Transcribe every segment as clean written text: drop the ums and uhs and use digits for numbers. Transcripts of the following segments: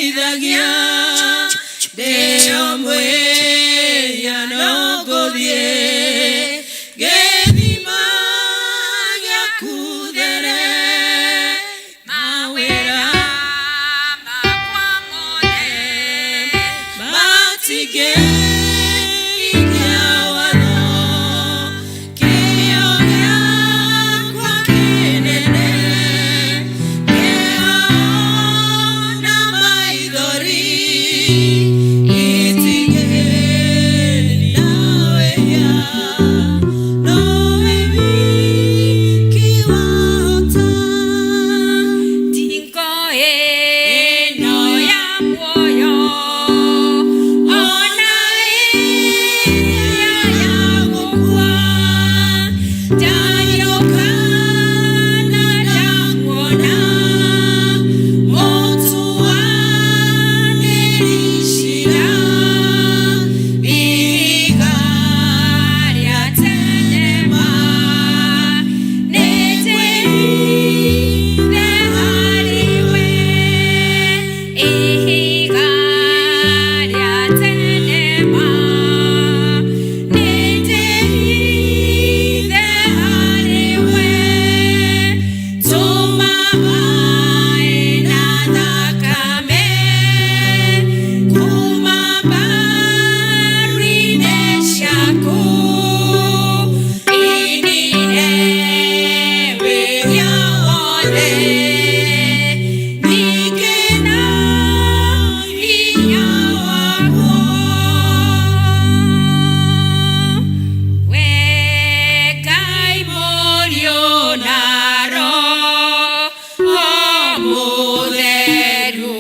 Ndeithagia ndĩ o mwĩhia no ngũthiĩ gĩthima gĩaku there mawĩra makwa mothe matingĩhingia watho kĩo gĩakwa kĩnene kĩo na maithori itingĩnina wĩhia nowe wiki wahota. Ndingo ĩno ya muoyo ona ĩrĩa ya gũkua ndariũka na ndamuona mũtuanĩri cira ihiga rĩa tene ma nĩnjĩhithe harĩ we ihiga rĩa tene ma nĩnjĩhithe harĩ we tũma maĩ na thakame kuma mbaaru-inĩ ciaku inine wĩhia wothe ningĩ na hinya waguo. We Ngai Mũriũ na Roho Mũtheru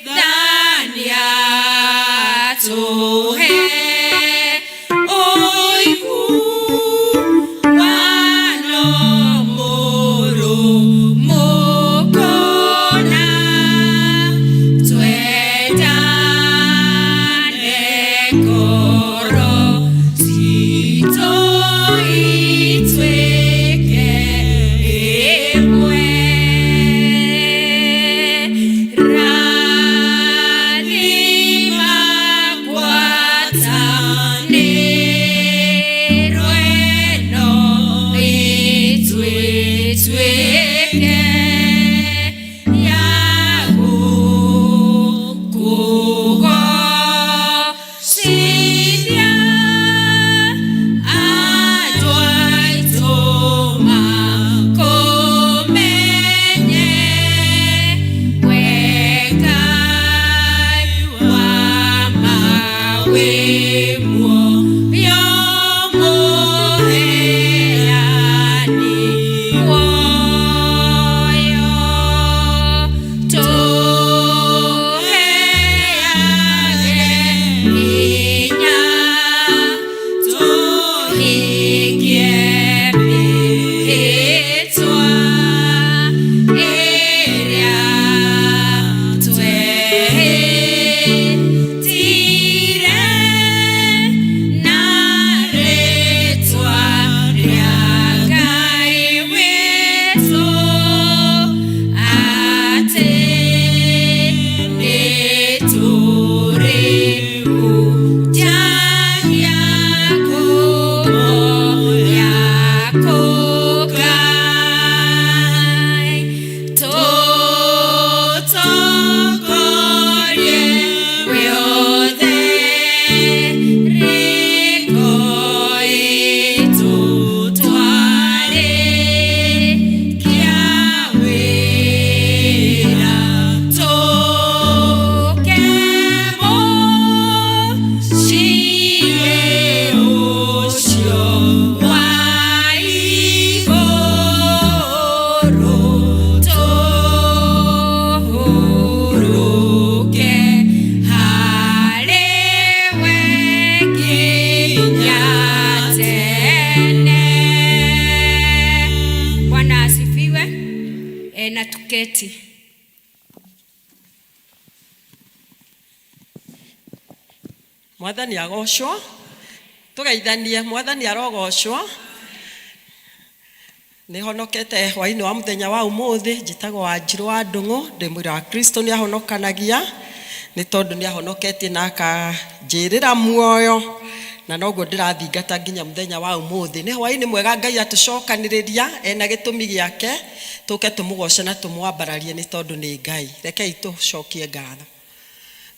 mũiguithania tũhe ũiguano mũrũmu kũna twendane ngoro citũ ituĩke ĩmwe. Rathima ngwatanĩro ĩno ĩtuĩke ya gũkũgoocithia andũ aitũ makũmenye we Ngai wa ma wĩ muoyo mũheani muoyo tũheage hinya tũhingie mĩhĩtwa ĩrĩa twehĩtire na rĩtwa rĩa Ngai witũ atĩ nĩtũrĩhunjagia ngumo yaku Ngai tũtongorie wĩothe rĩko ĩtũtwarĩkia wĩra tũke mũciĩ ũcio wa igũrũ tũhurũke harĩ we nginya tene. Bwana asifiwe. Na tuketi. Mwathani agocwo. Tũgeithanie, Mwathani arogocwo. Nĩ honokete hwainĩ wa mũthenya wa ũmũthĩ. Njĩtagwo Wanjirũ wa Ndũng'ũ, ndĩ mũira wa Kristo. Nĩ ahonokanagia nĩ tondũ nĩ ahonoketie na akanjĩrĩra muoyo, na noguo ndĩrathingata nginya mũthenya wa ũmũthĩ. Nĩ hwainĩ mwega Ngai atũcokanĩrĩria ena gĩtũmi gĩake, tũke tũmũgoce na tũmwambararie nĩ tondũ nĩ Ngai. Rekei tũcokie ngatho.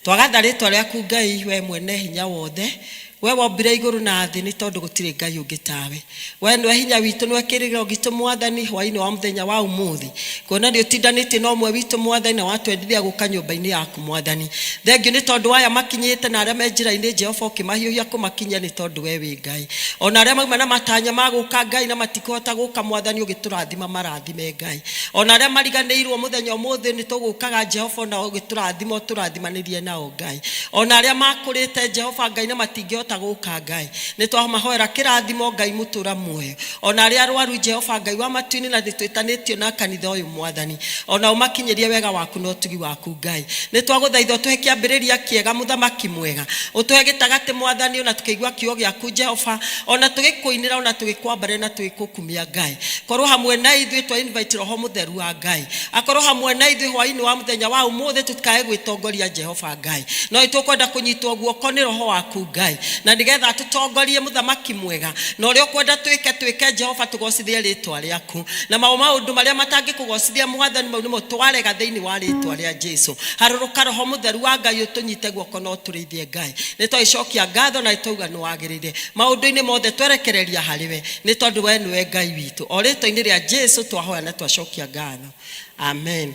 Twagatha rĩtwa rĩaku Ngai, we mwene hinya wothe, we wombire igũrũ na thĩ, nĩ tondũ gũtirĩ Ngai ũngĩ tawe. We nĩwe hinya witũ, nĩwe kĩrĩgĩrĩro gitũ Mwathani. Hwainĩ wa mũthenya wa ũmũthĩ, kuona nĩ ũtindanĩtie na ũmwe witũ Mwathani, na watwendithia gũka nyũmba-inĩ yaku Mwathani, thengiũ nĩ tondũ aya makinyĩte na arĩa me njĩra-inĩ, Jehova, ũkĩmahiũhia kũmakinyia nĩ tondũ we wĩ Ngai. Ona arĩa mauma na matanya ma gũka Ngai na matikũhota gũka Mwathani, ũgĩtũrathima marathime Ngai. Ona arĩa mariganĩirwo mũthenya ũmũthĩ nĩ tũgũkaga Jehova, ona ũgĩtũrathima ũtũrathimanĩrie nao Ngai. Ona arĩa makũrĩte Jehova Ngai na matingĩhota gũka Ngai, nĩ twamahoera kĩrathimo Ngai mũtũra muoyo. Ona arĩa arwaru Jehova Ngai wa matu-inĩ, na nĩtwĩtanĩtio na kanitha ũyũ Mwathani, ona ũmakinyĩrie wega waku na ũtugi waku Ngai. Nĩ twagũthaitha ũtũhe kĩambĩrĩria kĩega mũthamaki mwega, ũtũhe gĩtagatĩ Mwathani, ona tũkĩigua kiugo gĩaku Jehova, ona tũgĩkũinĩra, ona tũgĩkwambarĩra na tũgĩkũkumia Ngai. Korwo hamwe na ithuĩ, twa invite Roho Mũtheru wa Ngai akorwo hamwe na ithuĩ hwainĩ wa mũthenya wa ũmũthĩ, tũtikae gwĩtongoria Jehova Ngai, no nĩtũkwenda kũnyitwo guoko nĩ Roho waku Ngai, na nĩgetha atũtongorie mũthamaki mwega, na ũrĩa ũkwenda twĩke twĩke Jehova, tũgocithie rĩtwa rĩaku, na maũndũ marĩa matangĩkũgocithia Mwathani, mau nĩmo twarega thĩinĩ wa rĩtwa rĩa Jesu. Harũrũka Roho Mũtheru wa Ngai, ũtũnyite guoko na ũtũrĩithie Ngai. Nĩ twagĩcokia ngatho na nĩtwauga nĩ wagĩrĩire maũndũ-inĩ mothe, twerekereria harĩ we nĩ tondũ we nĩwe Ngai witũ. O rĩtwa-inĩ rĩa Jesu twahoya na twacokia ngatho, amen.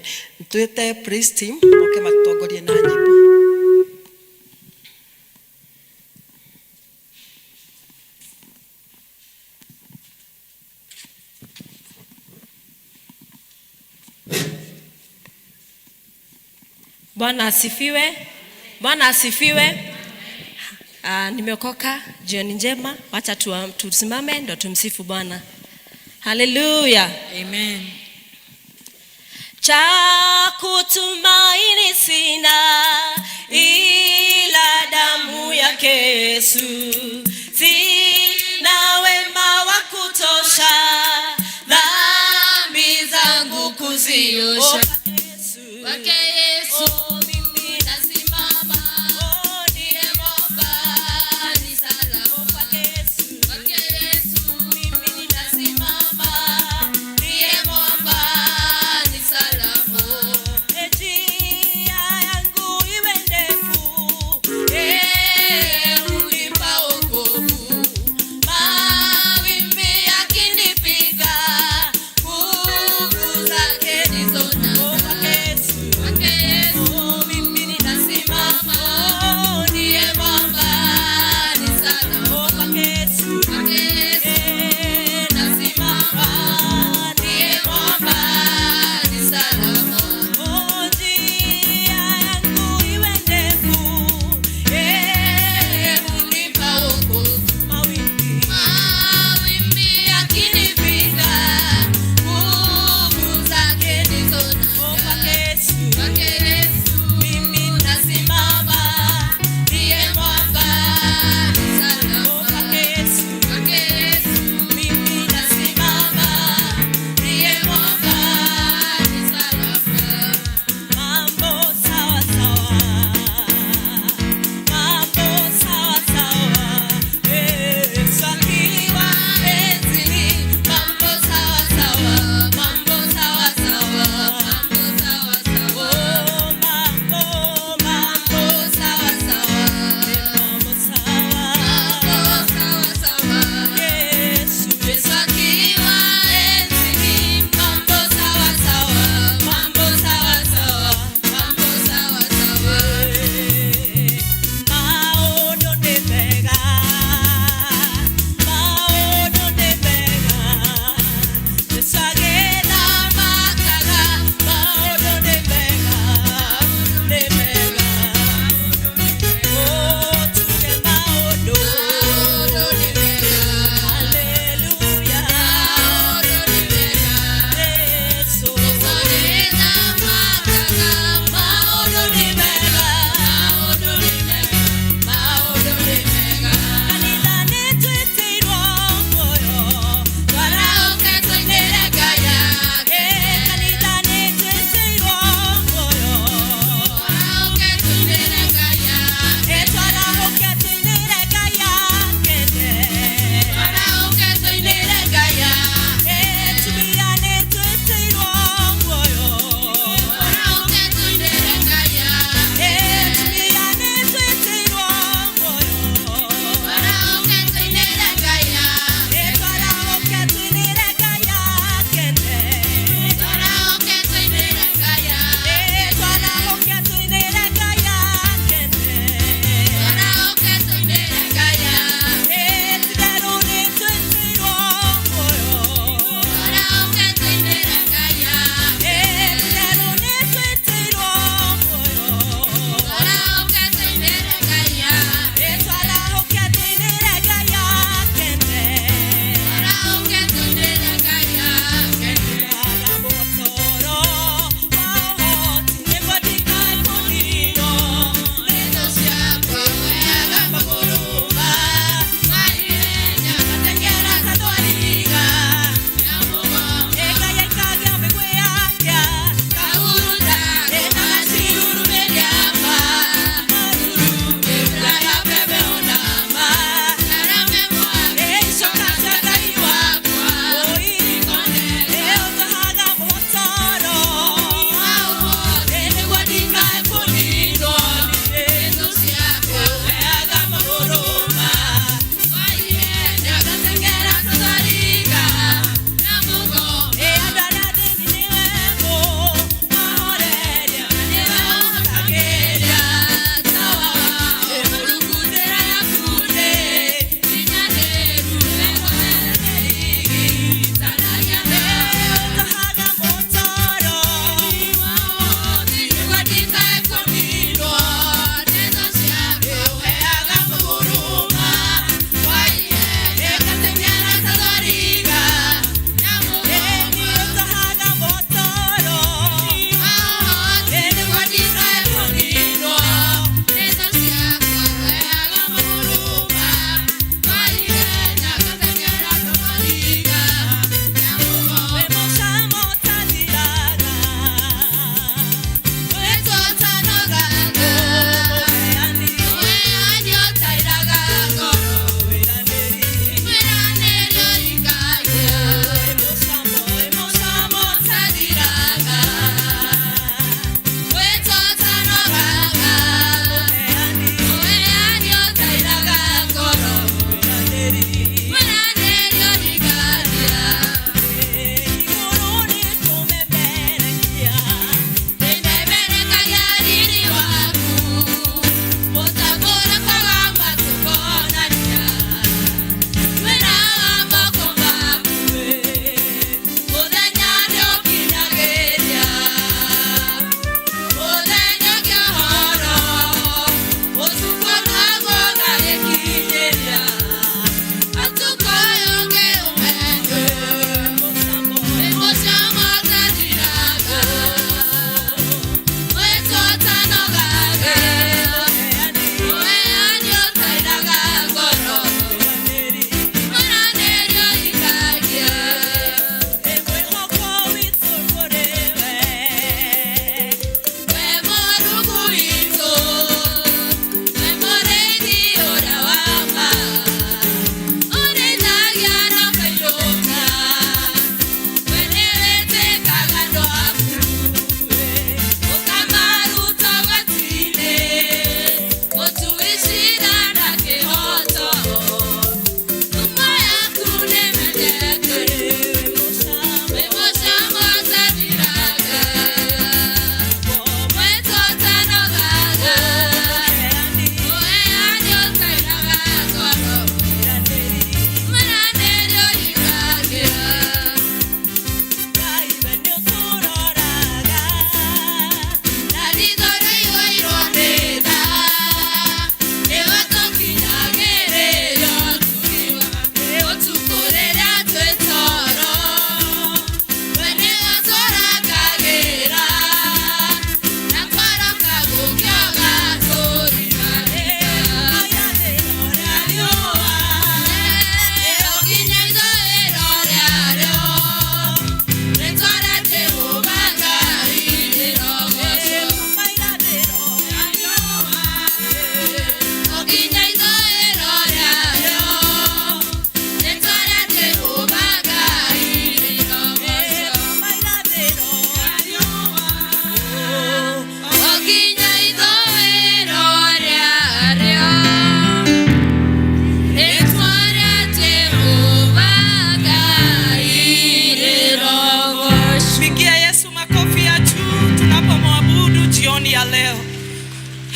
Twĩte praise team moke matũtongorie na nyĩmbo. Bwana asifiwe. Bwana asifiwe. Nimeokoka. Jioni njema. Wacha tusimame ndo tumsifu Bwana. Haleluya. Amen. Cha kutumaini sina ila damu yake Yesu. Sina wema wa kutosha dhambi zangu kuziosha. Kwake Yesu Oh, mimi nasimama, oh, ndiye mwamba ni salama. Kwake Yesu. Kwake Yesu Mimi nasimama, ndiye mwamba ni salama. Njia yangu iwe ndefu, Yeye hunipa wokovu, mawimbi yakinipiga, nguvu zake ndizo nanga. Kwake Yesu. Kwake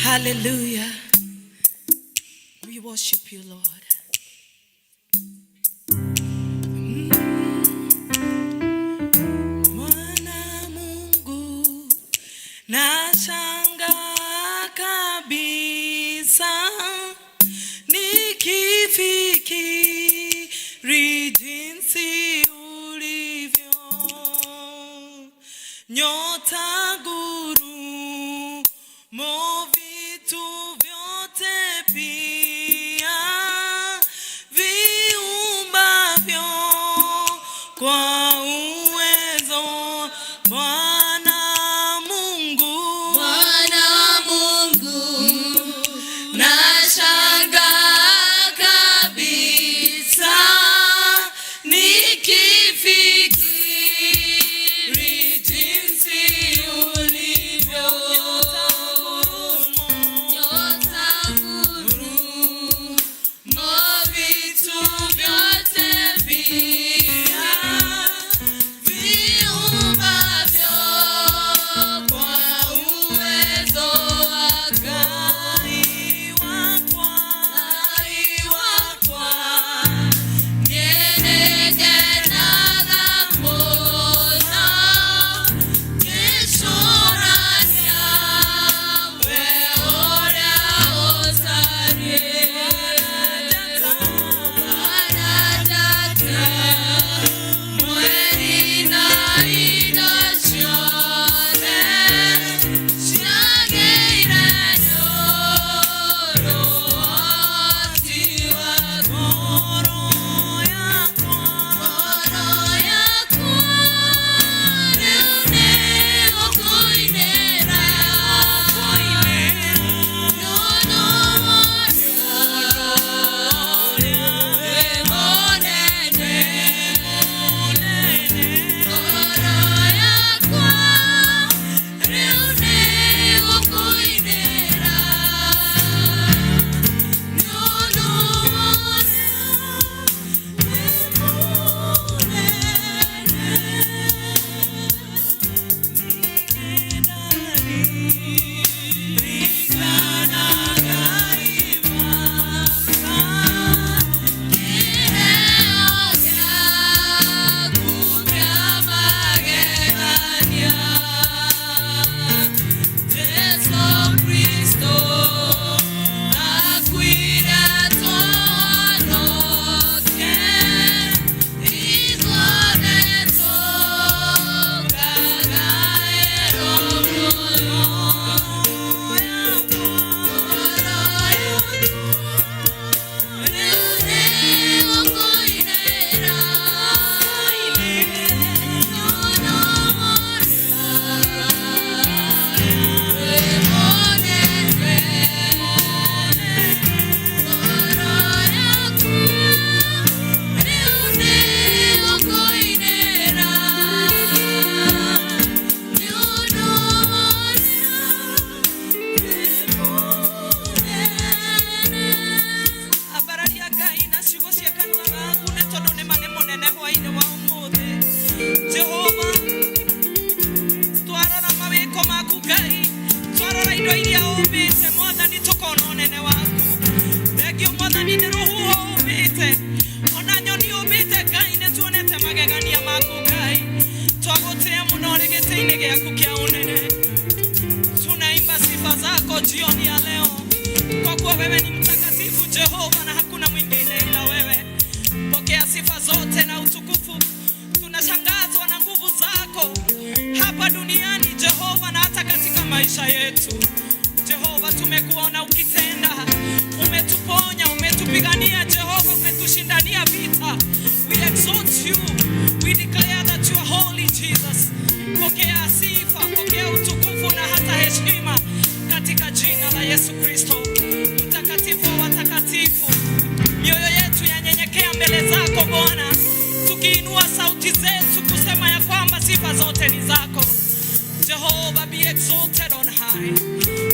Hallelujah. We worship you, Lord. Bwana Mungu, nashangaa kabisa nikifikiri jinsi ulivyo, nyota, ngurumo, vitu vyote pia viumbavyo kwa uwezo Bwana Mungu. Bwana Mungu, nashangaa kabisa nikifikiri jinsi ulivyo, nyota, ngurumo, vitu vyote pia viumbavyo kwa uwezo wako. Nai wakwa nyenekenaga mbona ngĩcũrania we ũrĩa ũtariĩ. Ana njata, mweri na indo ciothe ciagĩire nĩ ũndũ ũhoti waku. Ngoro yakwa rĩu nĩgũkũinĩra, nĩ ũndũ ũrĩa wĩ mũnene. Ngoro yakwa rĩu nĩgũkũinĩra, nĩ ũndũ ũrĩa wĩ mũnene. Kĩheo gĩaku kĩa magegania, Jesũ Kristo akuire tũhonoke, ithuothe tũkagaĩrwo muoyo. Ngoro yakwa rĩu nĩgũkũinĩra, nĩ ũndũ ũrĩa wĩ mũnene. Ngoro yakwa rĩu nĩgũkũinĩra, nĩ ũndũ ũrĩa wĩ mũnene. Ambararia Ngai na ciugo cia kanua gaku, nĩ tondũ nĩ ma nĩ mũnene hwainĩ wa ũmũthĩ. Jehova, twarora mawĩko maku Ngai, twarora indo iria ũmbĩte Mwathani, tũkona ũnene waku. Thengiũ Mwathani nĩ rũhuho ũmbĩte, ona nyoni ũmbĩte Ngai, nĩ tuonete magegania maku Ngai. Twagũtĩĩa mũno rĩ gĩtĩ-inĩ gĩaku kĩa ũnene. Tunaimba sifa zako jioni ya leo, kwa kuwa wewe ni mtakatifu Jehova, na hakuna mwingine ila wewe. Pokea sifa zote na utukufu. Tunashangazwa na nguvu zako hapa duniani Jehova, na hata katika maisha yetu Jehova. Tumekuona ukitenda, umetuponya, umetupigania Jehova, umetushindania vita. We exalt you, we declare that you are holy Jesus. Pokea sifa, pokea utukufu na hata heshima katika jina la Yesu Kristo, mtakatifu wa watakatifu. Mioyo yetu yanyenyekea mbele zako Bwana, tukiinua sauti zetu kusema ya kwamba sifa zote ni zako. Jehovah, be exalted on high.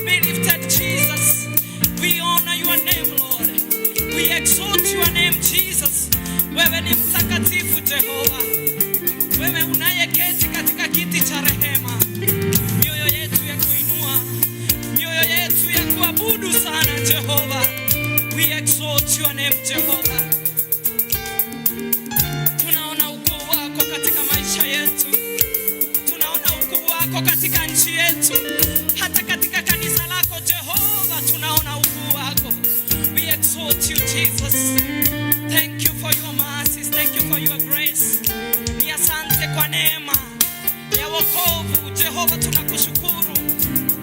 Be lifted, Jesus. We honor your name, Lord. We exalt your name, Jesus. Wewe ni mtakatifu Jehova. Wewe unayeketi katika kiti cha rehema. Mioyo yetu ya kuinua, mioyo yetu ya Jehovah. We exalt your name, Jehovah. Tunaona ukuu wako katika maisha yetu, tunaona ukuu wako katika nchi yetu, hata katika kanisa lako Jehova, tunaona ukuu wako. We exalt you Jesus. Thank you for your mercies, thank you for your grace. Ni asante kwa neema ya wokovu Jehova, tunakushukuru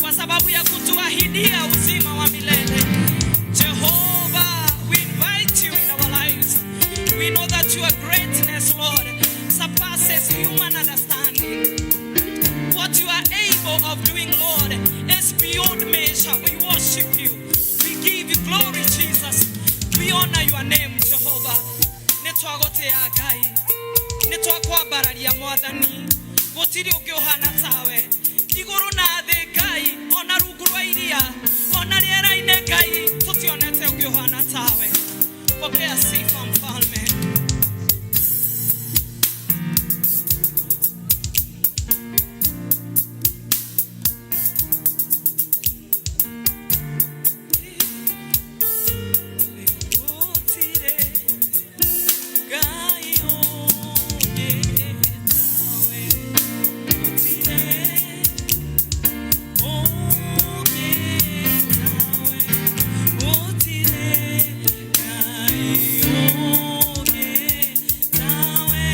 kwa sababu ya kutuahidia uzima wa milele. Jehovah, we invite you in our lives. We know that your greatness, Lord, surpasses human understanding. What you are able of doing, Lord, is beyond measure. We worship you. We give you glory, Jesus. We honor your name, Jehovah. Nĩtwagũtĩa Ngai, nĩtwakwambararia Mwathani, gũtirĩ ũngĩ ũhana tawe igũrũ na thĩ Ngai, ona rungu rwa iria, ona rĩera-inĩ Ngai, tũtionete ũngĩ ũhana tawe. Pokea sifa Mfalme. Gũtirĩ Ngai ũngĩ tawe, gũtirĩ ũngĩ tawe, gũtirĩ Ngai ũngĩ tawe,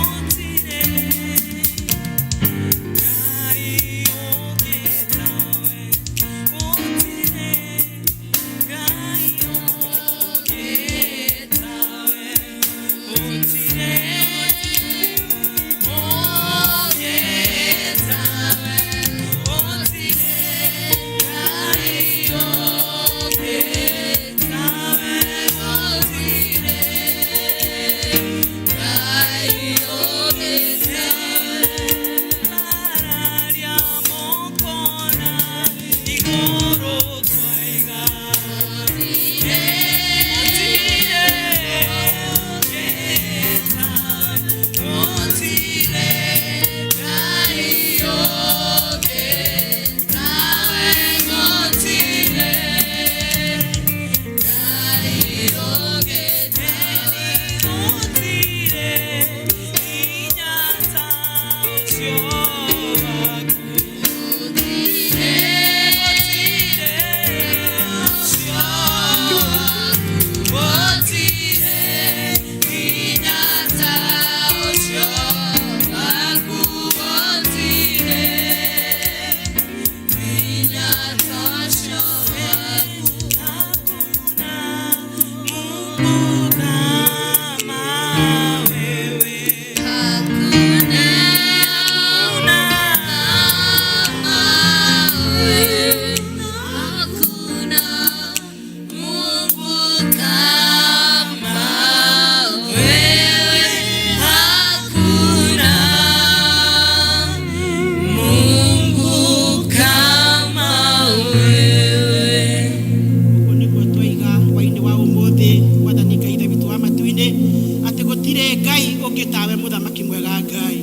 gũtirĩ Ngai ũngĩ tawe, gũtirĩ Ngai ũngĩ tawe, gũtirĩ ũngĩ tawe, gũtirĩ Ngai ũngĩ tawe, gũtirĩ Ngai ũngĩ tawe. Araria mokona igũrũ twaiga, gũtirĩ ũngĩ tawe, gũtirĩ Ngai ũngĩ tawe, gũtirĩ Ngai ũngĩ tawe, gũtirĩ hinya ta ũcio waku. Gũtirĩ ũcio waku, gũtirĩ hinya ta ũcio waku, gũtirĩ hinya ta ũcio waku. Hakuna Mungu kama wewe. Hakuna kama wewe, hakuna Mungu kama wewe, hakuna Mungu kama wewe. Ũguo nĩguo twaiga hwainĩ wa ũmũthĩ, Mwathani Ngai Ithe witũ wa matu-inĩ, atĩ gũtirĩ Ngai ũngĩ tawe, mũthamaki mwega Ngai,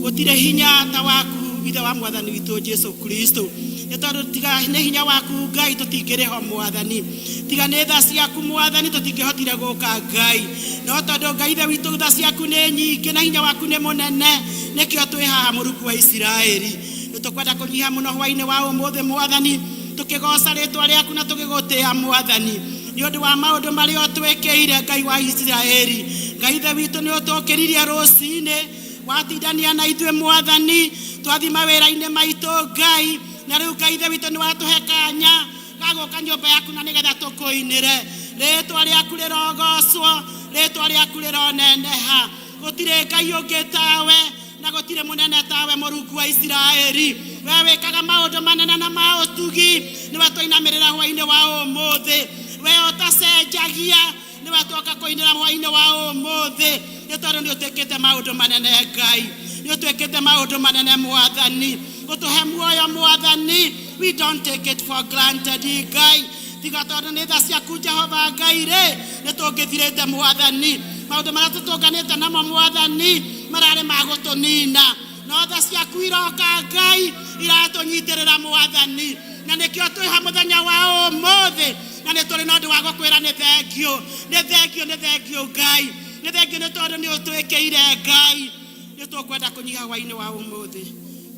gũtirĩ hinya ta waku, Ithe wa Mwathani witũ Jesu Kristo, nĩ tondũ tiga nĩ hinya waku Ngai tũtingĩrĩ ho Mwathani, tiga nĩ tha ciaku Mwathani tũtingĩhotire gũka Ngai, no tondũ Ngai Ithe witũ tha ciaku nĩ nyingĩ na hinya waku nĩ mũnene, nĩkĩo twĩ haha. Mũrungu wa Isiraeli, nĩ tũkwenda kũnyiha mũno hwainĩ wa ũmũthĩ Mwathani, tũkĩgoca rĩtwa rĩaku na tũgĩgũtĩa Mwathani, nĩ ũndũ wa maũndũ marĩa ũtwĩkĩire. Ngai wa Isiraeli, Ngai Ithe witũ, nĩ ũtũkĩririe rũcinĩ, watindania na ithuĩ Mwathani, twathi mawĩra-inĩ maitũ Ngai, na rĩu Ngai Ithe witũ nĩ watũhe kanya gagũka nyũmba yaku na nĩgetha tũkũinĩre. Rĩtwa rĩaku rĩrogocwo, rĩtwa rĩaku rĩroneneha. Gũtirĩ Ngai ũngĩ tawe na gũtirĩ mũnene tawe. Mũrungu wa Isiraeli, we wĩkaga maũndũ manene na ma ũtugi, nĩwe twainamĩrĩra hwainĩ wa ũmũthĩ. We ũtacenjagia, nĩwe twoka kũinĩra hwainĩ wa ũmũthĩ, nĩ tondũ nĩ ũtwĩkĩte maũndũ manene. Ngai, nĩ ũtwĩkĩte maũndũ manene Mwathani, gũtũhe muoyo Mwathani. We don't take it for granted Ngai. Tiga tondũ nĩ tha ciaku Jehova Ngai rĩ, nĩ tũngĩthirĩte Mwathani. Maũndũ marĩa tũtũnganĩte namo Mwathani mararĩ ma gũtũnina, no tha ciaku iroka Ngai iratũnyitĩrĩra Mwathani, na nĩkĩo twĩha mũthenya wa ũmũthĩ. Na nĩ tũrĩ na ũndũ wa gũkwĩra nĩ thengio, nĩ thengio, nĩ thengio Ngai, nĩ thengio nĩ tondũ nĩ ũtwĩkĩire Ngai. Nĩ tũkwenda kũnyiha hwainĩ wa ũmũthĩ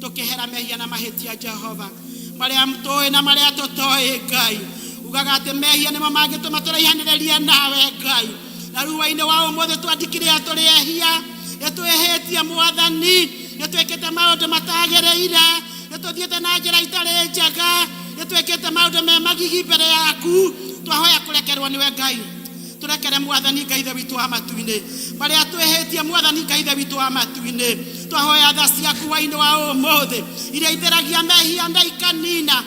tũkĩhera mehia na mahĩtia Jehova marĩa tũĩ na marĩa tũtoĩ Ngai. Ugaga atĩ mehia nĩmo mangĩtũma tũraihanĩrĩrie nawe Ngai, na rĩu hwainĩ wa ũmũthĩ twandikire tũrĩ ehia, nĩ twĩhĩtie Mwathani, nĩ twĩkĩte maũndũ matagĩrĩire, nĩ tũthiĩte na njĩra itarĩ njega, nĩ twĩkĩte maũndũ me magigi mbere yaku. Twahoya kũrekerwo nĩwe Ngai. Tũrekere Mwathani Ngai Ithe witũ wa matu-inĩ marĩa twĩhĩtie. Mwathani Ngai Ithe witũ wa matu-inĩ, twahoya tha ciaku hwainĩ wa ũmũthĩ iria itheragia mehia na ikanina,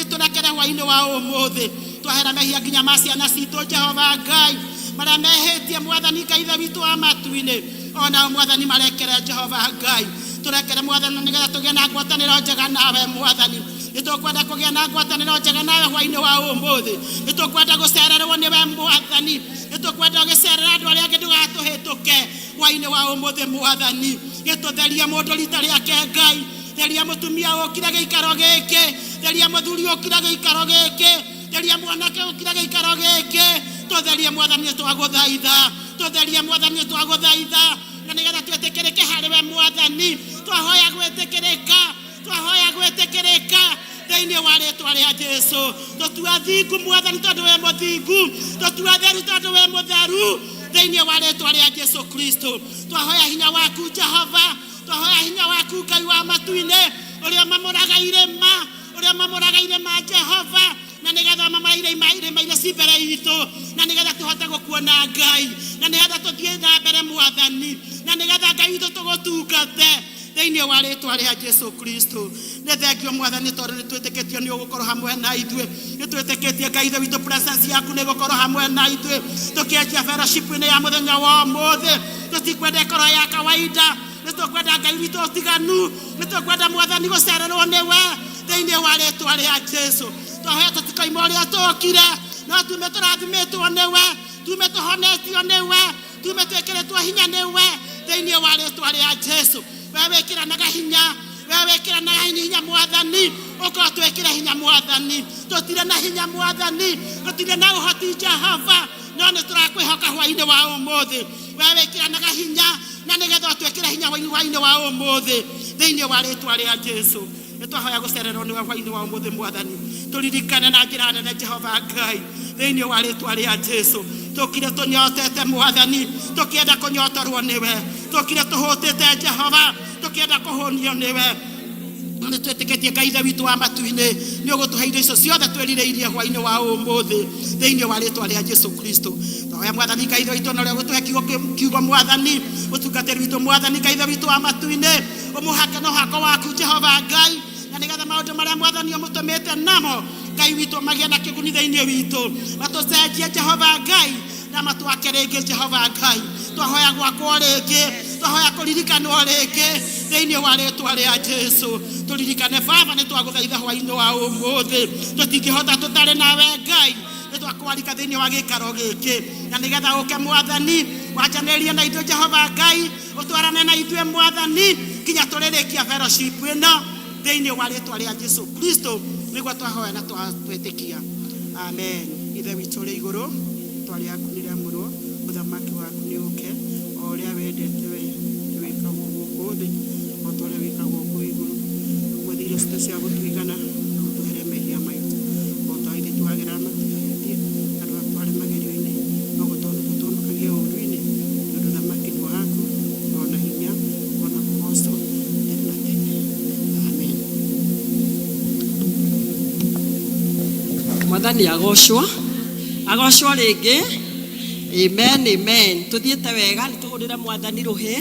itũrekere hwainĩ wa ũmũthĩ. Twahera mehia nginya ma ciana citũ Jehova Ngai marĩa mehĩtie. Mwathani Ngai Ithe witũ wa matu-inĩ, onao Mwathani marekere. Jehova Ngai, tũrekere Mwathani, nĩgetha tũgĩe na ngwatanĩro njega nawe. Mwathani, nĩ tũkwenda kũgĩa na ngwatanĩro njega nawe hwainĩ wa ũmũthĩ. Nĩ tũkwenda gũcererwo nĩwe Mwathani, nĩ tũkwenda ũgĩcerera andũ arĩa angĩ, ndũgatũhĩtũke hwainĩ wa ũmũthĩ. Mwathani, gĩtũtherie mũndũ rita rĩake Ngai. Theria mũtumia ũkire gĩikaro gĩkĩ, theria mũthuri ũkire gĩikaro gĩkĩ, theria mwanake ũkire gĩikaro gĩkĩ. Tũtherie Mwathani, nĩ twagũthaitha. Tũtherie Mwathani, nĩ twagũthaitha, na nĩgetha twĩtĩkĩrĩke harĩ we Mwathani. Twahoya gwĩtĩkĩrĩka, twahoya gwĩtĩkĩrĩka thĩinĩ wa rĩtwa rĩa Jesu. Tũtua thingu Mwathani tondũ wĩ mũthingu, tũtua theru tondũ wĩ mũtheru, thĩinĩ wa rĩtwa rĩa Jesu Kristo. Twahoya hinya waku Jehova, twahoya hinya waku Ngai wa matu-inĩ, ũrĩa mamũraga irĩma, ũrĩa mamũraga irĩma Jehova, na nĩgetha mamũra irĩma, irĩma iria ci mbere itũ, na nĩgetha tũhote gũkuona Ngai, na nĩgetha tũthiĩ na mbere Mwathani, na nĩgetha Ngai witũ tũgũtungate thĩinĩ wa rĩtwa rĩa Jesu Kristo. Nĩ thengio Mwathani tondũ nĩ twĩtĩkĩtio nĩ ũgũkorwo hamwe na ithuĩ. Nĩ twĩtĩkĩtie Ngai Ithe witũ presence yaku nĩ ĩgũkorwo hamwe na ithuĩ tũkĩanjia fellowship-inĩ ya mũthenya wa ũmũthĩ. Tũtikwenda ĩkorwo ya kawaida, nĩ tũkwenda Ngai witũ ũtiganu, nĩ tũkwenda Mwathani gũcererwo nĩwe thĩinĩ wa rĩtwa rĩa Jesu. Twahoya tũtikoima ũrĩa tũkire, no tume tũrathimĩtwo nĩwe, tume tũhonetio nĩwe, tume twĩkĩrĩtwo hinya nĩwe thĩinĩ wa rĩtwa rĩa Jesu. We wĩkĩranaga hinya, we wĩkĩranaga hinya Mwathani, ũkorwo twĩkĩre hinya Mwathani. Tũtirĩ na hinya Mwathani, tũtirĩ na ũhoti Jehova, no nĩ tũrakwĩhoka hwainĩ wa ũmũthĩ. We wĩkĩranaga hinya, na nĩgetha ũtwĩkĩre hinya hwainĩ wa ũmũthĩ thĩinĩ wa rĩtwa rĩa Jesu. Nĩ twahoya gũcererwo nĩwe hwainĩ wa ũmũthĩ Mwathani. Tũririkane na njĩra nene Jehova Ngai thĩinĩ wa rĩtwa rĩa Jesu. Tũkire tũnyotete Mwathani, tũkĩenda kũnyotorwo nĩwe. Tũkire tũhũtĩte Jehova, tũkĩenda kũhũnio nĩwe. Na nĩ twĩtĩkĩtie Ngai Ithe witũ wa matu-inĩ nĩ ũgũtũhe indo icio ciothe twĩrirĩirie hwainĩ wa ũmũthĩ thĩinĩ wa rĩtwa rĩa Jesu Kristo. Twahoya Mwathani Ngai Ithe witũ na ũrĩa ũgũtũhe kiugo kiugo Mwathani, ũtungatĩri witũ Mwathani Ngai Ithe witũ wa matu-inĩ, ũmũhake na ũhako waku Jehova Ngai, na nĩgetha maũndũ marĩa Mwathani ũmũtũmĩte namo Ngai witũ magĩe na kĩguni thĩinĩ witũ, matũcenjie Jehova Ngai, na matwake rĩngĩ Jehova Ngai. Twahoya gwakwo rĩngĩ, twahoya kũririkanwo rĩngĩ thĩinĩ wa rĩtwa rĩa Jesu. Tũririkane Baba, nĩ twagũthaitha hwainĩ wa ũmũthĩ. Tũtingĩhota tũtarĩ nawe Ngai. Nĩ twakwarika thĩinĩ wa gĩikaro gĩkĩ, na nĩgetha ũke Mwathani wanjanĩrie na ithuĩ Jehova Ngai, ũtwarane na ithuĩ Mwathani nginya tũrĩrĩkia fellowship ĩno thĩinĩ wa rĩtwa rĩa Jesu Kristo nĩguo twahoya na twetĩkia, amen. Ithe witũ ũrĩ igũrũ, rĩtwa rĩaku nĩ rĩamũrwo, ũthamaki waku nĩ ũke, o ũrĩa wendete we wĩkagwo gũkũ thĩ o ta ũrĩa wĩkagwo kũu igũrũ. Ũmũthĩ irio citũ cia gũtũigana, na ũtũhere mehia maitũ o ta ithuĩ tuohagĩra arĩa matũhĩtĩtie, na ndũgatũtware magerio-inĩ, no gũtũhonokagie ũũru-inĩ, nĩ ũndũ ũthamaki nĩ waku, o na hinya, o na kũgoocwo tene na tene. Amen. Mwathani agocwo, agocwo rĩngĩ. Amen, amen. Tũthiĩte wega, nĩ tũhũrĩre Mwathani rũhĩ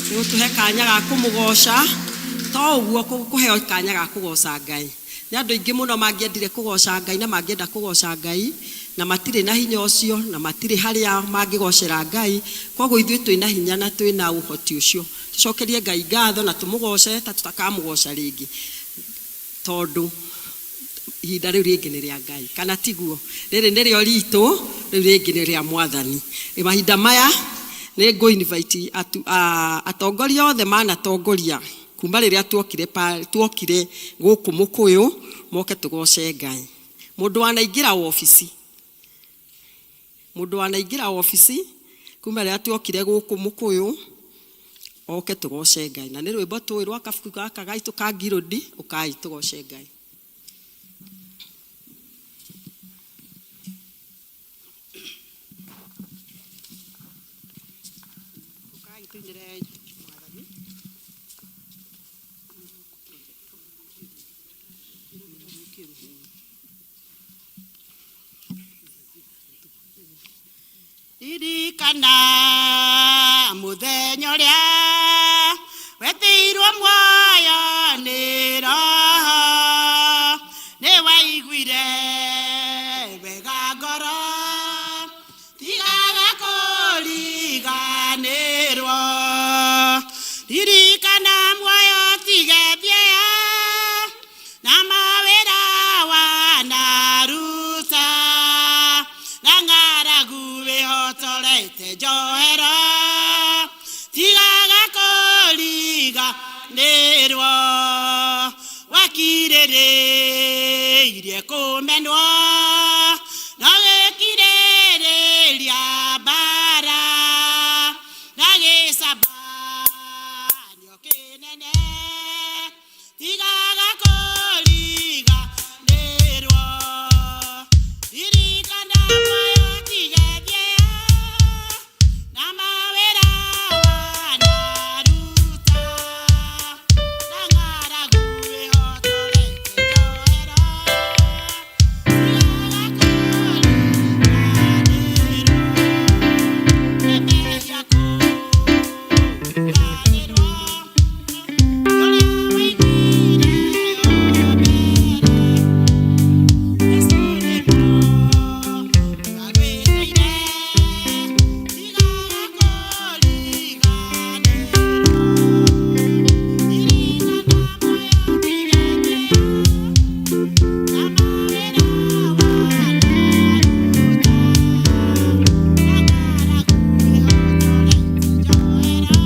nĩ gũtũhe kanya ga kũmũgoca. To ũguo kũheo kanya ga kũgoca Ngai, nĩ andũ aingĩ mũno mangĩendire kũgoca Ngai na mangĩenda kũgoca Ngai, na matirĩ na hinya ũcio, na matirĩ harĩa mangĩgocera Ngai. Koguo ithuĩ twĩna hinya na twĩna ũhoti ũcio, tũcokerie Ngai ngatho na tũmũgoce ta tũtakamũgoca rĩngĩ, tondũ ihinda rĩu rĩngĩ nĩ rĩa Ngai, kana tiguo? Rĩrĩ nĩrĩo ritũ, rĩu rĩngĩ nĩ rĩa Mwathani. Mahinda maya nĩ ngũ invite atongoria othe manatongoria kuma rĩrĩa tuokire tuokire gũkũ Mũkũyũ, moke tũgoce Ngai. Mũndũ wanaingĩra wobici, mũndũ wanaingĩra wobici kuma rĩrĩa tuokire gũkũ Mũkũyũ, oke tũgoce Ngai. Na nĩ rwĩmbo tũĩ rwa kabuku gaka gaitũ ka Ngirũndi, ũkai tũgoce Ngai. Ũkai tũinĩre Mwathani. Ririkana mũthenya ũrĩa wetĩirwo muoyo nĩ Roho, nĩ waiguire wega ngoro, tigaga kũriganĩrwo. Ririkana muoyo tige thieya, na mawĩra wanaruta, na ng'aragu wĩhotorete njohero, tigaga kũriganĩrwo. Wakirĩrĩirie kũmenwo, no gĩkirĩrĩria mbara, na gĩcambanio kĩnene, tigaga kũriganĩrwo. Ririkana muoyo tige thieya, na mawĩra wanaruta, na ng'aragu wĩhotorete njohero, tigaga kũriganĩrwo. Nĩ mehia kũriganĩrwo, ũrĩa waiguire o mbere. Yesu nĩguo agwĩtĩire, tigaga kũriganĩrwo. Ririkana muoyo tige thieya, na mawĩra wanaruta, na ng'aragu wĩhotorete njohero,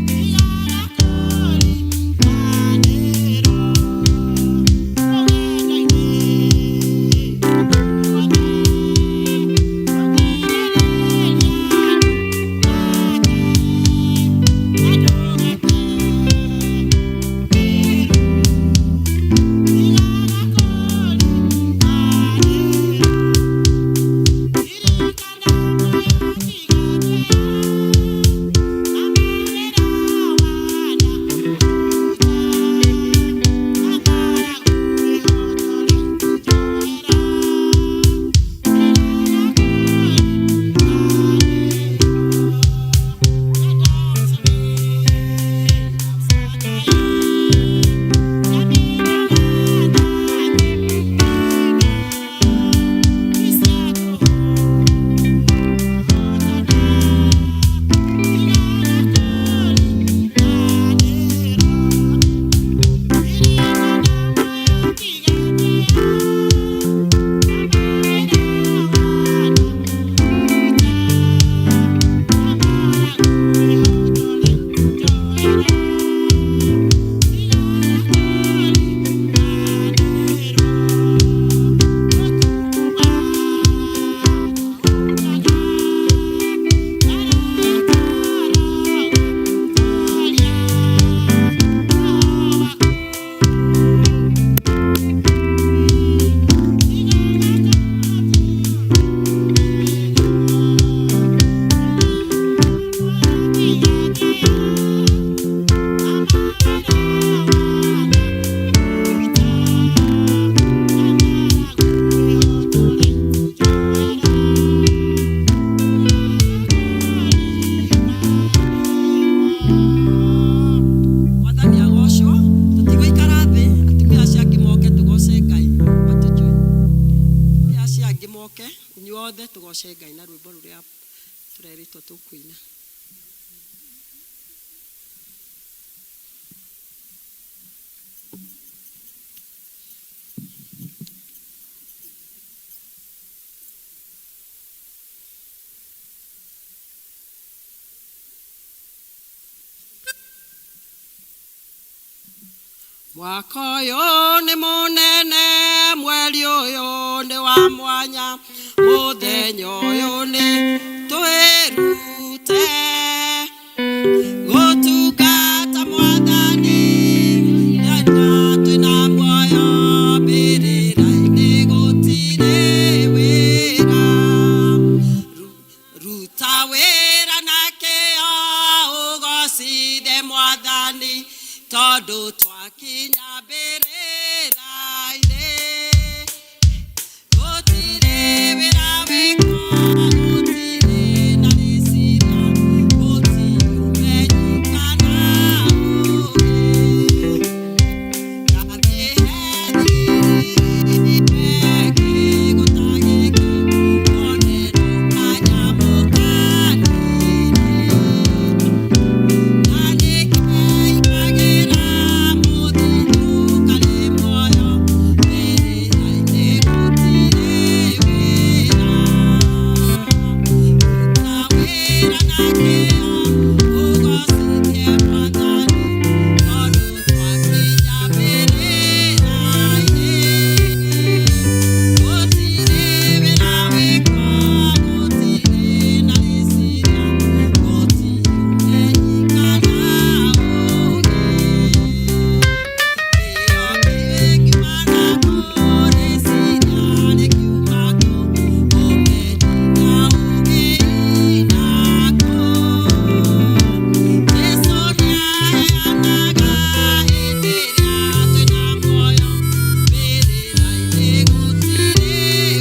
tigaga kũriganĩrwo. Rũgendo-inĩ ruothe ũkirĩrĩria ndungate, na ndũgate kĩĩruru, tigaga kũriganĩrwo. Ririkana muoyo tige thieya, na mawĩra wanaruta, na ng'aragu wĩhotorete njohero, tigaga kũriganĩrwo. Wenda wĩra wa Ngai, na mĩragana thĩna, ti cia tũhũ wahotana, tigaga kũriganĩrwo. Ririkana muoyo tige thieya, na mawĩra wanaruta, na ng'aragu wĩhotorete njohero, tigaga kũriganĩrwo. Ũtukũ warahũkaga, barabara ũgũtoria, Roho waku tigaga kũriganĩrwo. Tige thieya, na mawĩra wanaruta, na ng'aragu wĩhotorete njohero, tigaga kũriganĩrwo. Mwathani agocwo. Tũtigũikara thĩ, atumia acio angĩ moke tũgoce Ngai matũnjũĩ. Atumia acio angĩ moke, inyuothe tũgoce Ngai na rwĩmbo rũrĩa tũrerĩtwo tũkũina. Mwaka ũyũ nĩ mũnene, mweri ũyũ nĩ wa mwanya, mũthenya ũyũ nĩ twĩrute gũtungata Mwathani, na twĩna muoyo mbĩrĩra-inĩ gũtirĩ wĩra. Ruta wĩra na kĩyo ũgocithe Mwathani, tondũ twakinya mbĩrĩra-inĩ gũtirĩ wĩra wĩkwo, gũtirĩ na rĩciria, gũtirĩ ũmenyi kana ũũgĩ. Ndathiĩ he gũtagĩkĩ, one no kanyamũ kanini. Na nĩkeigagĩra mũthithũ karĩ muoyo, mbĩrĩra-inĩ gũtirĩ wĩra. Ruta wĩra na kĩyo ũgocithie Mwathani, tondũ twakinya mbĩrĩra-inĩ gũtirĩ wĩra wĩkwo, gũtirĩ na rĩciria, gũtirĩ ũmenyi kana ũũgĩ. Kĩyo gĩkiuma nakũ, rĩciria rĩkiuma kũ, ũmenyi na ũũgĩ inakũ. Jesũ nĩaheanaga hĩndĩ ĩrĩa twĩna muoyo, mbĩrĩra-inĩ gũtirĩ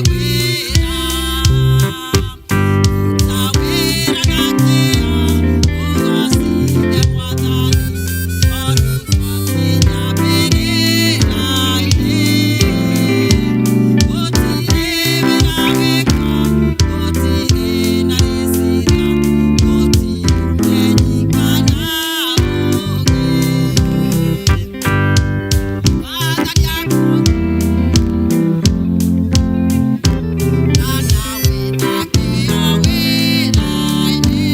wĩra. Ruta wĩra na kĩyo ũgocithie Mwathani, tondũ twakinya mbĩrĩra-inĩ gũtirĩ wĩra wĩkwo, gũtirĩ na rĩciria, gũtirĩ ũmenyi kana ũũgĩ. Mwathani akũ na wĩna kĩyo wĩra-inĩ,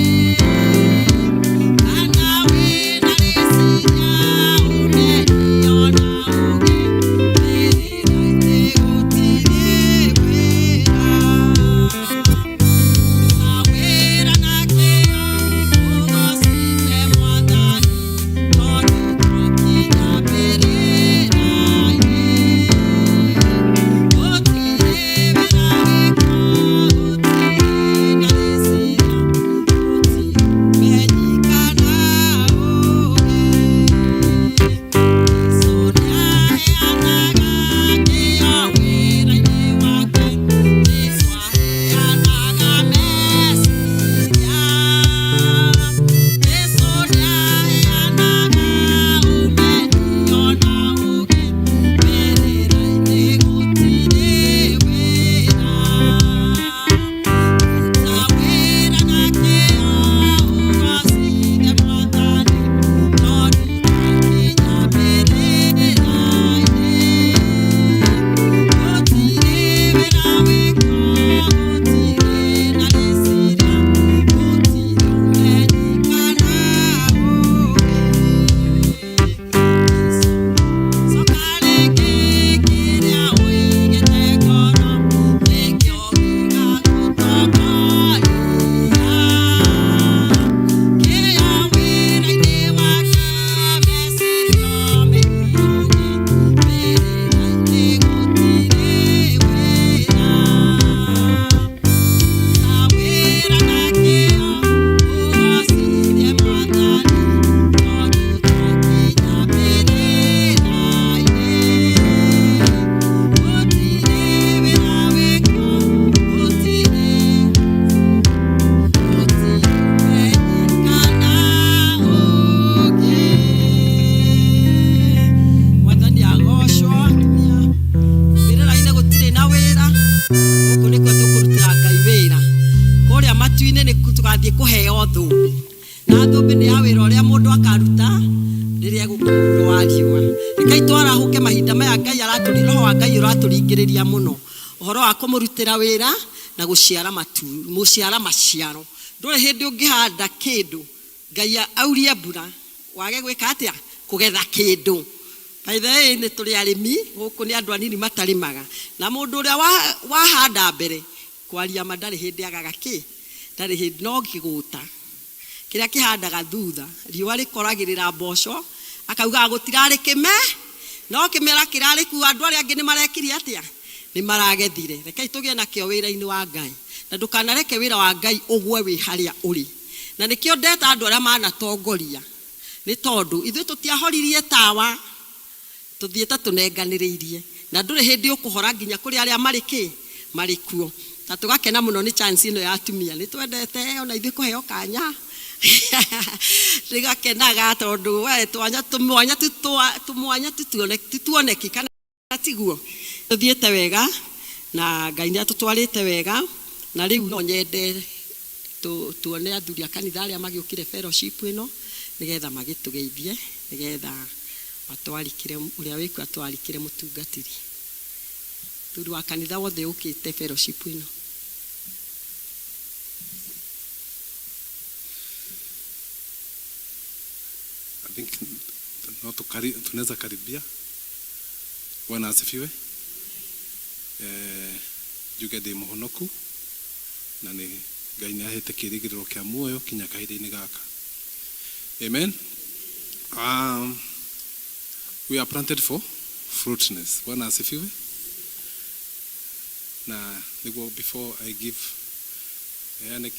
kana wĩna rĩciria, ũmenyi ona ũũgĩ, mbĩrĩra-inĩ gũtirĩ wĩra. Ruta wĩra na kĩyo ũgocithie Mwathani, tondũ twakinya mbĩrĩra-inĩ gũtirĩ wĩra wĩkwo, gũtirĩ na rĩciria, gũtirĩ ũmenyi kana ũũgĩ. Jesũ nĩaheanaga kĩyo wĩra-inĩ wake, Jesũ aheanaga meciria, Jesũ nĩaheanaga ũmenyi ona ũũgĩ, mbĩrĩra-inĩ gũtirĩ wĩra. Ruta wĩra na kĩyo ũgocithie Mwathani, tondũ twakinya mbĩrĩra-inĩ gũtirĩ wĩra wĩkwo, gũtirĩ na rĩciria, gũtirĩ ũmenyi kana ũũgĩ. Coka rĩngĩ kĩrĩa ũigĩte ngoro, nĩkĩo gĩgagũtongoria. Kĩyo wĩra-inĩ wake, meciria ũmenyi ũũgĩ, mbĩrĩra-inĩ gũtirĩ wĩra. Ruta wĩra na kĩyo ũgocithie Mwathani, tondũ twakinya mbĩrĩra-inĩ gũtirĩ wĩra wĩkwo, gũtirĩ gũtirĩ ũmenyi kana ũũgĩ. Mwathani agocwo. Atumia, mbĩrĩra-inĩ gũtirĩ na wĩra, gũkũ nĩkuo tũkũrutĩra Ngai wĩra. Kũrĩa matu-inĩ nĩ tũgathiĩ kũheo thũmbĩ, na thũmbĩ nĩ ya wĩra ũrĩa mũndũ akaruta rĩrĩa egũkũmũrwo wa riũa. Rekei twarahũke mahinda maya Ngai aratũri, roho wa Ngai ũratũringĩrĩria mũno ũhoro wa kũmũrutĩra wĩra na gũciara matu, gũciara maciaro. Ndũrĩ hĩndĩ ũngĩhanda kĩndũ Ngai aurie mbura wage gwĩka atĩa, kũgetha kĩndũ. By the way, nĩ tũrĩ arĩmi gũkũ, nĩ andũ anini matarĩmaga, na mũndũ ũrĩa wahanda mbere kwaria ma ndarĩ hĩndĩ agaga kĩ, ndarĩ hĩndĩ no kĩgũta kĩrĩa kĩhandaga thutha riũa rĩkoragĩrĩra mboco, akaugaga gũtirarĩ kĩme, no kĩmera kĩrarĩ kuo, andũ arĩa angĩ nĩ marekire atĩa, nĩ maragethire. Rekei tũgĩe nakĩo wĩra-inĩ wa Ngai, na ndũkanareke wĩra wa Ngai ũgwe wĩ harĩa ũrĩ. Na nĩkĩo ndeta andũ arĩa manatongoria, nĩ tondũ ithuĩ tũtiahoririe tawa, tũthiĩte tũnenganĩrĩirie, na ndũrĩ hĩndĩ ũkũhora nginya kũrĩ arĩa marĩ kĩ, marĩ kuo. Na tũgakena mũno nĩ chance ĩno ya atumia, nĩ twendete ona ithuĩ kũheo kanya. Tũgakenaga tondũ we twanya tũmwanya tũmwanya tituoneki kana tiguo. Tũthiĩte wega na Ngai nĩ atũtwarĩte wega, na rĩu no nyende tuone athuri a kanitha arĩa magĩũkire fellowship ĩno, nĩgetha magĩtũgeithie, nĩgetha matwarĩkĩre ũrĩa wĩkuo atwarĩkĩre mũtungatĩri. Thuri wa kanitha wothe ũkĩte fellowship ĩno. I think no tunaweza karibia. Bwana asifiwe. Njuge ndĩ mũhonoku na nĩ Ngai nĩ ahete kĩrĩgĩrĩro kĩa muoyo kinya kahinda-inĩ gaka. Amen. We are planted for fruitfulness. Bwana asifiwe. Na nĩguo before I give yani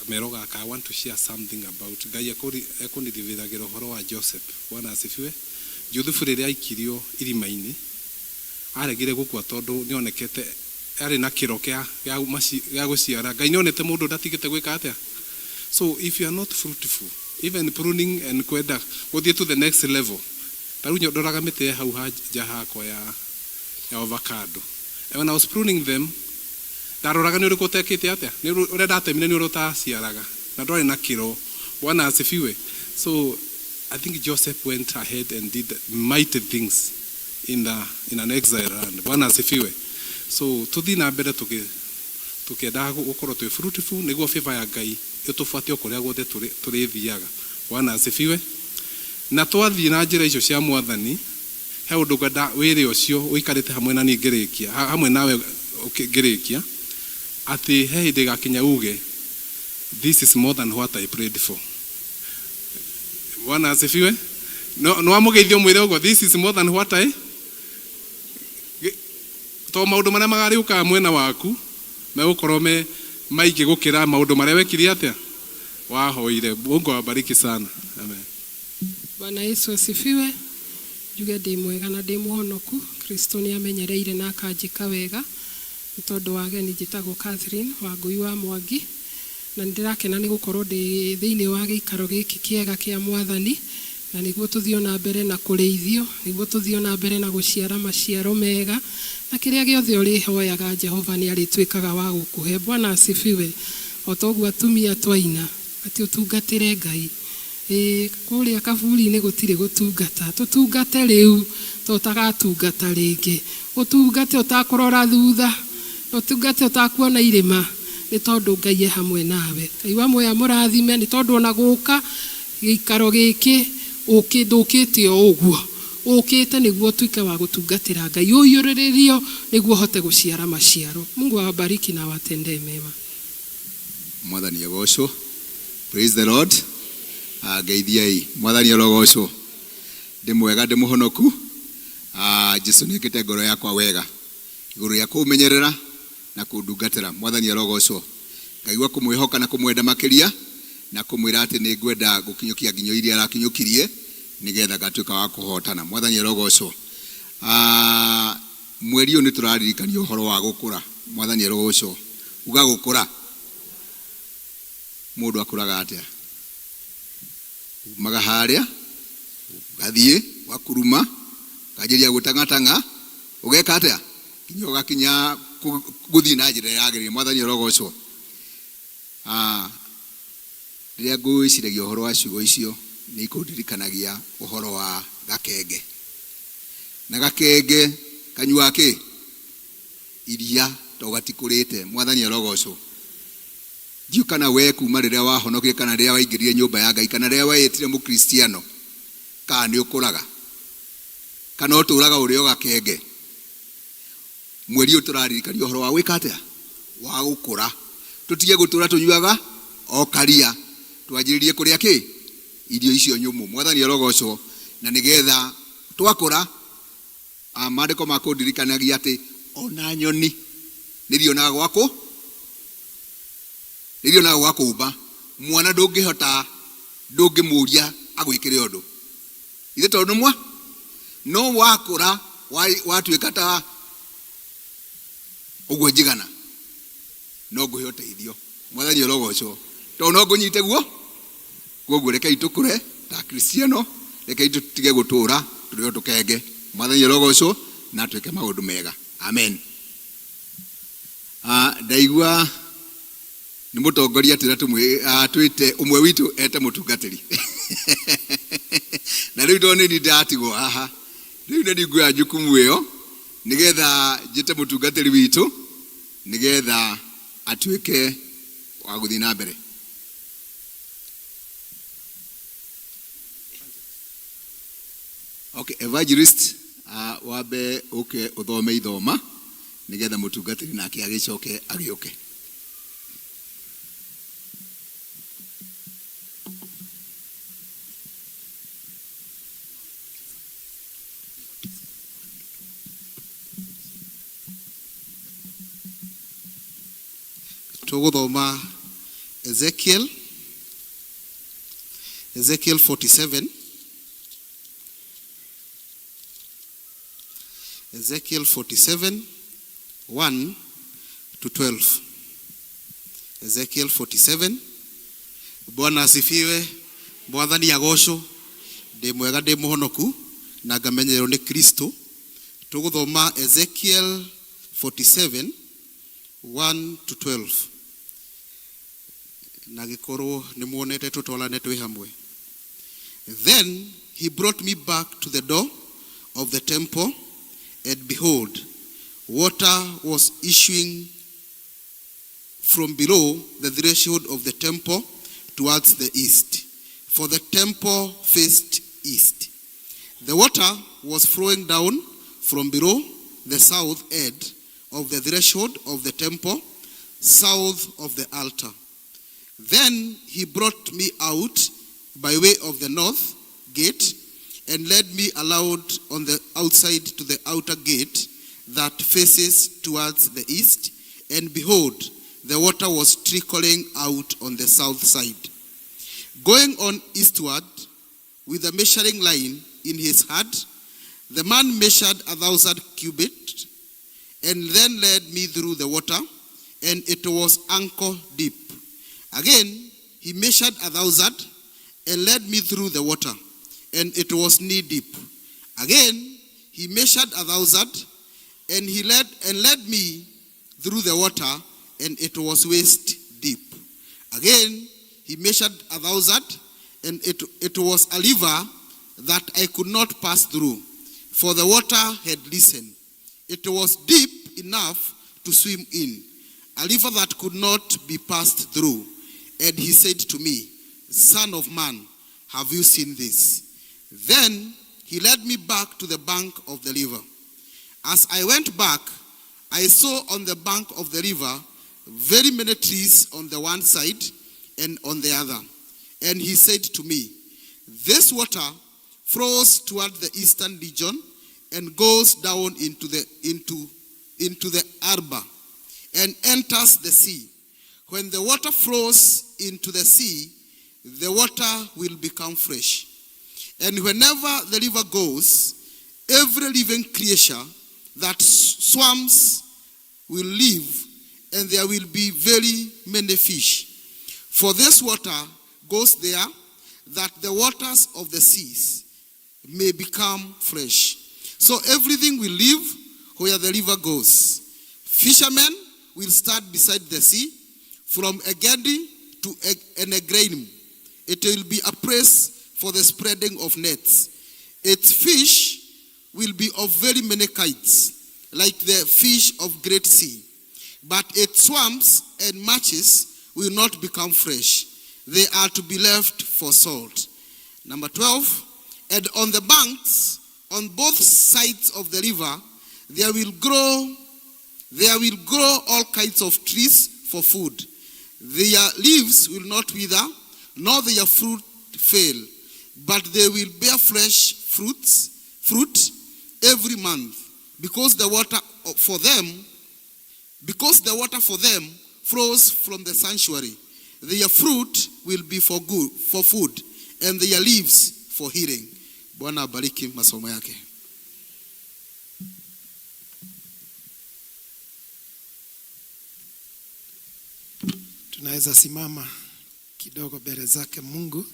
mero gaka, I want to share something about Ngai ekũndirithagĩra ũhoro wa Joseph. Bwana asifiwe. Juthubu rĩrĩa aikirio irima-inĩ aregire gũkua tondũ nĩonekete arĩ na kĩro kĩa gĩa gũciara. Ngai nĩonete mũndũ ndatigĩte gwĩka atĩa. So if you are not fruitful, even pruning and kwenda gũthiĩ to the next level, ta rĩu ndoraga mĩtĩ hau nja hakwa ya avocado, and when I was pruning them, ndaroraga nĩ ũrĩkũ ũtekĩte atĩa, nĩ ũrĩa ndatemire nĩ ũrĩa ũtaciaraga na ndwarĩ na kĩro. Bwana asifiwe. So I think Joseph went ahead and did mighty things in an exile land. Bwana asifiwe. So tũthiĩ na mbere tũkĩendaga gũkorwo twĩ fruitful, nĩguo favor ya Ngai ĩtũbuate o kũrĩa guothe tũrĩthiaga. Bwana asifiwe. Na twathiĩ na njĩra icio cia Mwathani, he ũndũ ngwenda wĩrĩ ũcio ũikarĩte hamwe na niĩ ngĩrĩkia, hamwe nawe ngĩrĩkia, atĩ he hĩndĩ ĩgakinya uge, "This is more than what I prayed for." Bwana asifiwe. No no amũgeithio mwĩre ũguo, "This is more than what I," to maũndũ marĩa magarĩũkaga mwena waku megũkorwo me maingĩ gũkĩra maũndũ marĩa wekire atĩa, wahoire. Mungu awabariki sana. Amen. Bwana Yesu asifiwe. Njuge ndĩ mwega na ndĩ mũhonoku. Kristo nĩ amenyereire na akanjĩka wega. Nĩ tondũ wa ageni, njĩtagwo Catherine Wangũi wa Mwangi, na nĩ ndĩrakena nĩ gũkorwo ndĩ thĩinĩ wa gĩikaro gĩkĩ kĩega kĩa Mwathani, na nĩguo tũthiĩ na mbere na kũrĩithio, nĩguo tũthiĩ na mbere na gũciara maciaro mega, na kĩrĩa gĩothe ũrĩhoyaga Jehova nĩ arĩtuĩkaga wa gũkũhe. Bwana asifiwe. O ta ũguo atumia twaina atĩ ũtungatĩre Ngai, ĩĩ kũrĩa kaburi-inĩ gũtirĩ gũtungata, tũtungate rĩu to ũtagatungata rĩngĩ, ũtungate ũtakũrora thutha, ũtungate ũtakuona irĩma, nĩ tondũ Ngai e hamwe nawe. Ngai wa muoyo amũrathime, nĩ tondũ ona gũka gĩikaro gĩkĩ ndũkĩte o ũguo, ũkĩte nĩguo ũtuĩke wa gũtungatĩra Ngai, ũiyũrĩrĩrio nĩguo ũhote gũciara maciaro. Mungu awabariki na awatendee mema. Mwathani agocwo. Praise the Lord. Ngeithiai. Mwathani arogocwo. Ndĩ mwega, ndĩ mũhonoku. Jesu nĩ ekĩte ngoro yakwa wega igũrũ rĩa kũmenyerera na kũndungatĩra. Mwathani arogocwo. Ngaigua kũmwĩhoka na kũmwenda makĩria, na kũmwĩra atĩ nĩ ngwenda gũkinyũkia nginyo iria arakinyũkirie, nĩgetha ngatuĩka wa kũhotana. Mwathani arogocwo. Mweri ũyũ nĩ tũraririkanio ũhoro wa gũkũra. Mwathani arogocwo. Uga gũkũra. Mũndũ akũraga atĩa? Umaga harĩa ũgathiĩ ũgakuruma, ũkanjĩria gũtang'atang'a, ũgeka atĩa nginya ũgakinya gũthiĩ na njĩra yagĩrĩire. Mwathani arogocwo. Rĩrĩa ngwĩciragia ũhoro wa ciugo icio, nĩ ikũndirikanagia ũhoro wa gakenge, na gakenge kanyuaga kĩ iria to gatikũrĩte. Mwathani arogocwo. Ndiũ kana we kuma rĩrĩa wahonokire, kana rĩrĩa waingĩrire nyũmba ya Ngai, kana rĩrĩa weyĩtire mũkristiano, kana nĩ ũkũraga. Kana ũtũraga ũrĩ o gakenge? Mweri ũyũ tũraririkanio ũhoro wa gwĩka atĩa? Wa gũkũra. Tũtige gũtũra tũnyuaga o karia, twanjĩrĩrie kũrĩa kĩ? Irio icio nyũmũ. Mwathani arogocwo. Na nĩgetha twakũra, maandĩko makũndirikanagia atĩ ona nyoni nĩirionaga gwa kũ? Nĩirionaga gwa kũmba. Mwana ndũngĩhota, ndũngĩmũria agwĩkĩre ũndũ. Ithe tondũ nĩ mwa no wakũra watuĩka ta ũguo njigana no ngũhe ũteithio. Mwathani arogocwo. Tondũ no ngũnyite guo koguo rekei tũkũre ta Akristiano, rekei tũtige gũtũra tũrĩ o tũkenge. Mwathani arogocwo na twĩke maũndũ mega. Amen. Ndaigua nĩ mũtongoria atwĩra twĩte ũmwe witũ ete mũtungatĩri na rĩu tondũ nĩ niĩ ndĩratigwo haha rĩu nĩ niĩ nguoya jukumu ĩyo nĩgetha njĩte mũtungatĩri witũ nĩgetha atuĩke wa gũthiĩ na mbere. Okay, evangelist wambe ũke ũthome ithoma nĩgetha mũtungatĩri nake agĩcoke agĩũke. Tũgũthoma Ezekiel Ezekiel 47 Ezekiel 47 1 to 12. Ezekiel 47. Bwana asifiwe. Mwathani agocwo. Ndĩ mwega ndĩ mũhonoku na ngamenyererwo nĩ Kristo. Tũgũthoma Ezekiel 47 1 to 12. Na gĩkorwo nĩ muonete tũtwarane twĩ hamwe. Then he brought me back to the door of the temple, and behold, water was issuing from below the threshold of the temple towards the east, for the temple faced east. The water was flowing down from below the south end of the threshold of the temple, south of the altar. Then he brought me out by way of the north gate and led me aloud on the outside to the outer gate that faces towards the east, and behold, the water was trickling out on the south side. Going on eastward with a measuring line in his hand, the man measured 1,000 cubits and then led me through the water, and it was ankle deep. Again, he measured 1,000 and led me through the water, and it was knee deep. Again, he measured 1,000 and he led and led me through the water, and it was waist deep. Again, he measured 1,000, and it was a river that I could not pass through, for the water had risen. It was deep enough to swim in, a river that could not be passed through. And he said to me, Son of man, have you seen this? Then he led me back to the bank of the river. As I went back, I saw on the bank of the river very many trees on the one side and on the other. And he said to me, This water flows toward the eastern region and goes down into the Arba and enters the sea. When the water flows into the sea, the water will become fresh. And whenever the river goes, every living creature that swims will live, and there will be very many fish. For this water goes there, that the waters of the seas may become fresh. So everything will live where the river goes. Fishermen will stand beside the sea, from Engedi to Eneglaim. It will be a place for the spreading of nets. Its fish will be of very many kinds, like the fish of great sea. But its swamps and marshes will not become fresh. They are to be left for salt. Number 12, and on the banks On both sides of the river there will grow there will grow all kinds of trees for food. Their leaves will not wither, nor their fruit fail, but they will bear fresh fruit every month, because the water for them because the water for them flows from the sanctuary. Their fruit will be for good, for food, and their leaves for healing. Bwana abariki masomo yake. Tunaweza simama kidogo mbele zake Mungu.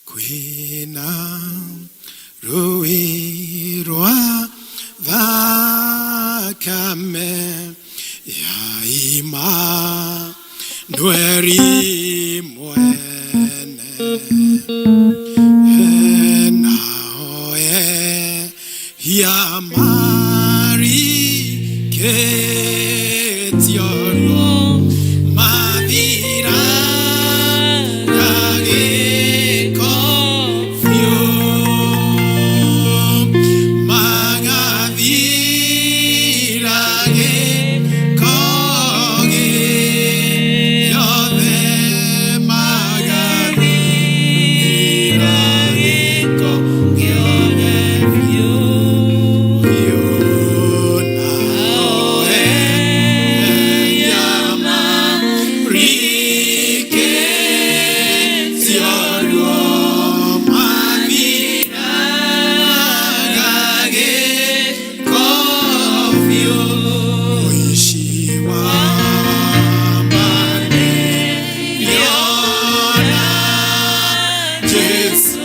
Kwina rũĩ rwa thakame ya Imanueli mwene naoe ya mariketioruo mathira gagĩko biũ magathira gĩko gĩothe magathira gĩko gĩothe biũ biũ nawe yamariketioruo mathira gagĩko biũ ũici wa manĩriona Jesu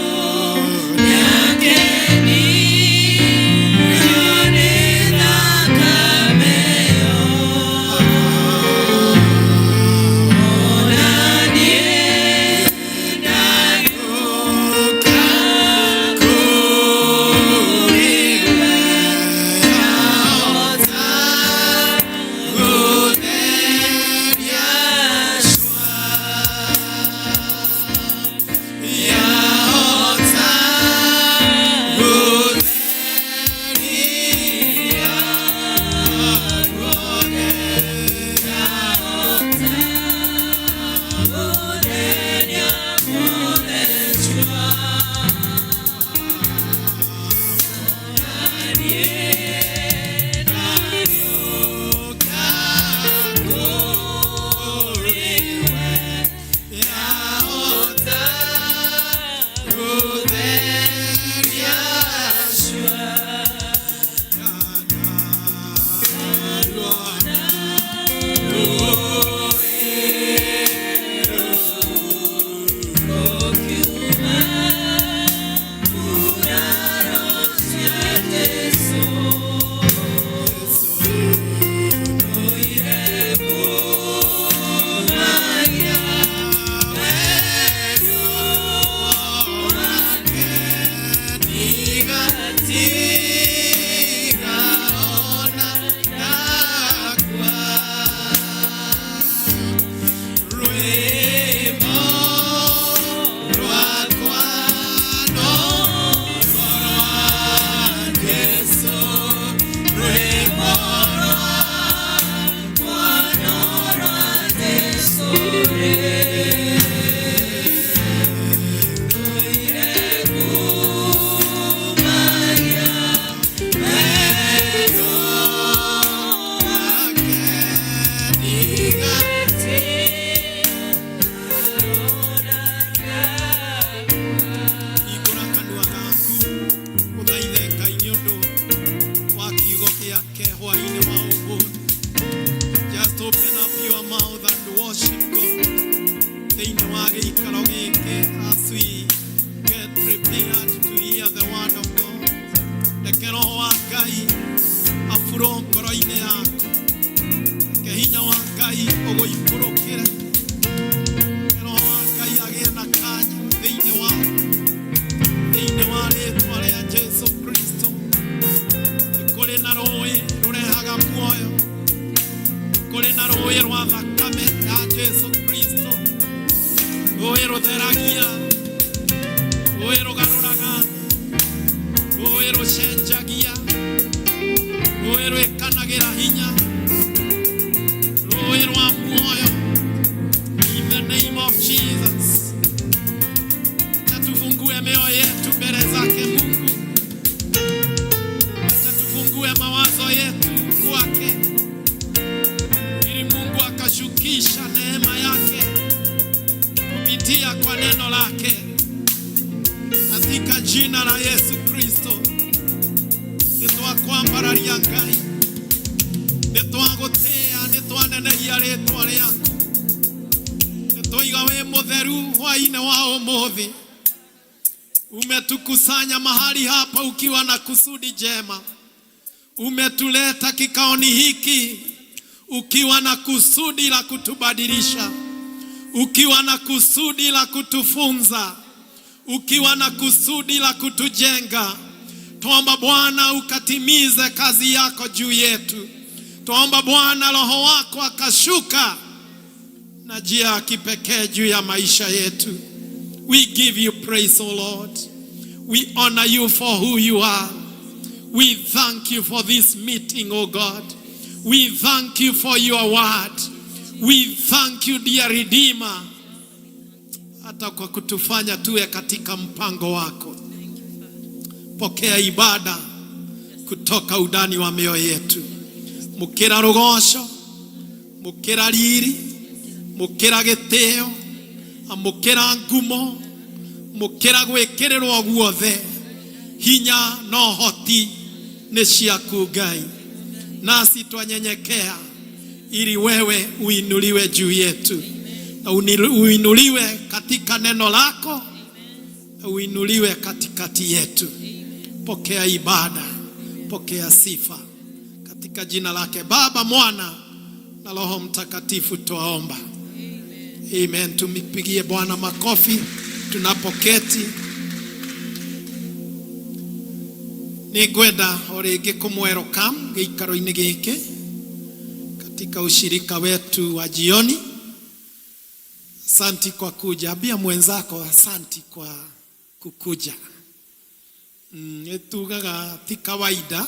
Hingũra kanua gaku ũthaithe Ngai nĩ ũndũ wa kiugo gĩake hwaĩ-inĩ wa ũmũthĩ. Just open up your mouth and worship God. Thĩinĩ wa gĩikaro gĩkĩ as we get prepared to hear the word of God. Reke Roho wa Ngai aburwo ngoro-inĩ yaku. Reke hinya wa Ngai ũgũikũrũkĩre. Reke Roho wa Ngai agĩe na kanya thĩinĩ waku. Thĩinĩ wa rĩtwa rĩa Jesu Kristo. Nĩ kũrĩ na rũĩ rũrehaga muoyo. Nĩ kũrĩ na rũĩ rwa thakame ya Jesu Kristo. Rũĩ rũtheragia. Rũĩ rũcenjagia, rũĩ rwĩkanagĩra hinya, rũĩ rwa muoyo. In the name of Jesus, na tufungue mioyo yetu mbele zake Mungu, na tufungue mawazo yetu kwake, ili Mungu akashukisha neema yake kupitia kwa neno lake, katika jina la Yesu Kristo. Nĩtwakwambararia Ngai, nĩtwagũtĩĩa, nĩtwanenehia rĩtwa rĩaku, nĩtwaiga wĩ mũtheru. Hwainĩ wa ũmũthĩ umetukusanya mahali hapa ukiwa na kusudi jema, umetuleta kikaoni hiki ukiwa na kusudi la kutubadilisha, ukiwa na kusudi la kutufunza, ukiwa na kusudi la kutujenga. Tuomba Bwana ukatimize kazi yako juu yetu. Tuomba Bwana Roho wako akashuka na njia ya kipekee juu ya maisha yetu. We give you praise, O Lord. We honor you for who you are. We thank you for this meeting, O God. We thank you for your word. We thank you, dear Redeemer, hata kwa kutufanya tuwe katika mpango wako. Pokea ibada kutoka undani wa mioyo yetu. Mukira rugoco, mukira riri, mukira gitio, amukira ngumo, mukira gwikirirwo guothe. Hinya na ũhoti nĩ ciaku Ngai, nasi twanyenyekea ili wewe uinuliwe juu yetu na uinuliwe katika neno lako na uinuliwe katikati yetu. Pokea ibada, pokea sifa katika jina lake Baba, Mwana na Roho Mtakatifu twaomba, amen. Tumpigie Bwana makofi tunapoketi. Nĩngwenda o rĩngĩ kũmwelcome gĩikaro-inĩ gĩkĩ katika ushirika wetu wa jioni. Asanti kwa kuja. Ambia mwenzako asanti kwa kukuja. Nĩtugaga ti kawaida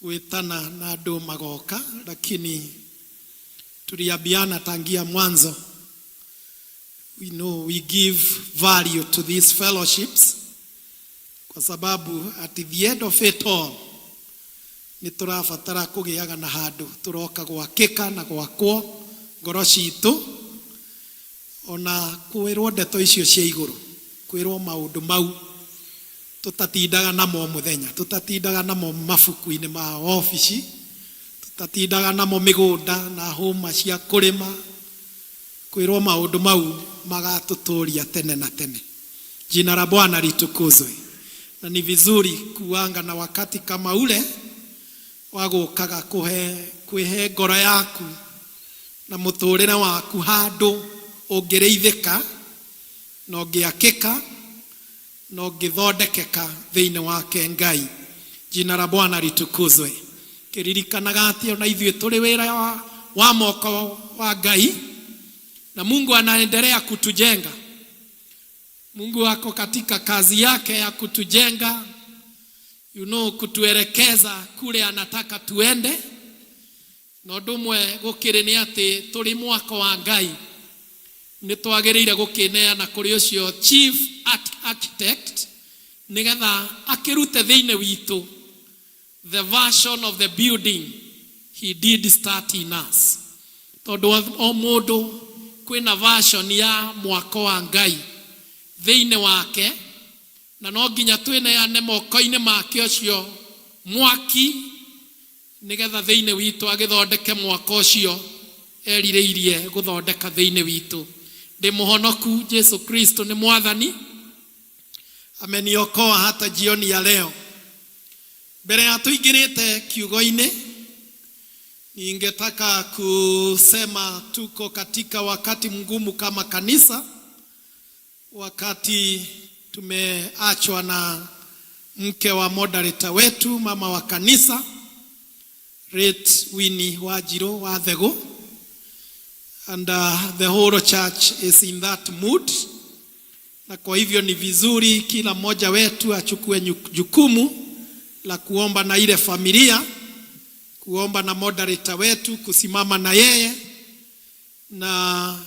gwĩtana na andũ magoka, lakini tuliambiana tangia mwanzo. We know we give value to these fellowships kwa sababu at the end of it all nĩ tũrabatara kũgĩaga na handũ tũroka gwakĩka na gwakwo ngoro citũ, ona kwĩrwo ndeto icio cia igũrũ, kwĩrwo maũndũ mau tũtatindaga namo mũthenya, tũtatindaga namo mabuku-inĩ ma obici, tũtatindaga namo mĩgũnda na hũma cia kũrĩma, kwĩrwo maũndũ mau magatũtũria tene na tene. Jina la Bwana litukuzwe. Na ni vizuri kuanga na wakati kama ule wa gũkaga kũhe kwĩhe ngoro yaku na mũtũrĩre waku handũ ũngĩrĩithĩka na ũngĩakĩka na ũngĩthondekeka thĩinĩ wake Ngai. Jina la Bwana litukuzwe. Kĩririkanaga atĩ ona ithuĩ tũrĩ wĩra wa moko wa Ngai na Mungu anaendelea kutujenga. Mungu ako katika kazi yake ya kutujenga, kutuelekeza kule anataka tuende. Na ũndũ ũmwe gũkĩrĩ nĩ atĩ tũrĩ mwako wa Ngai nĩ twagĩrĩire gũkĩneana kũrĩ ũcio chief architect, nĩgetha akĩrute thĩinĩ witũ the version of the building he did start in us, tondũ o mũndũ kwĩna version ya mwako wa Ngai thĩinĩ wake, na no nginya twĩneane moko-inĩ make ũcio mwaki, nĩgetha thĩinĩ witũ agĩthondeke mwako ũcio erirĩirie gũthondeka thĩinĩ witũ. Ndĩ mũhonoku, Jesu Kristo nĩ mwathani, ameniokoa hata jioni ya leo. Mbere ya tuingĩrĩte kiugo-inĩ, ningetaka kusema tuko katika wakati mgumu kama kanisa, wakati tumeachwa na mke wa moderator wetu, mama wa kanisa, late Winnie Wanjiru wa Thegu, and the whole church is in that mood. Na kwa hivyo ni vizuri kila mmoja wetu achukue jukumu la kuomba na ile familia, kuomba na moderator wetu, kusimama na yeye na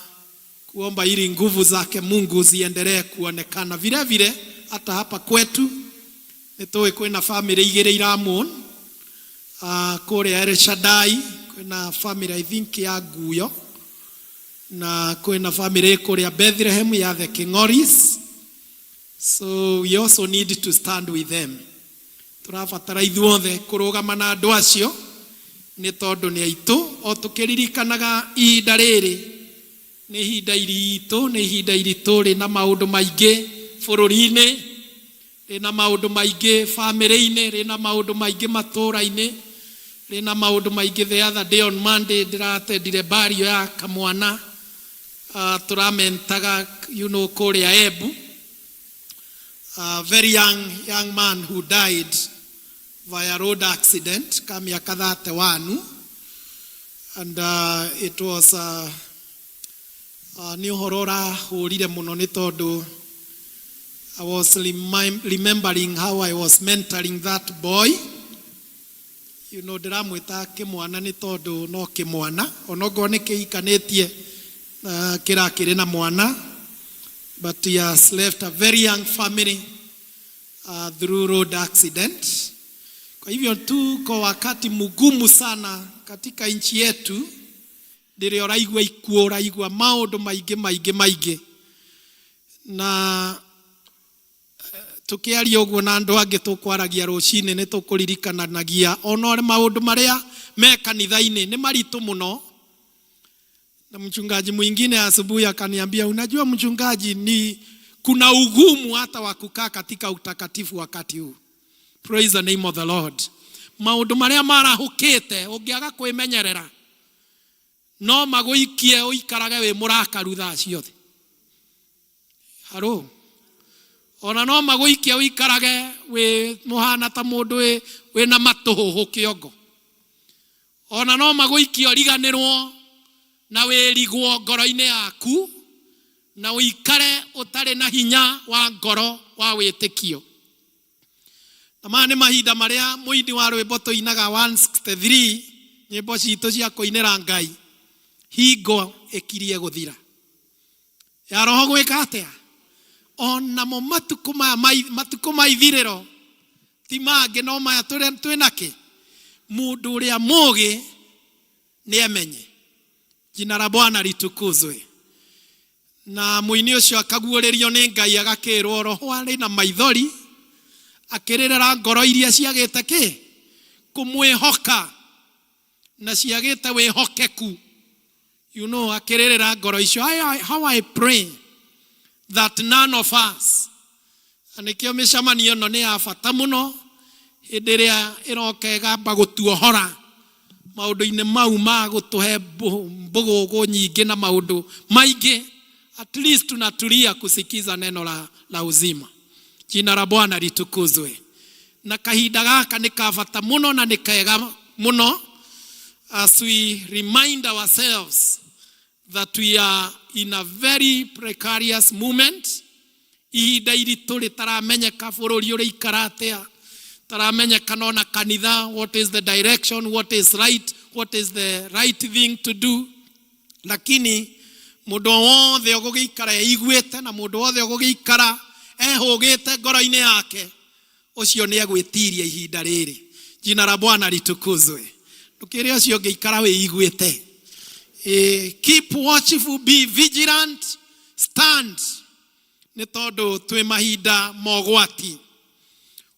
kuomba ili nguvu zake Mungu ziendelee kuonekana. Vile vile hata hapa kwetu nĩ tũĩ kwĩna family igĩrĩ iramourn kũrĩa El Shaddai, kwĩna family, I think, ya Nguyo, na kwĩna family kũrĩa Bethlehem ya the Kingoris. So we also need to stand with them. Tũrabatara ithuothe kũrũgama na andũ acio nĩ tondũ nĩ aitũ, o tũkĩririkanaga ihinda rĩrĩ nĩ ihinda iritũ, nĩ ihinda iritũ rĩna maũndũ maingĩ bũrũri-inĩ, rĩna maũndũ maingĩ bamĩrĩ-inĩ, rĩna maũndũ maingĩ matũũra-inĩ, rĩna maũndũ maingĩ. The other day, on Monday, ndĩratendire bario ya kamwana tũramentaga kũrĩa Embu, a very young man who died via road accident, ka mĩaka 31, and it was nĩ ũhoro ũrahũrire mũno nĩ tondũ I was remembering how I was mentoring that boy. Ndĩramwĩta kĩmwana nĩ tondũ no kĩmwana, onokorwo nĩ kĩhikanĩtie kĩrakĩrĩ na mwana, but he has left a very young family through road accident. Kwa hivyo tuko wakati mgumu sana katika nchi yetu, ndĩrĩa ũraigua ikuũ, ũraigua maũndũ maingĩ maingĩ maingĩ, na tukiaria ũguo na andũ angĩ tũkwaragia rũcinĩ nĩ tũkũririkananagia ona maũndũ marĩa me kanitha-inĩ nĩ maritũ mũno. Na mchungaji mwingine asubuhi akaniambia, "Unajua mchungaji, ni kuna ugumu hata wa kukaa katika utakatifu wakati huu." Praise the name of the Lord. Maũndũ marĩa marahũkĩte, ũngĩaga kwĩmenyerera no magũikie ũikarage wĩ mũrakaru thaa ciothe. Haro ona no magũikie ũikarage wĩ mũhana ta mũndũ wĩna matũhũhũ kĩongo. Ona no magũikie ũriganĩrwo na wĩrigwo ngoro-inĩ yaku na ũikare ũtarĩ na hinya wa ngoro wa wĩtĩkio. Na maya nĩ mahinda marĩa mũini wa rwĩmbo tũinaga 163, nyĩmbo citũ cia kũinĩra Ngai, hingo ĩkirie gũthira ya roho gwĩka atĩa. Onamo matukũ maya matukũ ma ithirĩro ti mangĩ no maya twĩ nakĩ. Mũndũ ũrĩa mũgĩ nĩ emenye. Jina la Bwana litukuzwe. Na mũini ũcio akaguũrĩrio nĩ Ngai, agakĩrwo roho arĩ na maithori akĩrĩrĩra ngoro iria ciagĩte kĩ kũmwĩhoka na ciagĩte wĩhokeku, akĩrĩrĩra ngoro icio. How I pray that none of us, na nĩkĩo mĩcemanio ĩno nĩ ya bata mũno, hĩndĩ ĩrĩa ĩroka ĩgamba gũtuohora maũndũ-inĩ mau ma gũtũhe mbũgũgũ nyingĩ na maũndũ maingĩ. At least tunatulia kusikiza neno la uzima. Jina la Bwana litukuzwe. Na kahinda gaka nĩ ka bata mũno na nĩ kega mũno as we remind ourselves that we are in a very precarious moment, ihinda iritũ rĩtaramenyeka bũrũri ũrĩikara atĩa, taramenyeka ona kanitha, what is the direction, what is right, what is the right thing to do. Lakini mũndũ wothe ũgũgĩikara eiguĩte na mũndũ wothe ũgũgĩikara ehũgĩte ngoro-inĩ yake, ũcio nĩ egwĩtiria ihinda rĩrĩ. Jina la Bwana litukuzwe. Ndũkĩrĩ ũcio ũngĩikara wĩiguĩte. Keep watchful, be vigilant, stand, nĩ tondũ twĩ mahinda mogwati.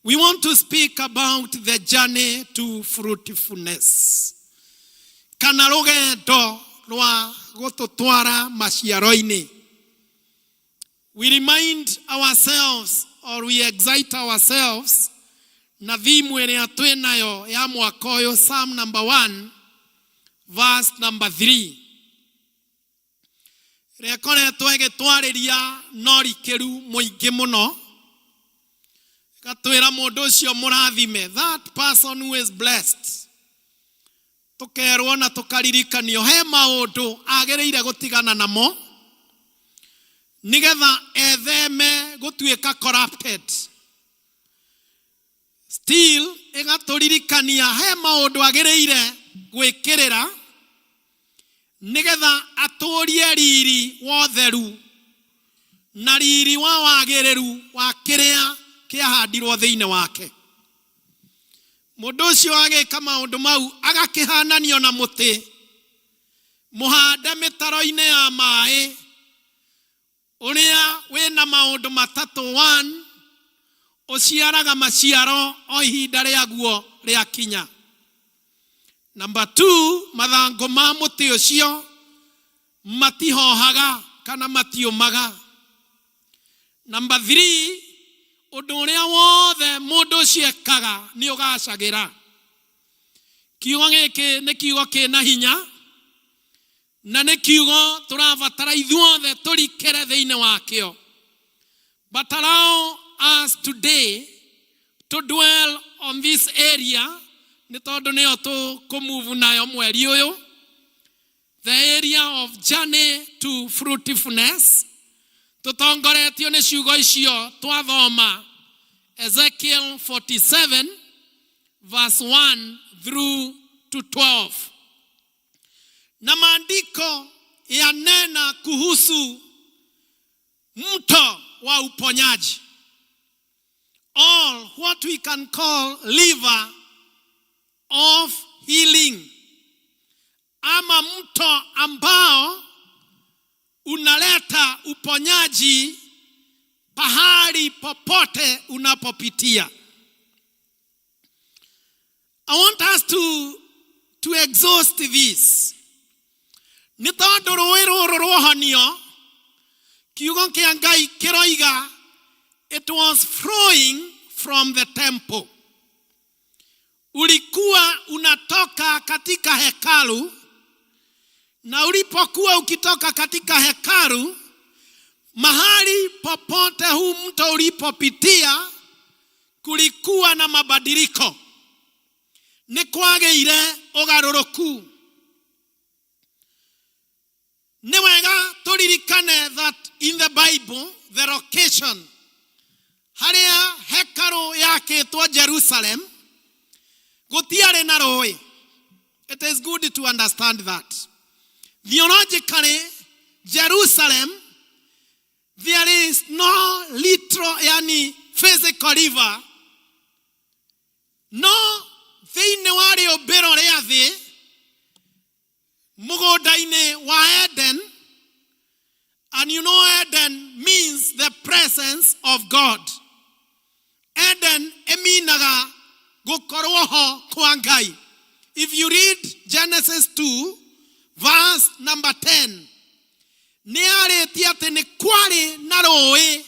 We want to speak about the journey to fruitfulness, kana rũgendo rwa gũtũtwara maciaro-inĩ. We remind ourselves or we excite ourselves na thimu ĩrĩa twĩ nayo ya mwaka ũyũ, Psalm number 1 verse number 3, ĩrĩa ĩkoretwo ĩgĩtwarĩria na ũrikĩru mũingĩ mũno, ĩgatwĩra mũndũ ũcio mũrathime, that person who is blessed, tũkerwo na tũkaririkanio he maũndũ agĩrĩire gũtigana namo. Nĩgetha etheme gũtuĩka corrupted. Still ĩgatũririkania he maũndũ agĩrĩire gwĩkĩrĩra nĩgetha atũrie riri wa ũtheru na riri wa wagĩrĩru wa kĩrĩa kĩahandirwo thĩinĩ wake. Mũndũ ũcio agĩka maũndũ mau agakĩhananio na mũtĩ mũhande mĩtaro-inĩ ya maĩ ũrĩa wĩna maũndũ matatũ. One, ũciaraga maciaro o ihinda rĩaguo rĩakinya. Number two, mathangũ ma mũtĩ ũcio matihohaga kana matiũmaga. Number three, ũndũ ũrĩa wothe mũndũ ũcio ekaga nĩ ũgacagĩra. Kiugo gĩkĩ nĩ kiugo kĩna hinya na nĩ kiugo tũrabatara ithuothe tũrikĩre thĩinĩ wakĩo. But allow us today to dwell on this area nĩ tondũ nĩyo tũkũmove nayo mweri ũyũ, the area of journey to fruitfulness, tũtongoretio nĩ ciugo icio twathoma Ezekiel 47 verse 1 through to 12. Na maandiko yanena kuhusu mto wa uponyaji, or what we can call river of healing, ama mto ambao unaleta uponyaji pahali popote unapopitia. I want us to exhaust this. Nĩ tondũ rũĩ rũrũ rwohonio, kiugo kĩa Ngai kĩroiga it was flowing from the temple. Ulikuwa unatoka katika hekalu, na ulipokuwa ukitoka katika hekalu, mahali popote huu mto ulipopitia, kulikuwa na mabadiliko, nĩ kwagĩire ũgarũrũku. Nĩ wega tũririkane that in the Bible, the location harĩa hekarũ yakĩtwo Jerusalem gũtiarĩ na rũĩ. It is good to understand that theologically, Jerusalem, there is no literal, yani physical river, no thĩinĩ wa rĩũmbĩro rĩa thĩ, mũgũnda-inĩ wa Eden, and you know Eden means the presence of God. Eden ĩminaga gũkorwo ho kwa Ngai. If you read Genesis 2 verse number 10, nĩ arĩtie atĩ nĩ kwarĩ na rũĩ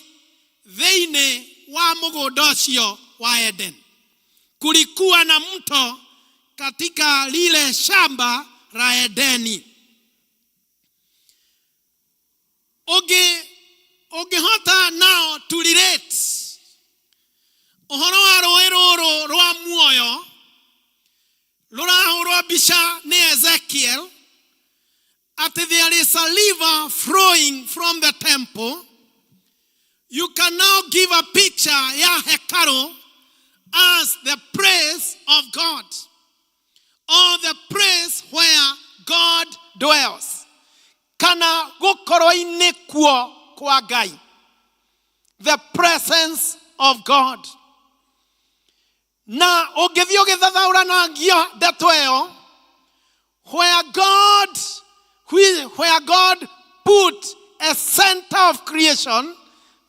thĩinĩ wa mũgũnda ũcio wa Eden. Kulikuwa na mto katika lile shamba la Edeni. Ũngĩhota now to relate ũhoro wa rũĩ rũrũ rwa muoyo rũrahũrwo mbica nĩ Ezekiel atĩ there is a river flowing from the temple, you can now give a picture ya hekarũ as the place of God or the place where God dwells, kana gũkorwo-inĩ kuo kwa Ngai, the presence of God. Na ũngĩthiĩ ũgĩthathaũranagia ndeto ĩyo, where God put a center of creation,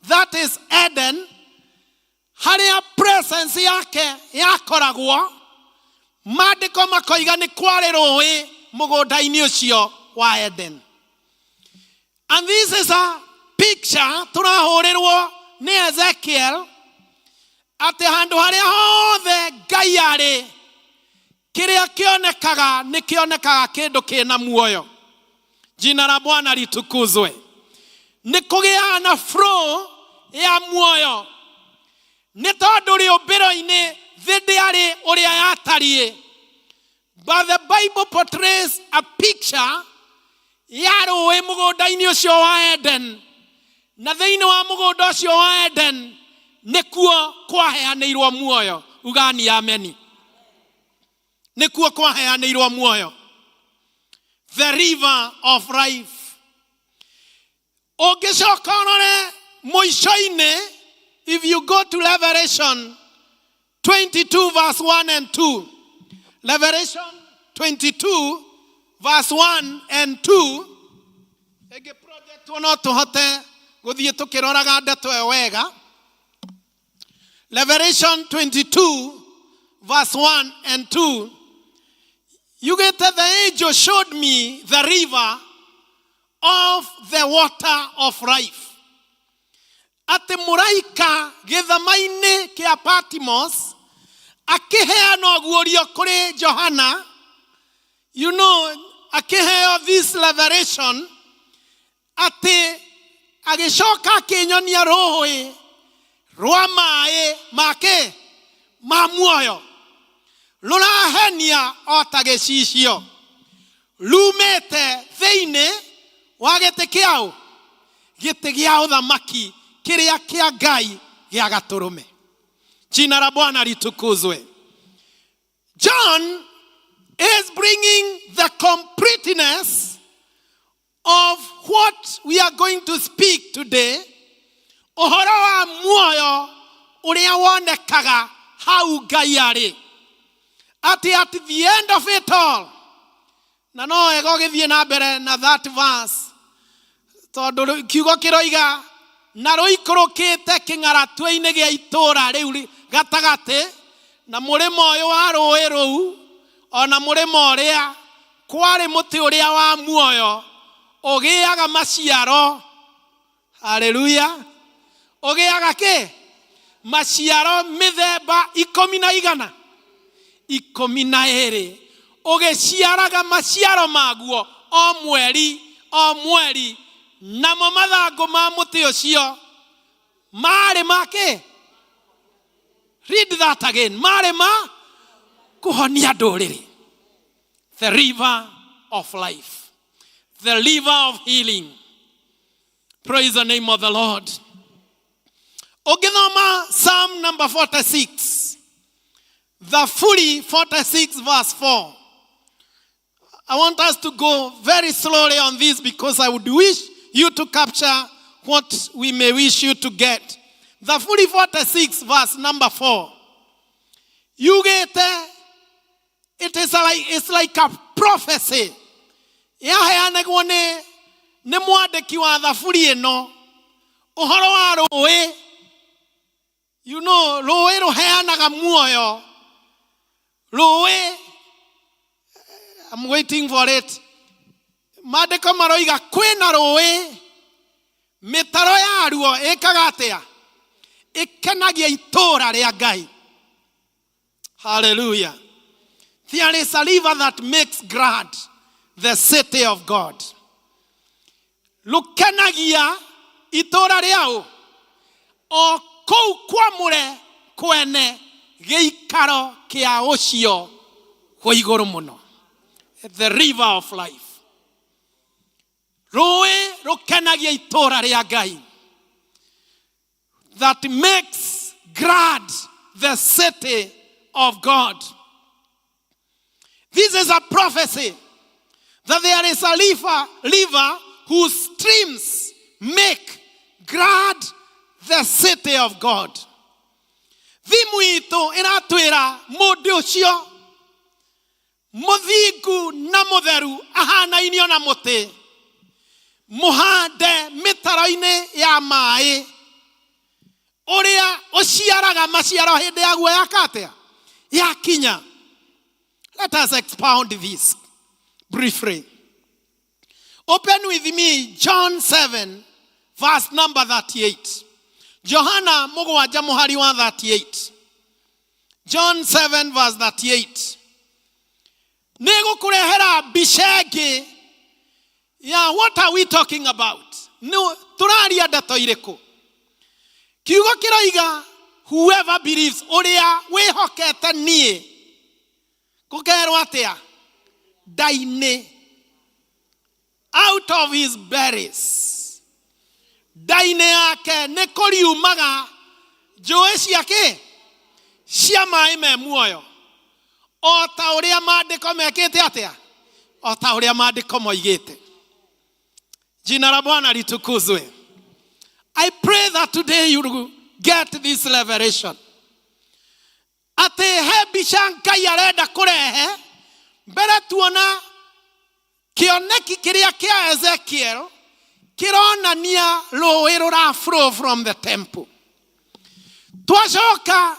that is Eden, harĩa presence yake yakoragwo, maandĩko makoiga nĩ kwarĩ rũĩ mũgũnda-inĩ ũcio wa Eden. And this is a picture tũrahũrĩrwo nĩ Ezekiel atĩ handũ harĩa hothe Ngai arĩ, kĩrĩa kĩonekaga nĩ kĩonekaga kĩndũ kĩna muoyo. Jina la Bwana litukuzwe. Nĩ kũgĩaga na flow ya muoyo, nĩ tondũ rĩũmbĩro-inĩ thĩ ndĩarĩ ũrĩa yatariĩ, but the Bible portrays a picture ya rũĩ mũgũnda-inĩ ũcio wa Eden. Na thĩinĩ wa mũgũnda ũcio wa Eden nĩkuo kwaheanĩirwo muoyo. Ugani ameni. Nĩkuo kwaheanĩirwo muoyo. The river of life. Ũngĩcoka ũrore mũico-inĩ, if you go to Revelation 22 verse 1 and 2. Revelation 22 verse 1 and 2. Ĩngĩ project no tũhote gũthiĩ tũkĩroraga ndeto ĩyo wega. Revelation 22 verse 1 and 2. Yugĩte the angel showed me the river of the water of life. Atĩ mũraika gĩthama-inĩ kĩa Patmos akĩheana ũguũrio kũrĩ Johana, you know, akĩheo this revelation atĩ agĩcoka akĩnyonia rũĩ rwa maĩ make ma muoyo rũrahenia o ta gĩcicio rumĩte thĩinĩ wa gĩtĩ kĩaũ gĩtĩ gĩa ũthamaki kĩrĩa kĩa Ngai gĩa gatũrũme. Jina la Bwana litukuzwe. John is bringing the completeness of what we are going to speak today, ũhoro wa muoyo ũrĩa wonekaga hau Ngai arĩ, atĩ at the end of it all, na no wega ũgĩthiĩ na mbere na that verse tondũ kiugo kĩroiga na rũikũrũkĩte kĩng'aratwe-inĩ gĩa itũũra rĩu gatagatĩ na mũrĩmo ũyũ wa rũĩ rũu ona mũrĩmo ũrĩa kwarĩ mũtĩ ũrĩa wa muoyo ũgĩaga maciaro. Haleluya. Ũgĩaga kĩ? Maciaro mĩthemba ikũmi na igana ikũmi na ĩrĩ, ũgĩciaraga maciaro maguo o mweri o mweri, namo mathangũ ma mũtĩ ũcio marĩ ma kĩ? Read that again. Marĩ ma kũhonia ndũrĩrĩ. The river of life, the river of healing. Praise the name of the Lord. Ũngĩthoma Psalm number 46, Thaburi 46 verse 4. I want us to go very slowly on this because I would wish you to capture what we may wish you to get. Thaburi 46 verse number 4. Yugĩte it is like, it's like a prophecy yaheanagwo nĩ nĩ mwandĩki wa thaburi ĩno ũhoro wa rũĩ. You know, rũĩ rũheanaga muoyo. Rũĩ, I'm waiting for it. Maandĩko maroiga kwĩna rũĩ mĩtaro yaruo ĩkaga atĩa? Ĩkenagia itũũra rĩa Ngai. Hallelujah. There is a river that makes glad the city of God. Rũkenagia itũũra rĩaũ o kũu kwamũre kwene gĩikaro kĩa ũcio wĩ igũrũ mũno. The river of life. Rũĩ rũkenagia itũũra rĩa Ngai. That makes glad the city of God. This is a prophecy that there is a river whose streams make glad the city of God. Thimu itũ ĩratwĩra mũndũ ũcio mũthingu na mũtheru ahanainio na mũtĩ mũhande mĩtaro-inĩ ya maĩ ũrĩa ũciaraga maciaro hĩndĩ yaguo yaka atĩa yakinya. Let us expound this briefly. Open with me John 7 verse number 38. Johana mũgwanja mũhari wa 38. John 7 verse 38 nĩ gũkũrehera mbica ĩngĩ ya what are we talking about. Nĩ tũraria ndeto irĩkũ? Kiugo kĩroiga whoever believes, ũrĩa wĩhokete niĩ, gũkerwo atĩa? Nda-inĩ, out of his bellies. Nda-inĩ yake nĩ kũriumaga njũĩ cia kĩ? Cia maĩ me muoyo. O ta ũrĩa maandĩko mekĩte atĩa? O ta ũrĩa maandĩko moigĩte. Jina la Bwana litukuzwe. I pray that today you will get this revelation. Atĩ he mbica Ngai arenda kũrehe mbere tuona kĩoneki kĩrĩa kĩa Ezekiel kĩronania rũĩ rũra flow from the temple. Twacoka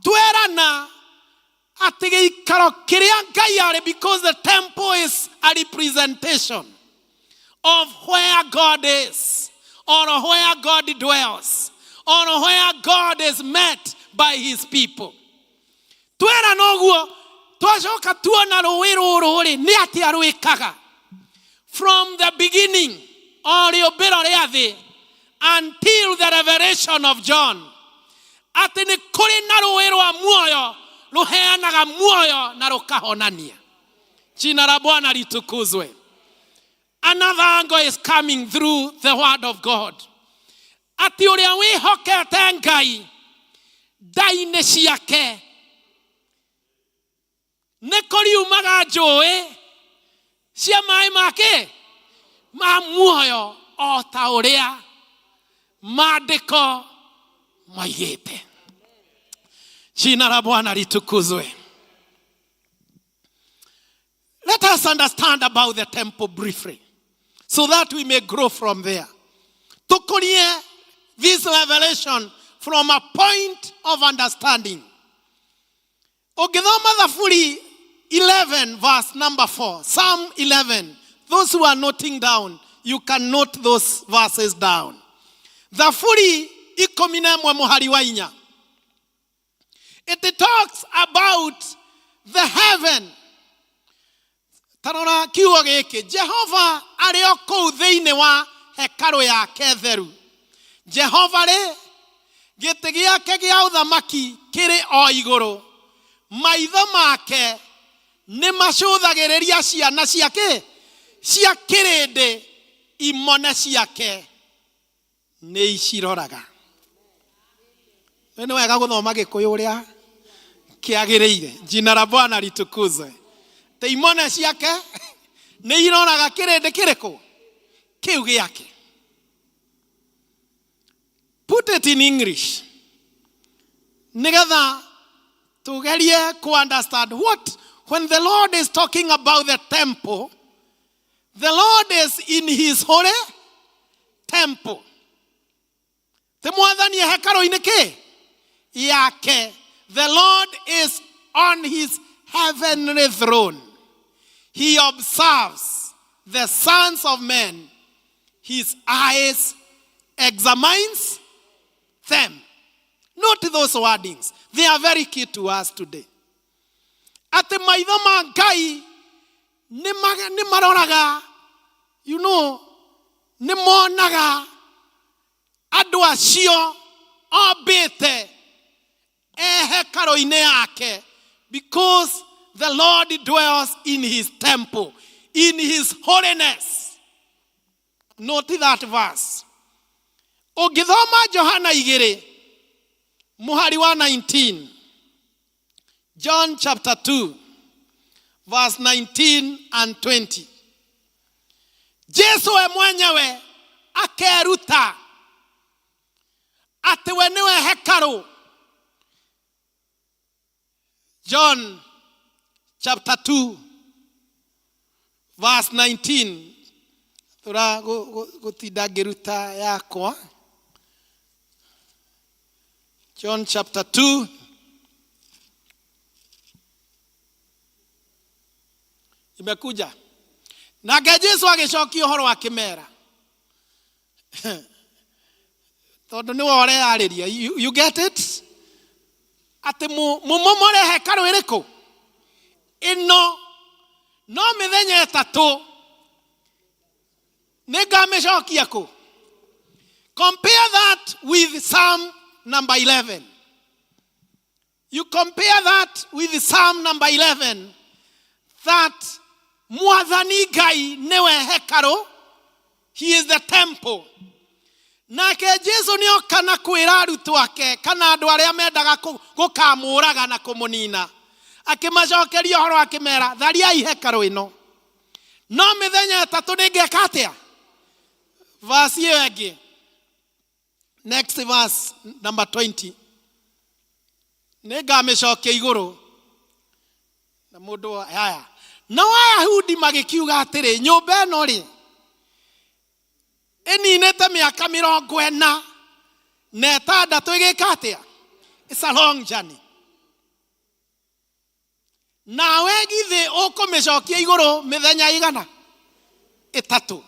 twerana atĩ gĩikaro kĩrĩa Ngai arĩ, because the temple is a representation of where God is, or where God dwells, or where God is met by his people. Twera noguo twacoka tuona rũĩ rũrũ rĩ nĩ atĩa rwĩkaga from the beginning o rĩũmbĩro rĩa thĩ until the revelation of John, atĩ nĩ kũrĩ na rũĩ rwa muoyo rũheanaga muoyo na rũkahonania. Jina la Bwana litukuzwe. Another angle is coming through the word of God. Atĩ ũrĩa wĩhokete Ngai nda-inĩ ciake nĩ kũriumaga njũĩ cia maĩ make ma muoyo o ta ũrĩa maandĩko moigĩte. Jina la Bwana litukuzwe. Let us understand about the temple briefly so that we may grow from there. Tukurie this revelation from a point of understanding. Ũngĩthoma Thaburi 11 verse number 4, Psalm 11, those who are noting down, you can note those verses down. Thaburi ikũmi na ĩmwe mũhari wa inya. It talks about the heaven. Tarora kiugo gĩkĩ, Jehova arĩ o kũu thĩinĩ wa hekarũ yake theru. Jehova rĩ, gĩtĩ gĩake gĩa ũthamaki kĩrĩ o igũrũ. Maitho make nĩ macũthagĩrĩria ciana ciake cia kĩrĩndĩ, imone ciake nĩ iciroraga. Nĩ wega gũthoma Gĩkũyũ ũrĩa kĩagĩrĩire. Jina la Bwana litukuzwe. Te imone ciake nĩ iroraga kĩrĩndĩ kĩrĩkũ? Kĩu gĩake. Put it in English. Nĩgetha tugerie ku understand what when the Lord is talking about the temple, the Lord is in his holy temple. Ti mwathani e hekarũ-inĩ kĩ? Yake. The Lord is on his heavenly throne. He observes the sons of men. His eyes examines them. Note those wordings. They are very key to us today. Atĩ maitho ma Ngai nĩ maroraga, you know, nĩ monaga andũ acio ombĩte e hekarũ-inĩ yake, because the Lord dwells in his temple, in his holiness. Note that verse. Ũngĩthoma Johana igĩrĩ mũhari wa 19, John chapter 2 verse 19 and 20, Jesu we mwenyewe akeruta atĩ we nĩwe hekarũ. John chapter 2 verse 19, tura gũtinda ngĩruta yakwa. John chapter 2 imekuja. Nake Jesu agĩcokia ũhoro akĩmera, tondũ nĩwe ũreyarĩria. You get it? Atĩ mũmomore hekarũ ĩrĩkũ ĩno, no mĩthenya ĩtatũ nĩ ngamĩcokia kũ. Compare that with Psalm number 11. You compare that with Psalm number 11, that mwathani Ngai nĩwe hekarũ, he is the temple. Nake Jesu nĩ oka na kwĩra arutwo ake kana andũ arĩa mendaga gũkamũraga na kũmũnina, akĩmacokeria ũhoro akĩmera, thariai hekarũ ĩno, no mĩthenya ĩtatũ nĩngeka atĩa? Verse ĩyo ĩngĩ, next verse, number 20, nĩngamĩcokia igũrũ na mũndũ haya. Nao Ayahudi magĩkiuga atĩrĩ, nyũmba ĩno rĩ ĩninĩte mĩaka 46 ĩgĩka atĩa? It's a long journey. Nawe githĩ ũkũmĩcokia igũrũ mĩthenya igana ĩtatũ?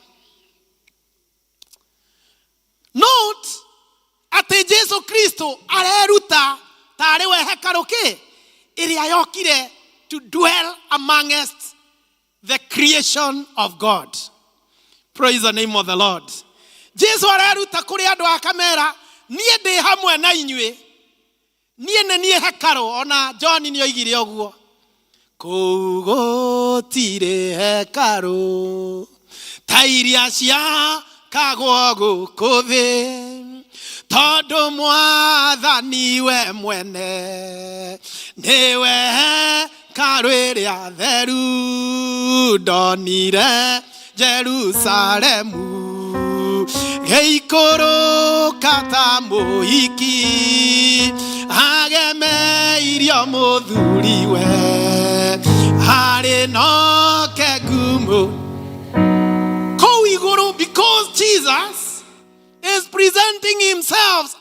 Note atĩ Jesu Kristo areruta tarĩ we hekarũ kĩ ĩrĩa yokire to dwell amongst the creation of God. Praise the name of the Lord. Jesu areruta kũrĩ andũ akamera, niĩ ndĩ hamwe na inyuĩ, niĩ nĩ niĩ hekarũ. Ona John nĩ oigire ũguo, kũu gũtirĩ hekarũ ta iria ciakagwo gũkũ thĩ, tondũ Mwathani we mwene nĩwe hekarũ ĩrĩa theru. Ndonire Jerusalemu gĩikũrũka ta mũhiki agemeirio mũthuriwe harĩ noke ngumo kũu igũrũ. Because Jesus is presenting himself,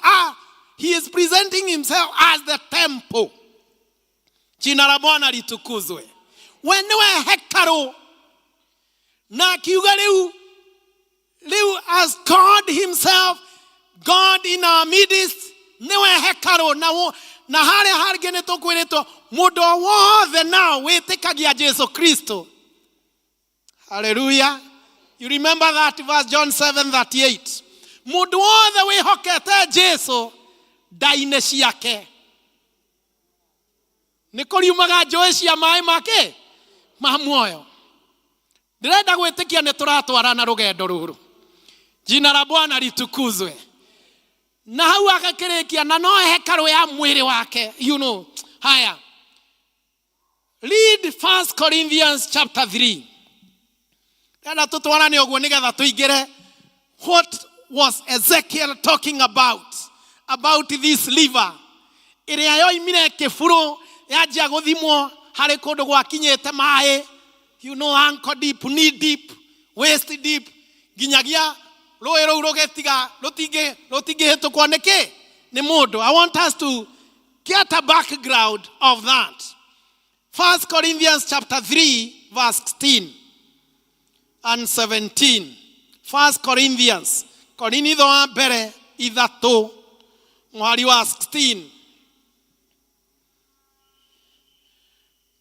he is presenting himself as the temple. Jina la Bwana litukuzwe. We nĩwe hekarũ, na akiuga rĩu rĩu as God himself, God in our midst, nĩwe hekarũ. Na na harĩa hangĩ nĩ tũkwĩrĩtwo mũndũ o wothe nao wĩtĩkagia Jesu Kristo. Hallelujah. You remember that verse, John 7:38. Mũndũ wothe wĩhokete Jesu, nda-inĩ ciake nĩ kũriumaga njũĩ cia maĩ make ma muoyo. Ndĩrenda gwĩtĩkia nĩ tũratwarana rũgendo rũrũ. Jina la Bwana litukuzwe. Na hau agakĩrĩkia na no hekarũ ya mwĩrĩ wake. Haya, read 1 Corinthians chapter 3. Ndĩrenda tũtwarane ũguo nĩgetha tũingĩre what was Ezekiel talking about this river ĩrĩa yoimire kĩbũrũ yanjia gũthimwo harĩ kũndũ gwakinyĩte maĩ, ankle deep, knee deep, waist deep, nginyagia rũĩ rũu rũgĩtiga rũtingĩhĩtũkwo nĩ kĩ nĩ mũndũ. I want us to get a background of that. 1 Corinthians chapter 3 verse 16 and 17. 1 Corinthians, Korinitho wa mbere 3 mũhari wa 16.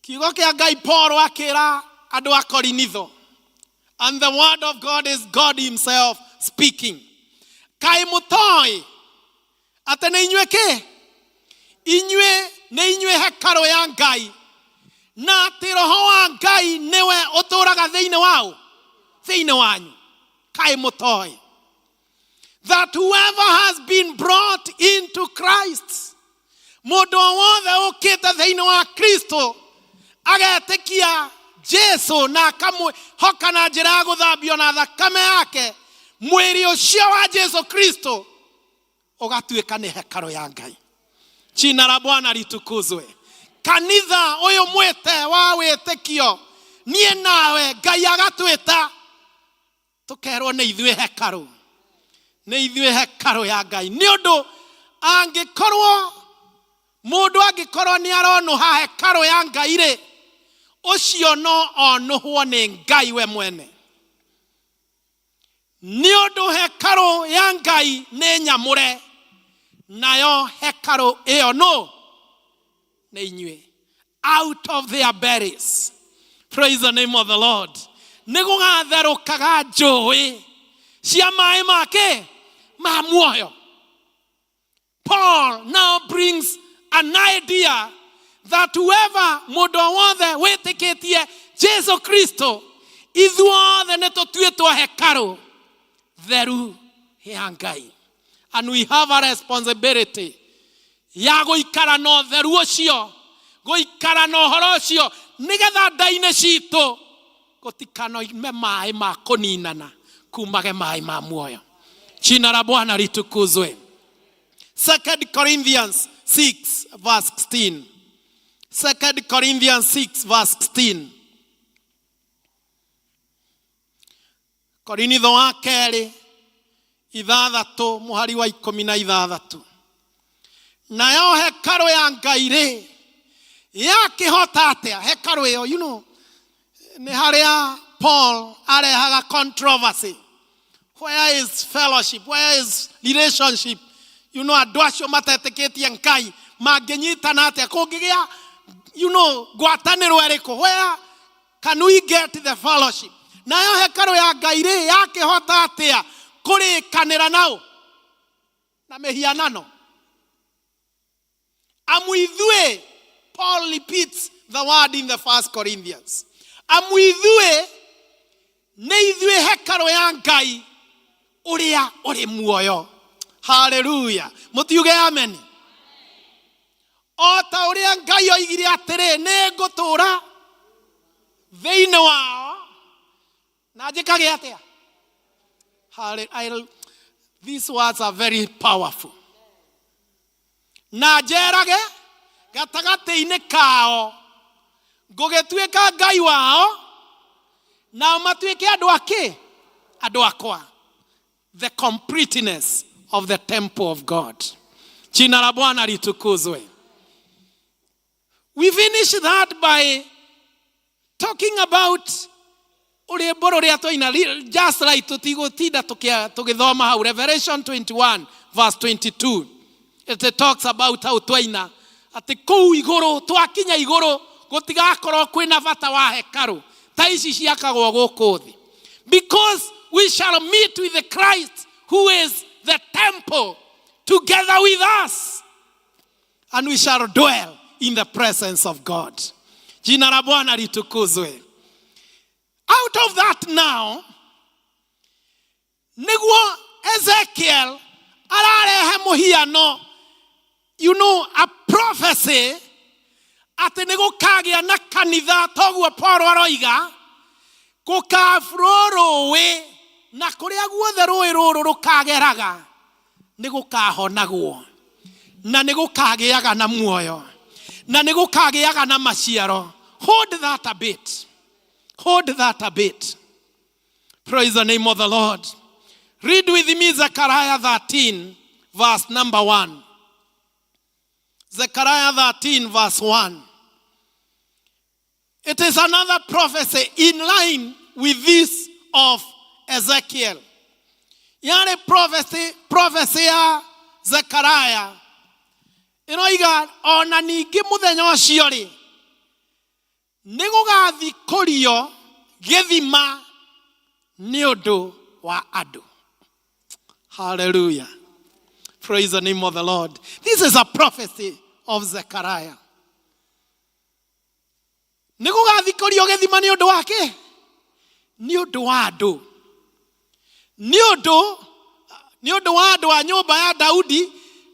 Kiugo kĩa Ngai, Paul akĩra andũ a Korinitho, and the word of God is God himself speaking, kaĩ mũtoĩ atĩ nĩ inyuĩ kĩ inyuĩ nĩ inyuĩ hekarũ ya Ngai, na atĩ Roho wa Ngai nĩwe ũtũũraga thĩinĩ wao, thĩinĩ wanyu? Kaĩ mũtoĩ that whoever has been brought into Christ, mũndũ o wothe ũkĩte thĩinĩ wa Kristo, agetĩkia Jesu na akamwĩhoka na njĩra ya gũthambio na thakame yake, mwĩrĩ ũcio wa Jesu Kristo ũgatuĩka nĩ hekarũ ya Ngai? Jina la Bwana litukuzwe. Kanitha ũyũ mwĩte wa wĩtĩkio, niĩ nawe Ngai agatwĩta tũkerwo nĩ ithuĩ hekarũ, nĩ ithuĩ hekarũ ya Ngai. Nĩ ũndũ angĩkorwo mũndũ angĩkorwo nĩ aronũha hekarũ ya Ngai rĩ, ũcio no onũhwo nĩ Ngai we mwene, nĩ ũndũ hekarũ ya Ngai nĩ nyamũre, nayo hekarũ ĩyo no nĩ inyuĩ. Out of their bellies, praise the name of the Lord, nĩ gũgatherũkaga njũĩ cia maĩ make ma muoyo. Paul now brings an idea that whoever, mũndũ o wothe wĩtĩkĩtie Jesu Kristo, ithuothe nĩ tũtuĩtwo hekarũ theru ya Ngai. And we have a responsibility ya gũikara na ũtheru ũcio, gũikara na ũhoro ũcio, nĩgetha nda-inĩ citũ gũtikanoime maĩ ma kũninana, kumage maĩ ma muoyo. Jina la Bwana litukuzwe. 2 Corinthians 6 verse 16. 2 Corinthians 6 verse 16. Korinitho wa kerĩ 6 mũhari wa 16. Nayo hekarũ ya Ngai rĩ yakĩhota atĩa? Hekarũ ĩyo, nĩ harĩa Paul arehaga controversy. Where is fellowship? Where is relationship? Andũ acio matetĩkĩtie Ngai mangĩnyitana atĩa? Kũngĩgĩa, ngwatanĩro ĩrĩkũ? Where can we get the fellowship? Nayo hekarũ ya Ngai rĩ yakĩhota atĩa kũrĩkanĩra nao na mĩhianano? Amu ithuĩ, Paul repeats the word in the 1 Corinthians. Amu ithuĩ nĩ ithuĩ hekarũ ya Ngai ũrĩa ũrĩ muoyo. Hallelujah. Mũtiuge amen. O ta ũrĩa Ngai oigire atĩrĩ, nĩ ngũtũũra thĩinĩ wao na njĩkage atĩa? These words are very powerful. Na njerage gatagatĩ-inĩ kao, ngũgĩtuĩka Ngai wao, nao matuĩke andũ akĩ? Andũ akwa. The completeness of the temple of God. Jina la Bwana litukuzwe. We finish that by talking about rwĩmbo rũrĩa twaina, just like tũtigũtinda tũgĩthoma hau, Revelation 21 verse 22. It talks about how twaina atĩ kũu igũrũ, twakinya igũrũ gũtigakorwo kwĩna bata wa hekarũ ta ici ciakagwo gũkũ thĩ, because we shall meet with the Christ who is the temple together with us, and we shall dwell in the presence of God. Jina la Bwana litukuzwe. Out of that now, niguo Ezekiel ararehe mũhiano, a prophecy atĩ nĩ gũkagĩa na kanitha, toguo Paul aroiga, gũkaburo rũĩ, na kũrĩa guothe rũĩ rũrũ rũkageraga nĩ gũkahonagwo, na nĩ gũkagĩaga na muoyo, na nĩ gũkagĩaga na maciaro. Hold that a bit. Hold that a bit. Praise the name of the Lord. Read with me Zechariah 13 verse number 1. Zechariah 13 verse 1. It is another prophecy in line with this of Ezekiel. Yale prophecy ya Zechariah ĩroiga ona ningĩ mũthenya ũcio rĩ nĩ gũgathikũrio gĩthima nĩ ũndũ wa andũ. Hallelujah. Praise the name of the Lord. This is a prophecy of Zechariah. Nĩ gũgathikũrio gĩthima nĩ ũndũ wa kĩ? Nĩ ũndũ wa andũ. Nĩ ũndũ wa andũ a nyũmba ya Daudi,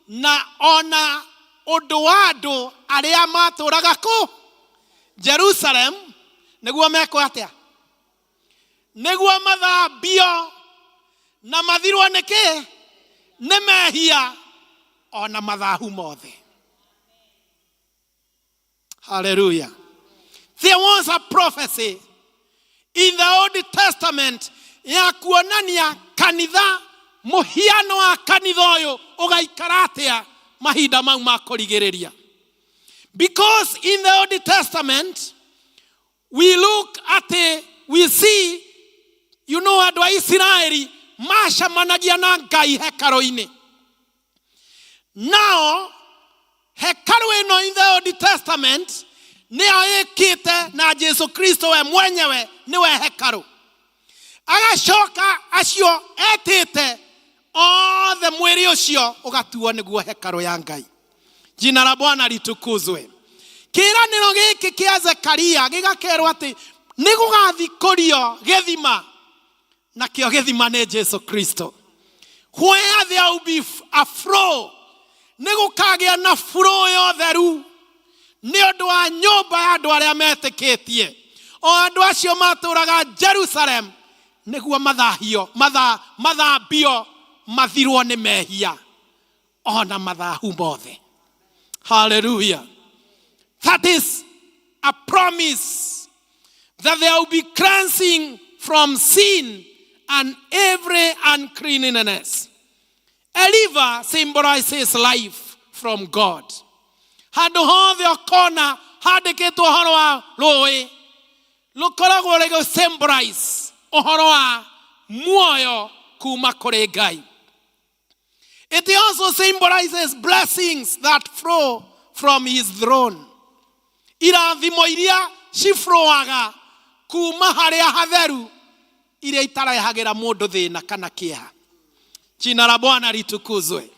na ona ũndũ wa andũ arĩa matũraga kũ? Jerusalem, nĩguo mekwo atĩa? Nĩguo mathambio na mathirwo nĩ kĩ? Nĩ mehia ona mathahu mothe. Hallelujah. There was a prophecy in the Old Testament ya kuonania kanitha, mũhiano wa kanitha ũyũ ũgaikara atĩa mahinda mau ma kũrigĩrĩria. Because in the Old Testament we look at the, we see, andũ a Isiraeli macemanagia na Ngai hekarũ-inĩ. Now, hekarũ ĩno in the Old Testament nĩyo ĩkĩte na Jesu Kristo we mwenyewe nĩwe hekarũ. Agacoka acio etĩte othe mwĩrĩ ũcio ũgatuo nĩguo hekarũ ya Ngai. Jina la Bwana litukuzwe. Kĩĩranĩro gĩkĩ kĩa Zekaria gĩgakerwo atĩ nĩ gũgathikũrio gĩthima, nakĩo gĩthima nĩ Jesu Kristo. Where there will be a flow, nĩ gũkagĩa na flow ya ũtheru nĩ ũndũ wa nyũmba ya andũ arĩa metĩkĩtie, o andũ acio matũraga Jerusalem, nĩguo mathahio, mathambio, mathirwo nĩ mehia ona mathahu mothe. Hallelujah. That is a promise that there will be cleansing from sin and every uncleanness. A river symbolizes life from God. Handũ hothe ũkona handĩkĩtwo ũhoro wa rũĩ, rũkoragwo rĩgĩ symbolize ũhoro wa muoyo kuma kũrĩ Ngai. It also symbolizes blessings that flow from his throne. Irathimo iria ciflowaga kuma harĩa hatheru, iria itarehagĩra mũndũ thĩna kana kĩeha. Jina la Bwana litukuzwe.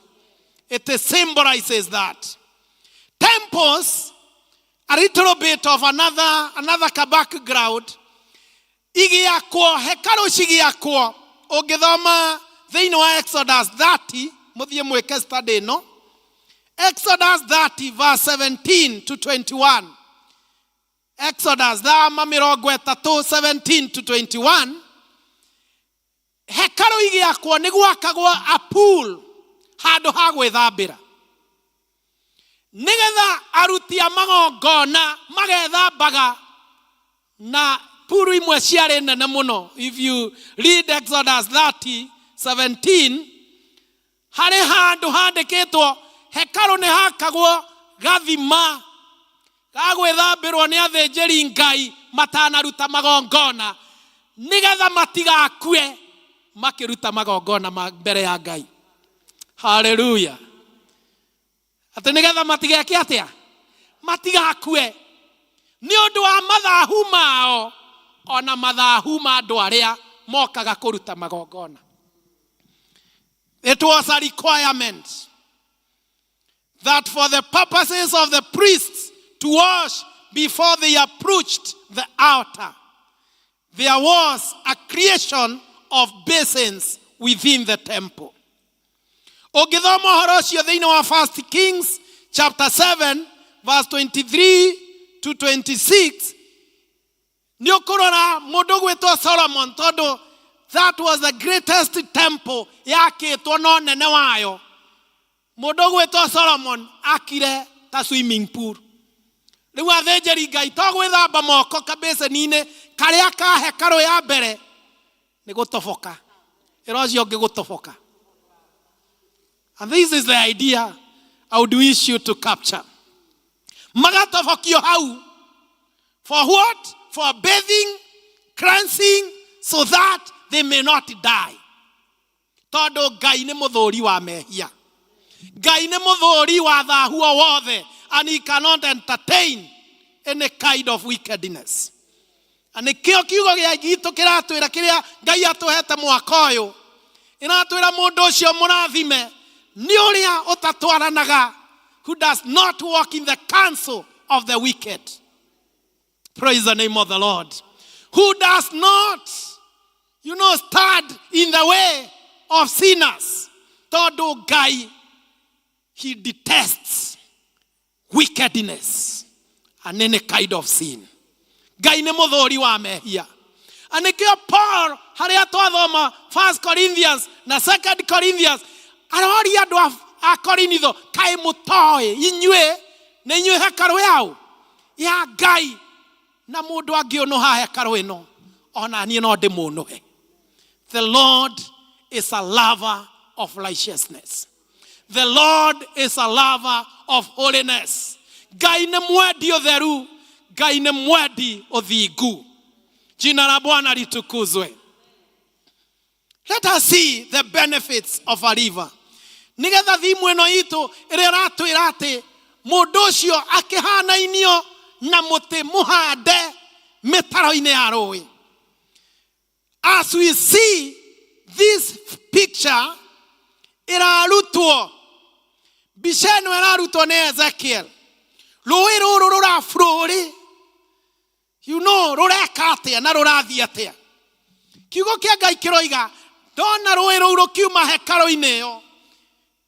It symbolizes that. Temples, a little bit of another background, igĩakwo, hekarũ cigĩakwo, ũngĩthoma thĩinĩ wa Exodus 30, mũthiĩ mwĩke study ĩno, Exodus 30 verse 17 to 21, Exodus thama 30 17 to 21, hekarũ igĩakwo nĩ gwakagwo a pool, handũ ha gwĩthambĩra, nĩgetha aruti a magongona magethambaga. Na pool imwe ciarĩ nene mũno. If you read Exodus 30 17, harĩ handũ handĩkĩtwo hekarũ nĩ hakagwo gathima ga gwĩthambĩrwo nĩ athĩnjĩri Ngai matanaruta magongona, nĩgetha matigakue makĩruta magongona ma mbere ya Ngai. Haleluya. Atĩ nĩgetha matigeke atĩa? Matigakue nĩ ũndũ wa mathahu mao ona mathahu ma andũ arĩa mokaga kũruta magongona. It was a requirement that for the purposes of the priests to wash before they approached the altar, there was a creation of basins within the temple. Ũngĩthoma ũhoro ũcio thĩinĩ wa First Kings chapter 7 verse 23 to 26, nĩ ũkũrora mũndũ gwĩtwo Solomon, tondũ that was the greatest temple yakĩtwo no nene wayo. Mũndũ gwĩtwo Solomon akire ta swimming pool. Rĩu athĩnjĩri Ngai to gwĩthamba moko kabĩceni-inĩ karĩa ka hekarũ ya mbere, nĩ gũtoboka ĩra ũcio ũngĩ gũtoboka. And this is the idea I would wish you to capture. Magatobokio hau for what? For bathing, cleansing, so that they may not die, tondũ Ngai nĩ mũthũri wa mehia, Ngai nĩ mũthũri wa thahu o wothe, and he cannot entertain any kind of wickedness. Na nĩkĩo kiugo gĩa gitũ kĩratwĩra, kĩrĩa Ngai atũhete mwaka ũyũ, ĩratwĩra mũndũ ũcio mũrathime nĩ ũrĩa ũtatwaranaga, who does not walk in the counsel of the wicked. Praise the name of the Lord. Who does not stand in the way of sinners, tondũ Ngai, he detests wickedness and any kind of sin. Ngai nĩ mũthũri wa mehia. Na nĩkĩo Paul, harĩa twathoma First Corinthians na Second Corinthians, aroria andũ a Korinitho, kaĩ mũtoĩ inyuĩ nĩ inyuĩ hekarũ yao ya Ngai, na mũndũ angĩũnũha hekarũ ĩno, ona niĩ no ndĩmũnũhe? The Lord is a lover of righteousness. The Lord is a lover of holiness. Ngai nĩ mwendi ũtheru, Ngai nĩ mwendi ũthingu. Jina la Bwana litukuzwe. Let us see the benefits of a river, nigetha thimu ĩno itũ ĩrĩa ĩratwĩra atĩ mũndũ ũcio akĩhanainio na mũtĩ mũhande mĩtaro-inĩ ya rũĩ. As we see this picture ĩrarutwo, mbica ĩno ĩrarutwo nĩ Ezekiel, rũĩ rũrũ rũraflow rũreka atĩa na rũrathiĩ atĩa? Kiugo kĩa Ngai kĩroiga Ndona rũĩ rũu rũkiuma hekarũ-inĩ ĩyo.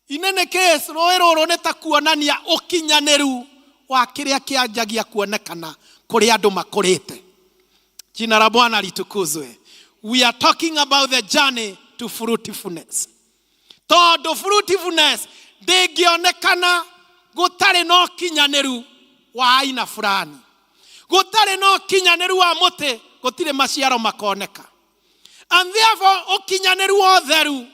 In any case, rũĩ rũrũ nĩ ta kuonania ũkinyanĩru wa kĩrĩa kĩanjagia kuonekana kũrĩ andũ makũrĩte. Jina la Bwana litukuzwe. We are talking about the journey to fruitfulness. Tondũ fruitfulness ndĩngĩonekana gũtarĩ na ũkinyanĩru wa aina fulani. Gũtarĩ na ũkinyanĩru wa mũtĩ, gũtirĩ maciaro makoneka. And therefore ũkinyanĩru wa ũtheru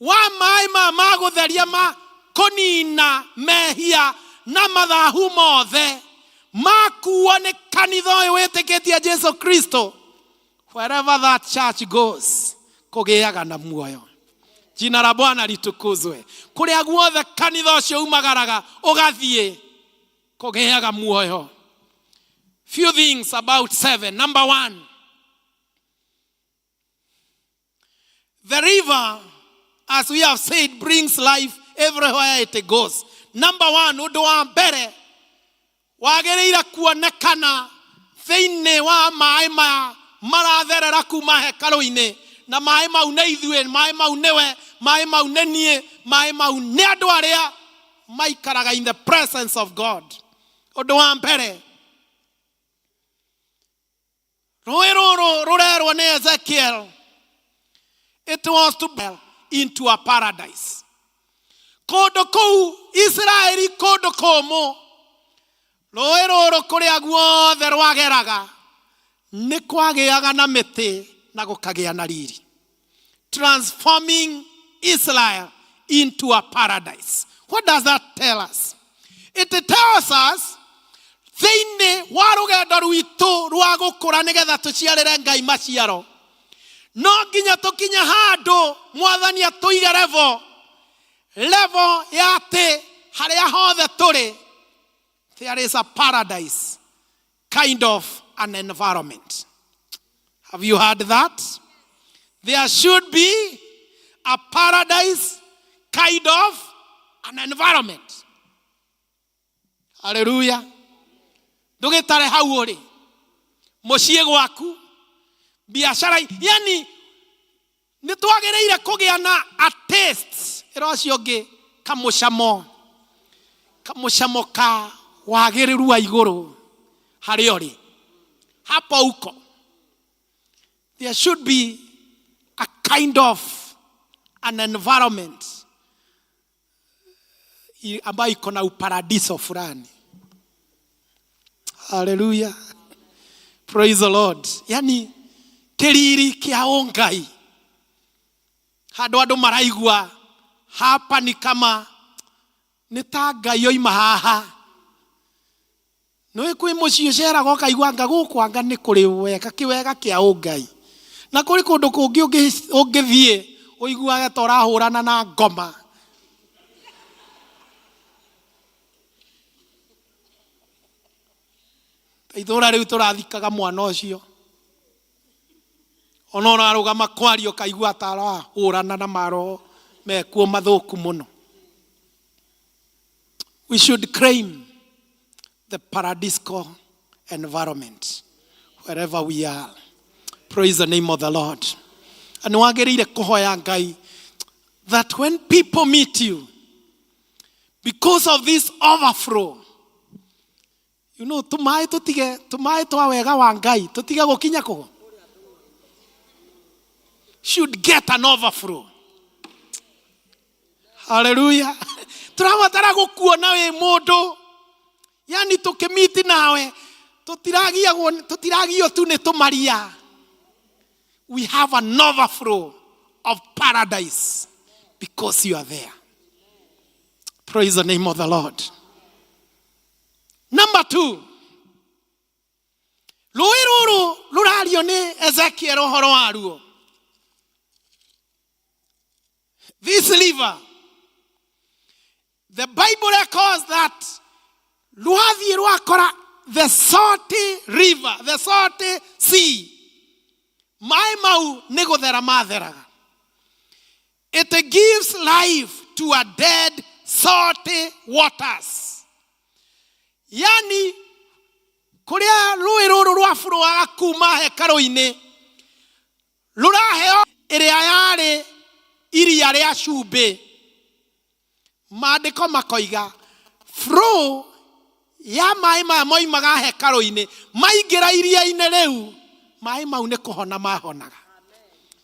wa maĩ ma ma gũtheria ma kũnina mehia na mathahu mothe makuo nĩ kanitha ũyũ wĩtĩkĩtie Jesu Kristo. Wherever that church goes, kũgĩaga na muoyo. Jina la Bwana litukuzwe. Kũrĩa guothe kanitha ũcio umagaraga ũgathiĩ, kũgĩaga muoyo. Few things about seven. Number one, the river, as we have said, brings life everywhere it goes. Number one, ũndũ wa mbere wagĩrĩire kuonekana thĩinĩ wa maĩ maya maratherera kuma hekarũ-inĩ, na maĩ mau nĩ ithuĩ, maĩ mau nĩwe, maĩ mau nĩ niĩ, maĩ mau nĩ andũ arĩa maikaraga in the presence of God. Ũndũ wa mbere, rũĩ rũrũ rũrerwo nĩ Ezekiel, it was to be into a paradise. Kũndũ kũu Isiraeli, kũndũ kũmũ, rũĩ rũrũ kũrĩa guothe rwageraga nĩ kwagĩaga na mĩtĩ na gũkagĩa na riri, transforming Israel into a paradise. What does that tell us? It tells us thĩinĩ wa rũgendo rwitũ rwa gũkũra nĩgetha tũciarĩre Ngai maciaro, no nginya tũkinye handũ Mwathani atũige level, level ya atĩ harĩa hothe tũrĩ there is a paradise kind of an environment. Have you heard that? There should be a paradise kind of an environment. Hallelujah. Ndũgĩtare hau ũrĩ mũciĩ gwaku, biacara, yani nĩ twagĩrĩire kũgĩa na a taste ĩra ũcio ũngĩ kamũcamo, kamũcamo ka wagĩrĩru wa igũrũ harĩa ũrĩ hapo uko. There should be a kind of an environment ambayo iko na uparadiso fulani. Hallelujah. Praise the Lord. Yani kĩriri kĩa ũngai, handũ andũ maraigua hapa ni kama nĩ ta Ngai oima haha. Nĩ kwĩ mũciĩ ũceraga ũkaigua anga gũkũ anga nĩ kũrĩ wega kĩwega kĩa ũngai, na kũrĩ kũndũ kũngĩ ũngĩthiĩ ũiguage ta ũrahũrana na ngoma. Ta itũũra rĩu tũrathikaga mwana ũcio, ona ũrarũgama kwaria ũkaigua ta arahũrana na maroho mekuo mathũku mũno. We should claim the paradiscal environment wherever we are. Praise the name of the Lord. Na nĩ wagĩrĩire kũhoya Ngai that when people meet you, because of this overflow, tũmaĩ tũtige, tũmaĩ twa wega wa Ngai tũtige gũkinya kũu, should get an overflow. Hallelujah. Tũrabatara gũkuona wĩ mũndũ, yani tũkĩmiti nawe tũtiragio tu nĩ tũmaria. We have an overflow of paradise because you are there. Praise the name of the Lord. Number two, rũĩ rũrũ rũrario nĩ Ezekiel ũhoro waruo. This river, the Bible records that rwathiĩ rwakora the salty river, the salty sea, maĩ mau nĩ gũthera matheraga. It gives life to a dead salty waters. Yani kũrĩa rũĩ rũrũ rwabũrũaga kuma hekarũ-inĩ rũraheo Ĩrĩa yarĩ iria rĩa cumbĩ. Maandĩko makoiga flow ya maĩ maya moimaga hekarũ-inĩ maingĩra iria-inĩ rĩu, maĩ mau nĩ kũhona mahonaga.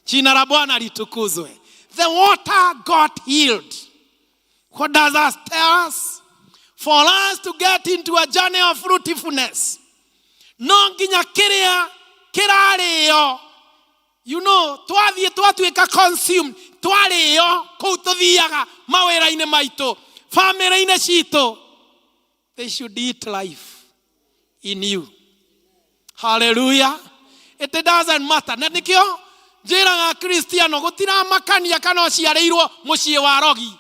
Jina la Bwana litukuzwe. The water got healed. What does that tell us? For us to get into a journey of fruitfulness, no nginya kĩrĩa kĩrarĩo, you know, twathiĩ twatuĩka consumed, twarĩo kũu tũthiaga mawĩra-inĩ maitũ, bamĩrĩ-inĩ citũ, they should eat life in you. Hallelujah. It doesn't matter. Na nĩkĩo njĩraga Kristiano gũtiramakania kana ũciarĩirwo mũciĩ wa rogi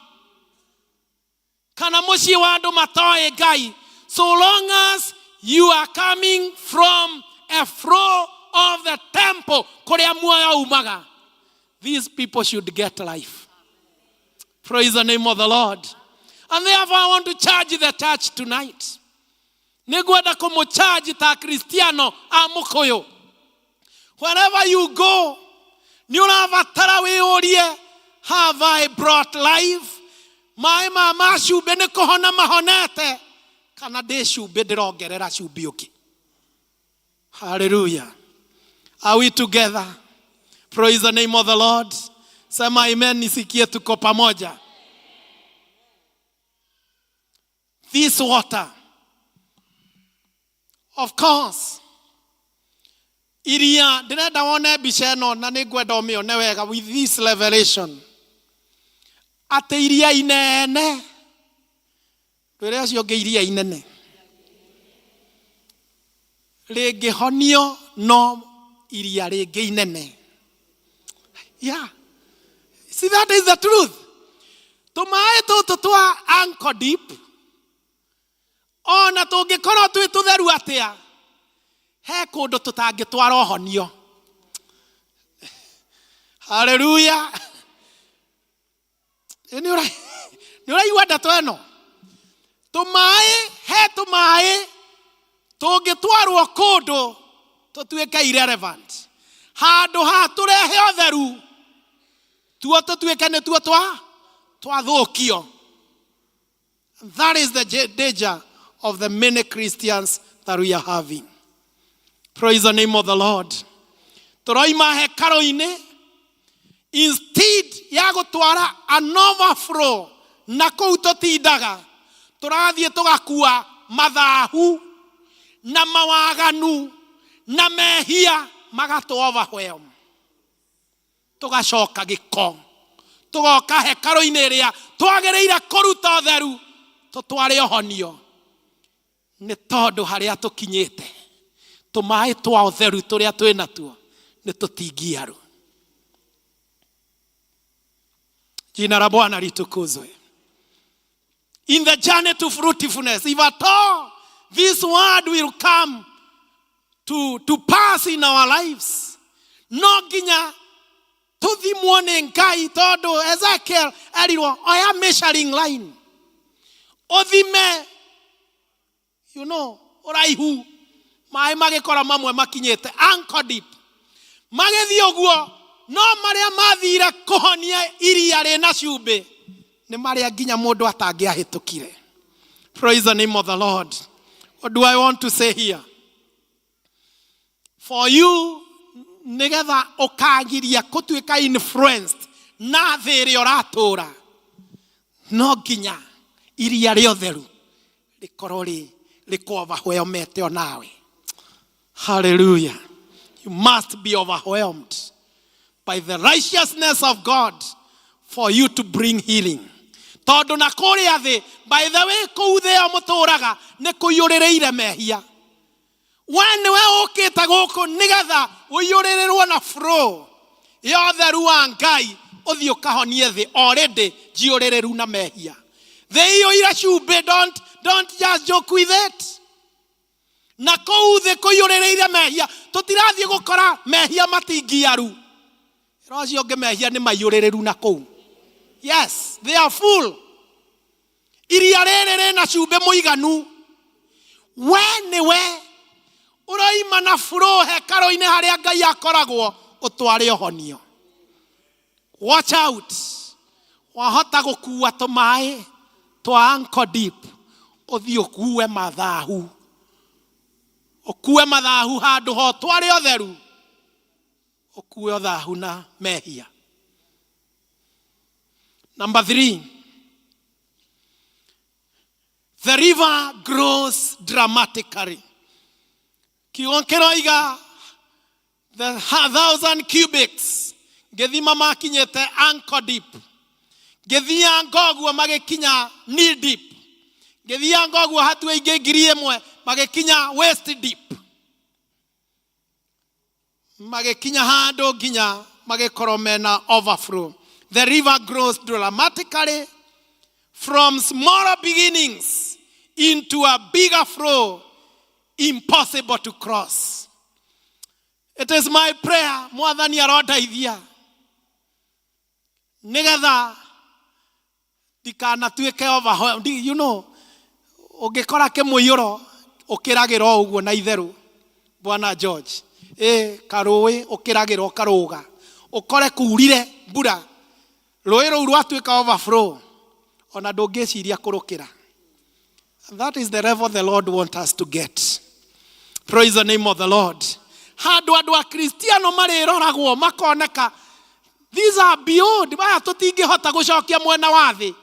kana mũciĩ wa andũ matoĩ Ngai, so long as you are coming from a flow of the temple kũrĩa muoyo umaga, these people should get life. Praise the name of the Lord. And therefore I want to charge the church tonight. Nĩngwenda kũmũcharge ta Kristiano a Mũkũyũ. Wherever you go, nĩ ũrabatara wĩyũrie, have I brought life? Maĩ ma ma cumbĩ nĩ kũhona mahonete, kana ndĩ cumbĩ ndĩrongerera cumbĩ ũngĩ? Hallelujah. Are we together? Praise the name of the Lord. Sema amen nisikie tuko pamoja. This water, of course, iria ndĩrenda wone mbica ĩno na nĩ ngwenda ũmĩone wega with this revelation, atĩ iria inene, rwĩre ũcio ũngĩ, iria inene rĩngĩhonio no iria rĩngĩ inene. Yeah, see, that is the truth. Tũmaĩ tũtũ twa ankle deep, ona tũngĩkorwo twĩ tũtheru atĩa, he kũndũ tũtangĩtwara ũhonio. Haleluya. Nĩ ũraigua ndeto ĩno? Tũmaĩ, he tũmaĩ tũngĩtwarwo kũndũ tũtuĩke irrelevant, handũ ha tũrehe ũtheru, tuo tũtuĩke nĩtuo twa twathũkio. That is the danger of the many Christians that we are having. Praise the name of the Lord. Tũroima hekarũ-inĩ, instead ya gũtwara an overflow na kũu tũtindaga, tũrathiĩ tũgakua mathahu na mawaganu na mehia magatũ overwhelm, tũgacoka gĩko, tũgoka hekarũ-inĩ ĩrĩa twagĩrĩire kũruta ũtheru tũtware ũhonio, nĩ tondũ harĩa tũkinyĩte tũmaĩ twa ũtheru tũrĩa twĩ natuo nĩ tũtingiaru. Jina la Bwana litukuzwe. In the journey to fruitfulness, if at all this word will come to pass in our lives, no nginya tũthimwo nĩ Ngai, tondũ Ezekiel erirwo, oya measuring line ũthime, ũraihu. Maĩ magĩkora mamwe makinyĩte ankle deep, magĩthiĩ ũguo, no marĩa mathire kũhonia iria rĩna cumbĩ nĩ marĩa nginya mũndũ atangĩahĩtũkire. Praise the name of the Lord. What do I want to say here for you? Nĩgetha ũkagiria gũtuĩka influenced na thĩ ĩrĩa ũratũũra, no nginya iria rĩa ũtheru rĩkorwo rĩ rĩkũ overwhelmete onawe. Hallelujah. You must be overwhelmed by the righteousness of God for you to bring healing, tondũ na kũrĩa thĩ, by the way, kũu thĩ ĩyo mũtũraga nĩ kũiyũrĩrĩire mehia. We nĩwe ũkĩte gũkũ nĩgetha ũiyũrĩrĩrwo na flow ya ũtheru wa Ngai, ũthiĩ ũkahonie thĩ already njiyũrĩrĩru na mehia. Thĩ iyũire cumbĩ. Don't just joke with it. Na kũu thĩ kũiyũrĩrĩire mehia, tũtirathiĩ gũkora mehia matingiaru. Ĩra ũcio ũngĩ, mehia nĩ maiyũrĩrĩru na kũu. Yes, they are full. Iria rĩrĩ rĩna cumbĩ mũiganu. We nĩwe ũroima na flow hekarũ-inĩ harĩa Ngai akoragwo, ũtware ũhonio. Watch out. Wahota gũkua tũmaĩ twa ankle deep ũthiĩ ũkue mathahu. Ũkue mathahu handũ ho twarĩ ũtheru. Ũkue ũthahu na mehia. Number 3. The river grows dramatically. Kiugo kĩroiga the 1,000 cubits ngĩthima makinyĩte ankle deep. Ngĩthianga ũguo magĩkinya knee deep. Ngĩthianga ũguo hatua ingĩ 1,000 magĩkinya waist deep. Magĩkinya handũ nginya magĩkorwo mena overflow. The river grows dramatically from smaller beginnings into a bigger flow impossible to cross. It is my prayer, Mwathani arondeithia nigetha ndikanatuĩke overwhelmed. You know, ũngĩkora kĩmũiyũro ũkĩragĩra o ũguo na itherũ, Bwana George. Ĩ, karũĩ ũkĩragĩra ũkarũga. Ũkore kurire mbura, rũĩ rũu rwatuĩka overflow, ona ndũngĩciria kũrũkĩra. That is the level the Lord wants us to get. Praise the name of the Lord. Handũ andũ a Kristiano marĩroragwo makoneka, these are beyond, aya tũtingĩhota gũcokia mwena wa thĩ,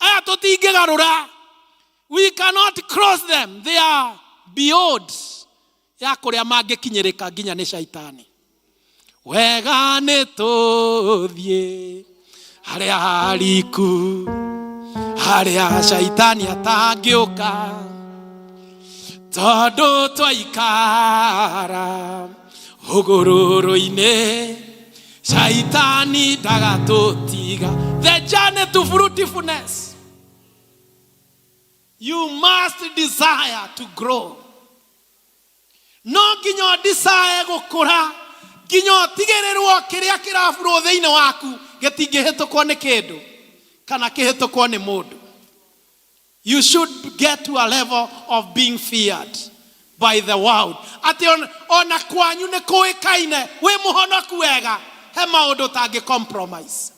aya tũtingĩgarũra, we cannot cross them, they are beyond ya kũrĩa mangĩkinyĩrĩka nginya nĩ shaitani. Wega nĩ tũthiĩ harĩa hariku, harĩa shaitani atangĩũka, tondũ twaikara hũgũrũrũ-inĩ shaitani ndagatũtiga. The journey to fruitfulness, you must desire to grow. No nginya ũdesire gũkũra, nginya ũtigĩrĩrwo kĩrĩa kĩraburwo thĩinĩ waku gĩtingĩhĩtũkwo nĩ kĩndũ kana kĩhĩtũkwo nĩ mũndũ. You should get to a level of being feared by the world. Atĩ ona kwanyu nĩ kũĩkaine wĩ mũhonoku wega, he maũndũ ũtangĩ compromise.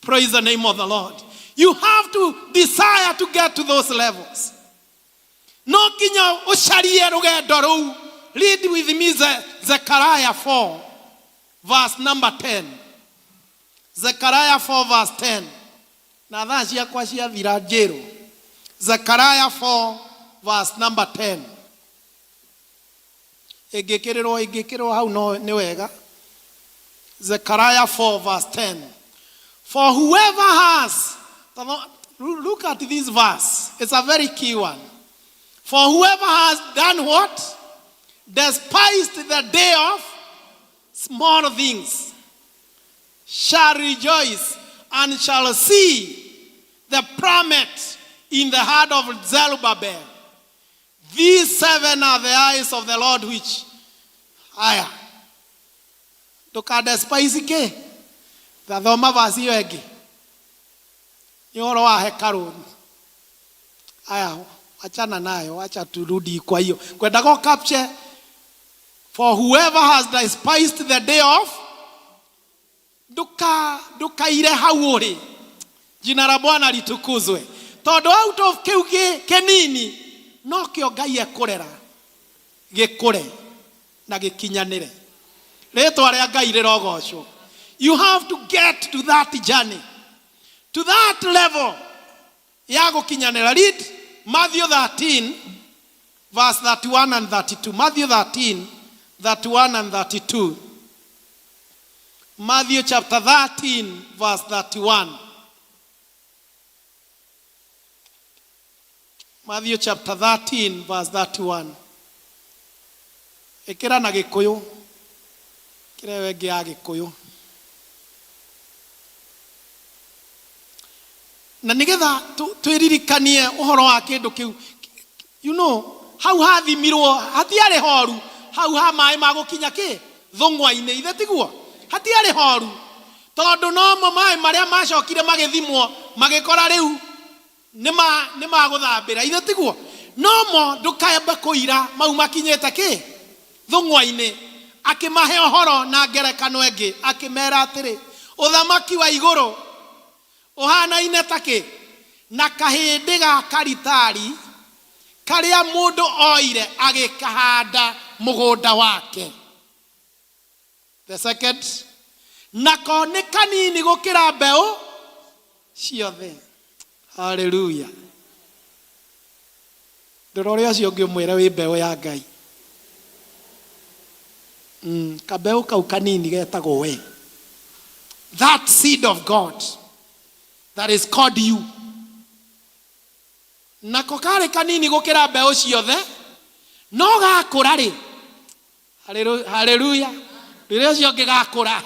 Praise the name of the Lord. You have to desire to get to those levels. No nginya ũcarie rũgendo rũu. Read with me Zechariah 4 verse number 10. Zechariah 4 verse 10. Na thaa ciakwa ciathira njĩrwo. Zechariah 4 verse number 10. Ĩngĩkĩrĩrwo hau no nĩ wega. Zechariah 4 verse 10. For whoever has, look at this verse, it's a very key one. For whoever has done what? Despised the day of small things shall rejoice and shall see the plummet in the heart of Zerubbabel. These seven are the eyes of the Lord which aya. Ndũka despise kĩ? Tathoma verse ĩyo ĩngĩ. Nĩ ũhoro wa hekarũ. Aya, achana nayo, acha turudi kwa hiyo. Kwendaga capture for whoever has despised the day of ndukaire hau ũrĩ. Jina la Bwana litukuzwe. Tondũ out of kĩu kĩnini no kĩo Ngai ekũrera gĩkũre na gĩkinyanĩre. Rĩtwa rĩa Ngai rĩrogocwo. You have to get to that journey, to that level ya gũkinyanĩra. Read Matthew 13 verse 31 and 32. Matthew 13 31 and 32. Matthew chapter 13 verse 31. Matthew chapter 13 verse 31. Ĩkĩra na Gĩkũyũ. Ĩkĩra ĩyo ĩngĩ ya Gĩkũyũ. Na nĩgetha twĩririkanie ũhoro wa kĩndũ kĩu. You know, hau hathimirwo hatiarĩ horu, hau ha maĩ ma gũkinya kĩ thũng'wa-inĩ, ithe tiguo? Hatiarĩ horu tondũ nomo maĩ marĩa macokire magĩthimwo magĩkora rĩu nĩ magũthambĩra, ithe tiguo? Nomo ndũkaambe kũira mau makinyĩte kĩ thũng'wa-inĩ. Akĩmahe ũhoro na ngerekano ĩngĩ, akĩmera atĩrĩ, Ũthamaki wa igũrũ ũhanaine ta kĩ? Na kahĩndĩ ga karitari karĩa mũndũ oire agĩkahanda mũgũnda wake. The second, nako nĩ kanini gũkĩra mbeũ ciothe. Haleluya. Ndũra ũrĩa ũcio ũngĩ ũmwĩre wĩ mbeũ ya Ngai. Kambeũ kau kanini getagwo we. That seed of God that is called you. Nako karĩ kanini gũkĩra mbeũ ciothe, no gakũra rĩ, Haleluya. Rĩrĩa ũcio ũngĩ gakũra.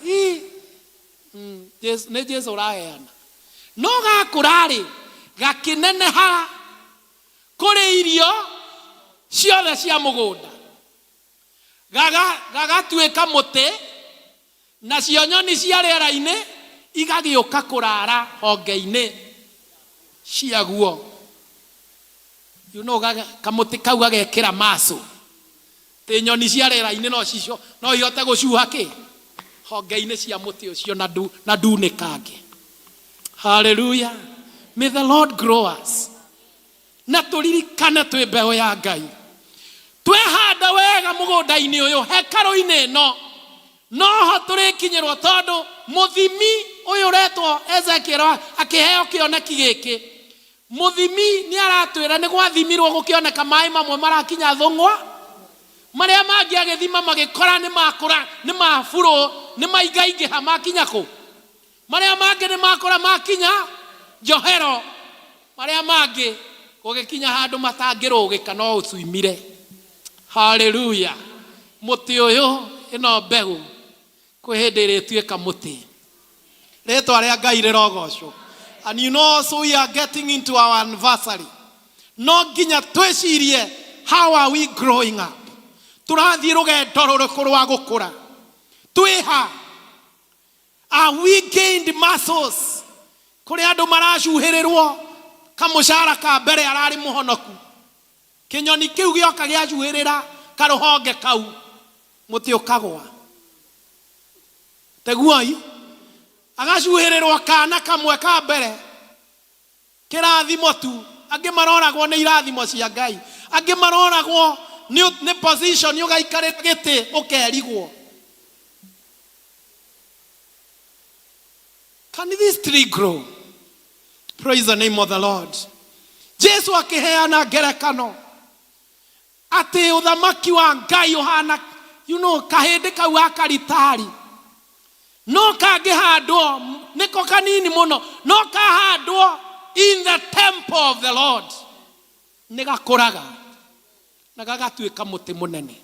Ii. Nĩ Jesu ũraheana. No gakũra rĩ, gakĩneneha kũrĩ irio ciothe cia mũgũnda. Gagatuĩka mũtĩ, nacio nyoni cia rĩera-inĩ igagĩũka kũrara honge-inĩ ciaguo. You know, kamũtĩ kau gagekĩra maco tĩ nyoni cia rĩera-inĩ no cico no ihote gũcuha kĩ honge-inĩ cia mũtĩ ũcio na ndu, na ndunĩkange. Hallelujah. May the Lord grow us. Na tũririkane twĩ mbeũ ya Ngai. Twehanda wega mũgũnda-inĩ ũyũ, hekarũ-inĩ ĩno, noho tũrĩkinyĩrwo, tondũ mũthimi ũyũ ũretwo Ezekiel akĩheo kĩoneki gĩkĩ, mũthimi nĩ aratwĩra nĩ gwathimirwo gũkĩoneka maĩ mamwe marakinya thũng'wa, marĩa mangĩ agĩthima magĩkora nĩ makũra, nĩ maburũ, nĩ maingaingĩha makinya kũ? Marĩa mangĩ nĩ makũra makinya njohero, marĩa mangĩ gũgĩkinya handũ matangĩrũgĩka no ũcuimire. Haleluya! Mũtĩ ũyũ, ĩno mbegũ, kwĩ hĩndĩ ĩrĩtuĩka mũtĩ. Rĩtwa rĩa Ngai rĩrogocwo. And you know also we are getting into our anniversary. No nginya twĩcirie how are we growing up? Tũrathiĩ rũgendo rũrĩkũ rwa gũkũra? Twĩha? Are we gained muscles? Kũrĩ andũ maracuhĩrĩrwo kamũcara ka mbere ararĩ mũhonoku. Kĩnyoni kĩu gĩoka gĩacuhĩrĩra karũhonge kau, mũtĩ ũkagwa. Teguoi, agacuhĩrĩrwo kana kamwe ka mbere, kĩrathimo tu. Angĩ maroragwo nĩ irathimo cia Ngai, angĩ maroragwo nĩ position, ũgaikarĩra gĩtĩ ũkerigwo. Can this tree grow? Praise the name of the Lord. Jesu akĩheana ngerekano atĩ ũthamaki wa Ngai ũhana, you know, kahĩndĩ kau ga karitari no kangĩhandwo, nĩko kanini mũno, no kahandwo in the temple of the Lord nĩ gakũraga na gagatuĩka mũtĩ mũnene.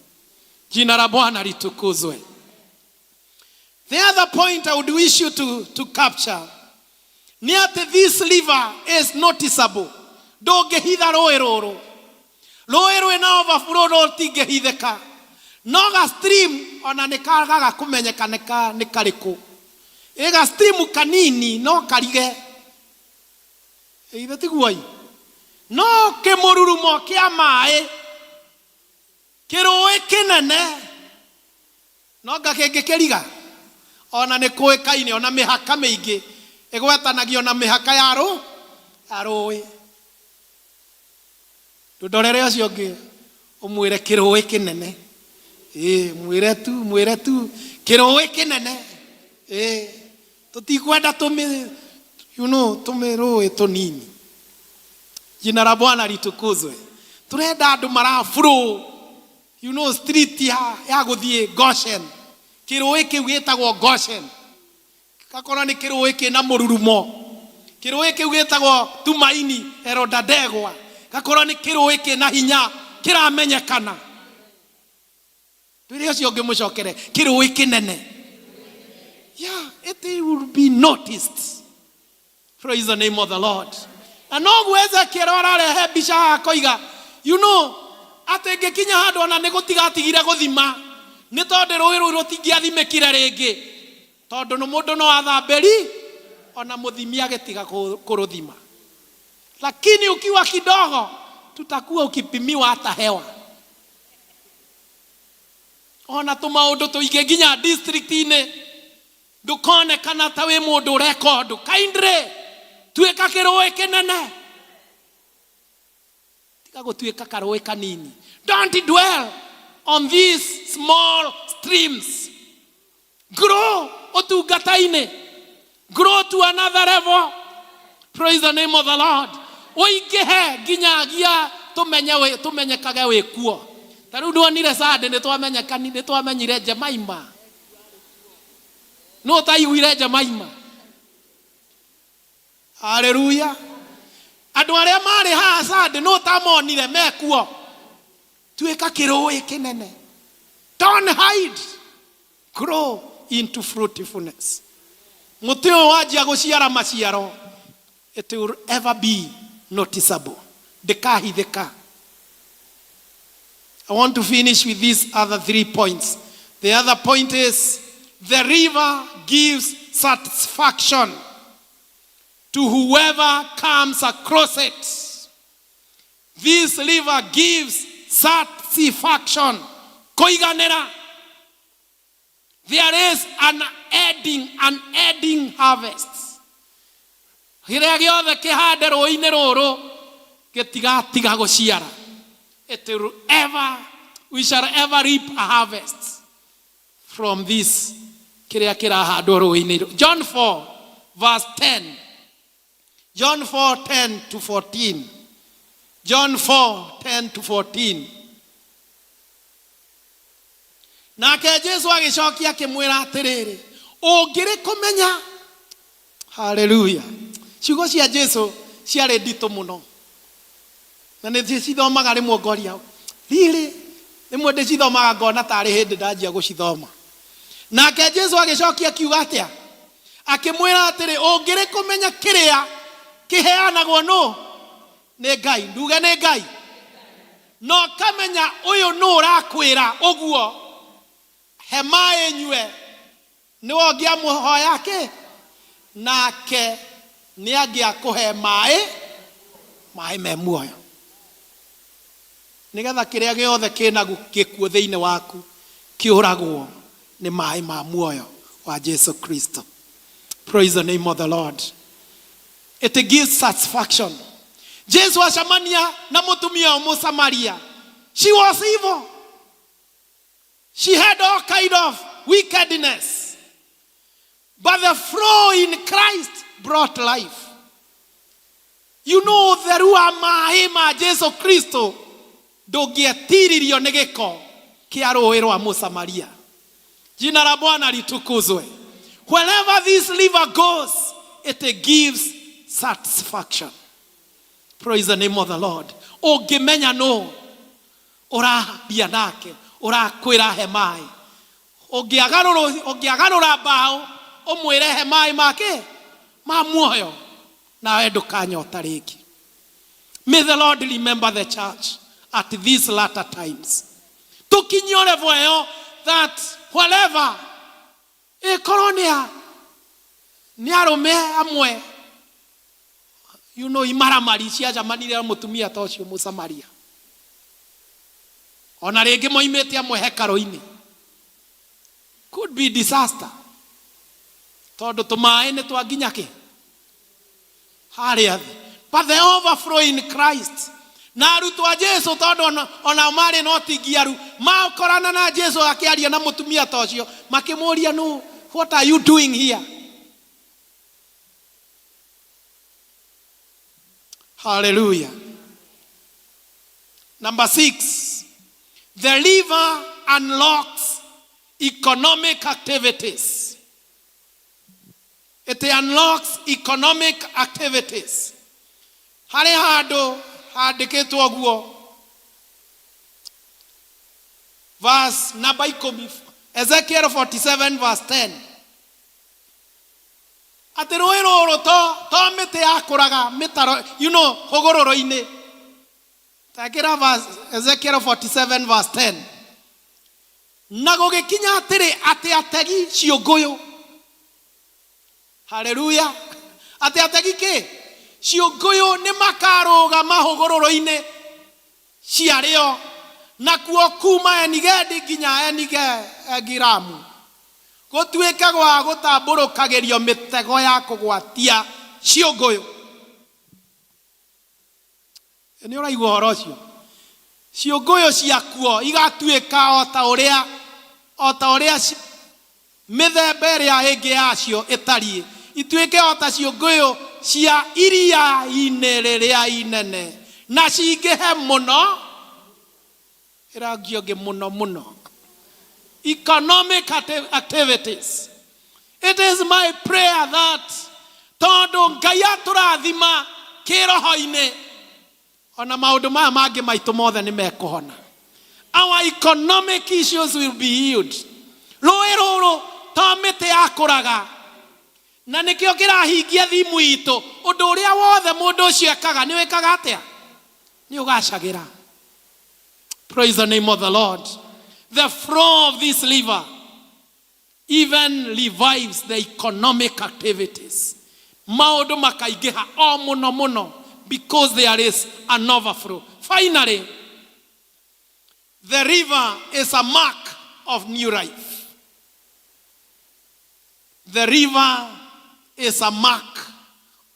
Jina la Bwana litukuzwe. The other point I would wish you to capture nĩ atĩ this river is noticeable. Ndũngĩhitha rũĩ rũrũ. Rũĩ rwĩna overflow rũtingĩhithĩka. No ga stream ona nĩ kagaga kũmenyeka nĩ karĩkũ. Ĩ ga stream kanini no karige. Ithe tiguo? No kĩmũrurumo kĩa maĩ kĩrũĩ kĩnene no nga kĩngĩkĩriga ona nĩ kũĩkaine, ona mĩhaka mĩingĩ ĩgwetanagio na mĩhaka ya rũĩ. Ndũndorere ũcio ũngĩ ũmwĩre kĩrũĩ kĩnene. Ĩĩ, mwĩre tu, mwĩre tu kĩrũĩ kĩnene. Ĩĩ, tũtikwenda tũmĩ, you know, tũmĩrũĩ tũnini. Jina la Bwana litukuzwe. Tũrenda andũ maraflow, you know, street ya gũthiĩ Goshen. Kĩrũĩ kĩu gĩtagwo Goshen. Gakorwo nĩ kĩrũĩ kĩna mũrurumo. Kĩrũĩ kĩu gĩtagwo Tumaini Elondadegwa. Gakorwo nĩ kĩrũĩ kĩna hinya kĩramenyekana. Twĩre ũcio ũngĩ mũcokere kĩrũĩ kĩnene. Yeah, it will be noticed. Praise the name of the Lord. Na noguo Ezekiel ararehe mbica haha akoiga, you know, atĩ ngĩkinya handũ ona nĩ gũtigatigire gũthima, nĩ tondũ rũĩ rũu rũtingĩathimĩkire rĩngĩ, tondũ nĩ mũndũ no athambĩri ona mũthimi agĩtiga kũrũthima. Lakini ukiwa kidogo tutakuwa ukipimiwa hata hewa. Ona tũmaũndũ tũingĩ nginya district-inĩ. Ndũkonekana ta wĩ mũndũ ũreka ũndũ. Kindly, tuĩka kĩrũĩ kĩnene. Tiga gũtuĩka karũĩ kanini. Don't dwell on these small streams. Grow ũtungata-inĩ. Grow to another level. Praise the name of the Lord. Ũingĩhe nginyagia tũmenye wĩ- tũmenyekage wĩ kuo. Ta rĩu nĩwonire Sunday nĩtwamenyekani nĩtwamenyire Jemaima. Nũ ũtaiguire Jemaima? Haleluya. Andũ arĩa marĩ haha Sunday nũ ũtamonire mekuo? Tuĩka kĩrũĩ kĩnene. Don't hide. Grow into fruitfulness. Mũtĩ ũyũ wanjia gũciara maciaro, it will ever be noticeable. Ndĩkahithĩka. I want to finish with these other 3 points. The other point is the river gives satisfaction to whoever comes across it. This river gives satisfaction. Kũiganĩra. There is an adding, an adding harvest. Kĩrĩa gĩothe kĩhande rũĩ-inĩ rũrũ gĩtigatiga gũciara. It will ever, we shall ever reap a harvest from this kĩrĩa kĩrahandwo rũĩ-inĩ rũrũ. John 4 verse 10. John 4 10 to 14. John 4 10 to 14. Nake Jesu agĩcokia akĩmwĩra atĩrĩrĩ, ũngĩrĩ kũmenya. Haleluya. Ciugo cia Jesu ciarĩ nditũ mũno, na nĩ ndĩcithomaga rĩmwe ngoria rĩrĩ, rĩmwe ndĩcithomaga ngona tarĩ hĩndĩ ndanjia gũcithoma. Nake Jesu agĩcokia akiuga atĩa? Akĩmwĩra atĩrĩ, ũngĩrĩ kũmenya kĩrĩa kĩheanagwo nũ? Nĩ Ngai. Nduge nĩ Ngai. Na ũkamenya ũyũ nũ ũrakwĩra ũguo, he maĩ nyue, nĩwe ũngĩamũhoya kĩ? Nake nĩ angĩakũhe maĩ, maĩ me muoyo. Nĩgetha kĩrĩa gĩothe kĩna gĩkuũ thĩinĩ waku kĩũragwo nĩ maĩ ma muoyo wa Jesu Kristo. Praise the name of the Lord. It gives satisfaction. Jesu acemania na mũtumia Mũsamaria. She was evil. She had all kind of wickedness. But the flow in Christ brought life. You know, ũtheru wa maĩ ma Jesu Kristo ndũngĩetiririo nĩ gĩko kĩa rũĩ rwa Mũsamaria. Jina la Bwana litukuzwe. Wherever this river goes, it gives satisfaction. Praise the name of the Lord. Ũngĩmenya nũ ũraria nake, ũrakwĩra he maĩ. Ũngĩagarũra mbaũ, ũmwĩre he maĩ make ma muoyo, nawe ndũkanyota rĩngĩ. May the Lord remember the church at these latter times. Tũkinyio level ĩyo that whatever ĩkorwo nĩ arũme amwe, you know, imaramari ciacemanire na mũtumia ta ũcio Mũsamaria, ona rĩngĩ moimĩte amwe hekarũ-inĩ, could be disaster, tondũ tũmaĩ nĩ twa nginya kĩ harĩa thĩ. But the overflow in Christ, na arutwo a Jesu tondũ onao marĩ na ũtingiaru, makorana na Jesu akĩaria na mũtumia ta ũcio, makĩmũria, no, what are you doing here? Hallelujah. Number 6, the river unlocks economic activities. It unlocks economic activities. Harĩ handũ handĩkĩtwo ũguo, verse number 10, Ezekiel 47 verse 10, atĩ rũĩ rũrũ to mĩtĩ yakũraga mĩtaro, you know, hũgũrũrũ-inĩ. Takĩra verse, Ezekiel 47 verse 10. Na gũgĩkinya atĩrĩ, atĩ ategi ciũngũyũ, haleluya, atĩ ategi kĩ ciũngũyũ nĩ makarũgama hũgũrũrũ-inĩ ciarĩo, nakuo kuma Enigedi nginya Enigegiramu. Gũtuĩke gwa gũtambũrũkagĩrio mĩtego ya kũgwatia ciũngũyũ. Nĩ ũraigua ũhoro ũcio? Ciũngũyũ ciakuo igatuĩka o ta ũrĩa o ta ũrĩa mĩthemba ĩrĩa ĩngĩ yacio ĩtariĩ, ituĩke o ta ciũngũyũ cia iria-inĩ rĩrĩa inene, na cingĩhe mũno. Ĩra ũngĩ ũngĩ mũno mũno. Economic activities. It is my prayer that tondũ Ngai atũrathima kĩroho-inĩ ona maũndũ maya mangĩ maitũ mothe nĩ mekũhona. Our economic issues will be healed. Rũĩ rũrũ to mĩtĩ yakũraga na nĩkĩo kĩrahingia thimu itũ. Ũndũ ũrĩa wothe mũndũ ũcio ekaga nĩ wĩkaga atĩa? Nĩ ũgacagĩra. Praise the name of the Lord. The flow of this river even revives the economic activities. Maũndũ makaingĩha o mũno mũno because there is an overflow. Finally, the river is a mark of new life. The river is a mark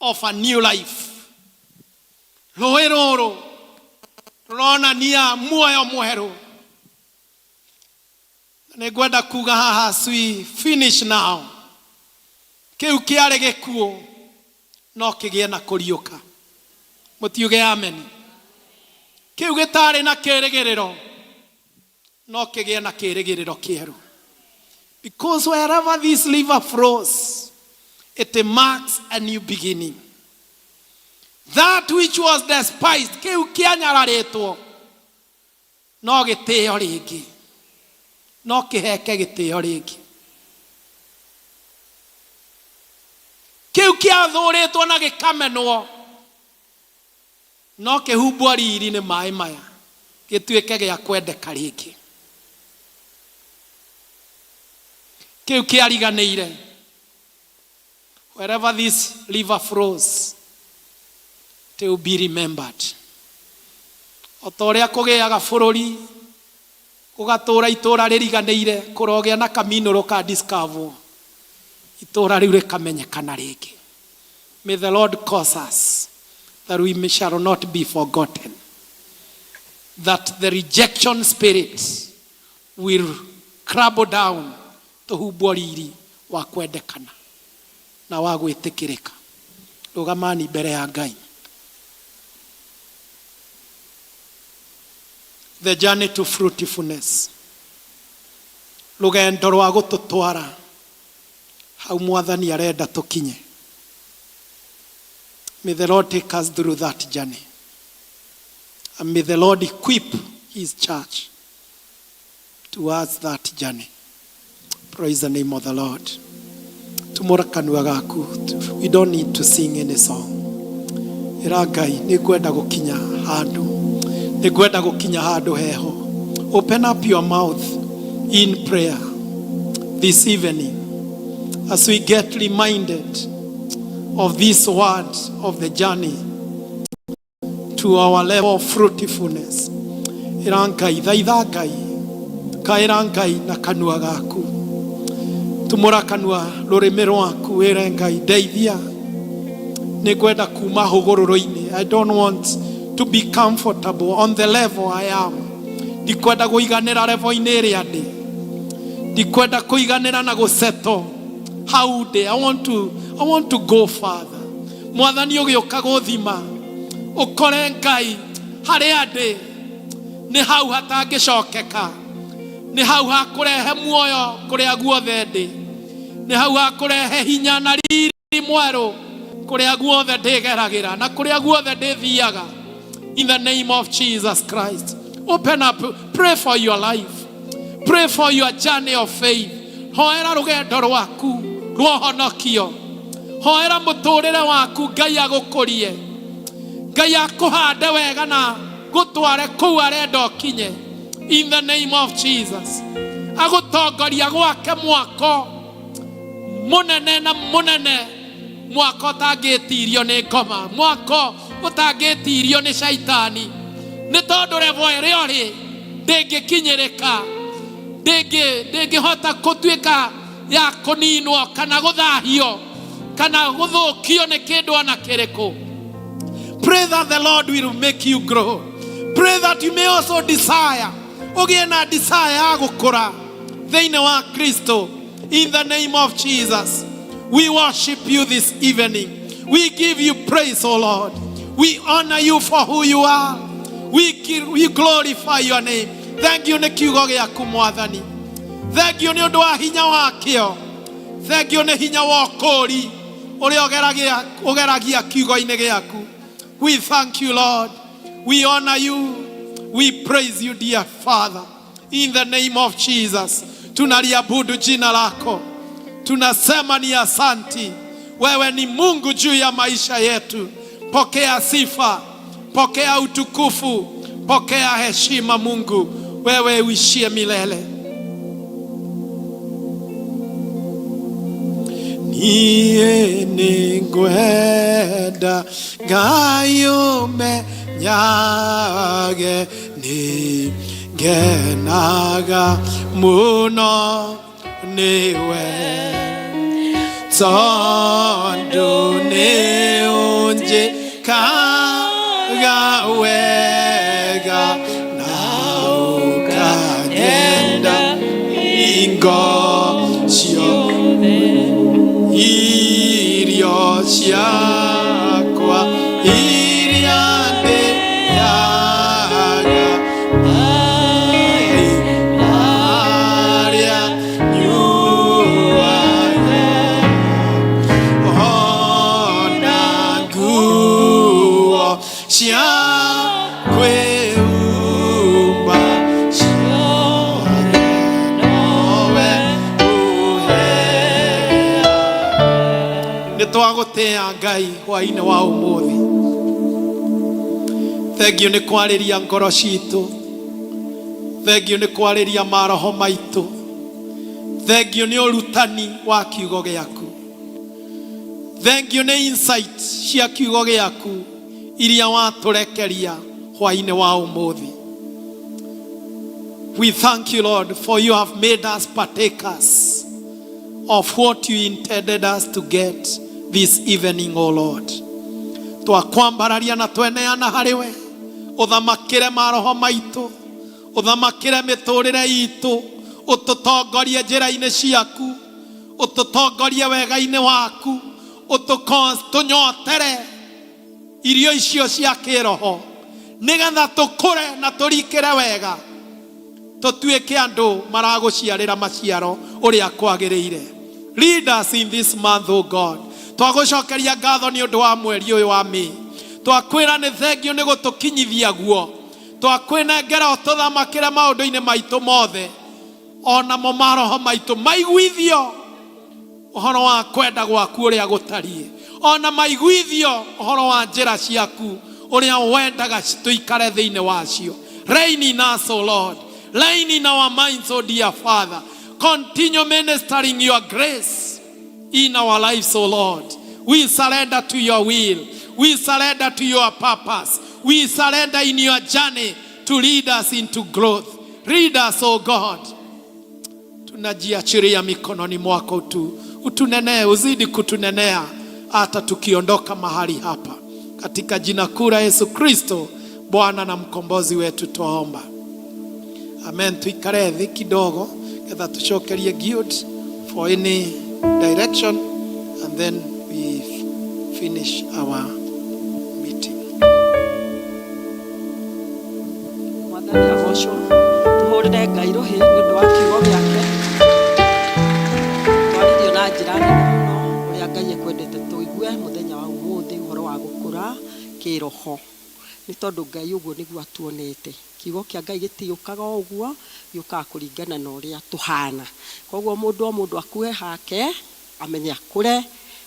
of a new life. Rũĩ rũrũ rũronania muoyo mwerũ. Na nĩ ngwenda kuga haha as we finish now, kĩu kĩarĩ gĩkuũ no kĩgĩe na kũriũka. Mũtiuge ameni. Kĩu gĩtarĩ na kĩrĩgĩrĩro no kĩgĩe na kĩrĩgĩrĩro kĩerũ. Because wherever this river flows, it marks a new beginning. That which was despised, kĩu kĩanyararĩtwo, no gĩtĩo rĩngĩ, no kĩheke gĩtĩo rĩngĩ. Kĩu kĩathũrĩtwo na gĩkamenwo, no kĩhumbwo riri nĩ maĩ maya, gĩtuĩke gĩa kwendeka rĩngĩ. Kĩu kĩariganĩire. Wherever this river flows, it will be remembered. O ta ũrĩa kũgĩaga bũrũri gũgatũra itũra rĩriganĩire, kũrogĩa na kaminũrũ ka discover, itũra rĩu rĩkamenyekana rĩngĩ. May the Lord cause us that we shall not be forgotten, that the rejection spirit will crumble down tũhumbwo riri wa kwendekana na wa gwĩtĩkĩrĩka. Rũgamani mbere ya Ngai. The journey to fruitfulness, rũgendo rwa gũtũtwara hau Mwathani arenda tũkinye. May the Lord take us through that journey, and may the Lord equip his church towards that journey. Praise the name of the Lord. Tumũra kanua gaku. We don't need to sing any song. Ĩra Ngai, nĩ ngwenda gũkinya handũ. Nĩ ngwenda gũkinya handũ heho. Open up your mouth in prayer this evening as we get reminded of this word of the journey to our level of fruitfulness. Ĩra Ngai, thaitha Ngai, kaĩra Ngai na kanua gaku. Tumũra kanua rũrĩmĩ rwaku wĩre Ngai, ndeithia, nĩ ngwenda kuma hũgũrũrũ-inĩ. I don't want to be comfortable on the level I am. Ndikwenda kũiganĩra level-inĩ ĩrĩa ndĩ. Ndikwenda kũiganĩra na gũsettle hau ndĩ. I want to go further. Mwathani ũgĩũka gũthima ũkore Ngai harĩa ndĩ nĩ hau hatangĩcokeka, nĩ hau hakũrehe muoyo kũrĩa guothe ndĩ, nĩ hau hakũrehe hinya na riri mwerũ kũrĩa guothe ndĩgeragĩra na kũrĩa guothe ndĩthiaga. In the name of Jesus Christ, open up, pray for your life, pray for your journey of faith. Hoera rũgendo rwaku rwa ũhonokio, hoera mũtũrĩre waku Ngai agũkũrie, Ngai akũhande wega na gũtware kũu arenda ũkinye. In the name of Jesus, agũtongoria gwake mwako mũnene na mũnene, mwako ũtangĩtirio nĩ ngoma, mwako ũtangĩtirio nĩ caitani, nĩ tondũ level ĩrĩa ũrĩ ndĩngĩkinyĩrĩka, ndĩngĩhota gũtuĩka Ya kũninwo kana gũthahio kana gũthũkio nĩ kĩndũ ona kĩrĩkũ. Pray that the Lord will make you grow. Pray that you may also desire. Ũgĩe na desire ya gũkũra thĩinĩ wa Kristo. In the name of Jesus, we worship you this evening. We give you praise, O Lord. We honor you for who you are. We glorify your name. Thank you nĩ kiugo gĩaku Mwathani. Thank you nĩ ũndũ wa hinya wakĩo. Thank you nĩ hinya wa ũkũũri ũrĩa ũgeragia kiugo-inĩ gĩaku. We thank you, Lord. We honor you. We praise you, dear Father. In the name of Jesus, tunaliabudu jina lako, tunasema ni asanti. Wewe ni Mungu juu ya maisha yetu. Pokea sifa, pokea utukufu, pokea heshima. Mungu, wewe uishie milele. Niĩ nĩngwenda Ngai ũmenyage nĩ ngenaga mũno nĩwe tondũ nĩ ũnjĩkaga wega na ũkanyenda hingo ciothe, irio ciakwa iria ndĩaga, maĩ marĩa nyuaga, ona nguo cia kwĩhumba, ciothe nowe ũheaga. Nĩ twagũtĩa Ngai hwainĩ wa ũmũthĩ. Thengiũ nĩ kwarĩria ngoro citũ, thengiũ nĩ kwarĩria maroho maitũ, thengiũ nĩ ũrutani wa kiugo gĩaku, thengiũ nĩ insight cia kiugo gĩaku iria watũrekeria hwainĩ wa ũmũthĩ. We thank you, Lord, for you have made us partakers of what you intended us to get this evening, O Lord. Twakwambararia na tweneana harĩ we, ũthamakĩre maroho maitũ, ũthamakĩre mĩtũrĩre itũ, ũtũtongorie njĩra-inĩ ciaku, ũtũtongorie wega-inĩ waku, tũnyotere irio icio cia kĩroho nĩgetha tũkũre na tũrikĩre wega, tũtuĩke andũ maragũciarĩra maciaro ũrĩa kwagĩrĩire. Lead us in this month, O God. Twagũcokeria ngatho nĩ ũndũ wa mweri ũyũ wa May. Twakwĩra nĩ thengiũ nĩ gũtũkinyithia guo. Twakwĩnengera ũtũthamakĩre maũndũ-inĩ maitũ mothe, onamo maroho maitũ maiguithio ũhoro wa kwenda gwaku ũrĩa gũtariĩ, ona maiguithio ũhoro wa njĩra ciaku ũrĩa wendaga tũikare thĩinĩ wacio. Reign in us, O Lord. Reign in our minds, O dear Father. Continue ministering your grace in our lives, O Lord. We surrender to your will. We surrender to your purpose. We surrender in your journey to lead us into growth. Lead us, O God. Tunajiachiria mikononi mwako tu, utunenee, uzidi kutunenea hata tukiondoka mahali hapa. Katika jina kuu la Yesu Kristo, Bwana na mkombozi wetu, twaomba. Amen. Tuikare thĩ kidogo getha tucokerie guild for any direction and then we finish our meeting. Mwathani agocwo. Tũhũrĩre Ngai rũhĩ nĩ ũndũ wa kiugo gĩake. Twaririo na njĩra nene mũno ũrĩa Ngai ekwendete tũigue mũthenya wa ũmũthĩ ũhoro wa gũkũra kĩroho, nĩ tondũ Ngai ũguo nĩguo atuonete. Kiugo kĩa Ngai gĩtiũkaga o ũguo, gĩũkaga kũringana na ũrĩa tũhana. Koguo mũndũ o mũndũ akue hake amenye akũre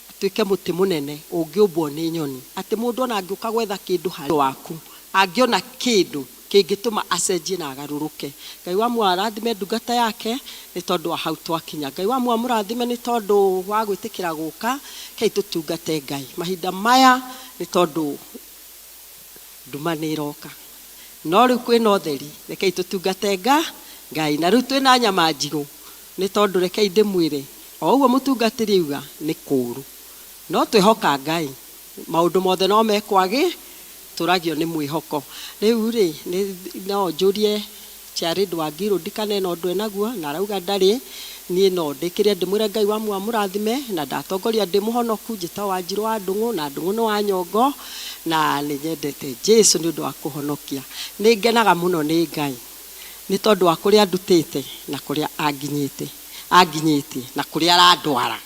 atuĩke mũtĩ mũnene ũngĩũmbwo nĩ nyoni, atĩ mũndũ ona angĩũka gwetha kĩndũ harĩ waku angĩona kĩndũ kĩngĩtũma acenjie na agarũrũke. Ngai wa muoyo arathime ndungata yake nĩ tondũ wa hau twakinya. Ngai wa muoyo amũrathime nĩ tondũ wa gwĩtĩkĩra gũka kei tũtungate Ngai mahinda maya, nĩ tondũ nduma nĩ ĩroka, no rĩu kwĩna ũtheri. Rekei tũtungate Ngai, na rĩu twĩna nyama njigũ, nĩ tondũ rekei ndĩmwĩre O ũguo mũtungatĩri auga nĩ kũũru. No twĩhoka Ngai, maũndũ mothe no mekwagĩ, tũragio nĩ mwĩhoko. Rĩu rĩ, no njũrie Jared Wangiru ndikane na ũndũ enaguo, na arauga ndarĩ, niĩ no ndĩkĩrie ndĩmwĩre Ngai wa muoyo amũrathime, na ndatongoria ndĩ mũhonoku, njĩtagwo Wanjirũ wa Ndung'u, na Ndung'u nĩ wa Nyongo, na nĩ nyendete Jesu nĩ ũndũ wa kũhonokia. Nĩ ngenaga mũno nĩ Ngai, nĩ tondũ wa kũrĩa andutĩte na kũrĩa anginyĩte, anginyĩtie na kũrĩa arandwara.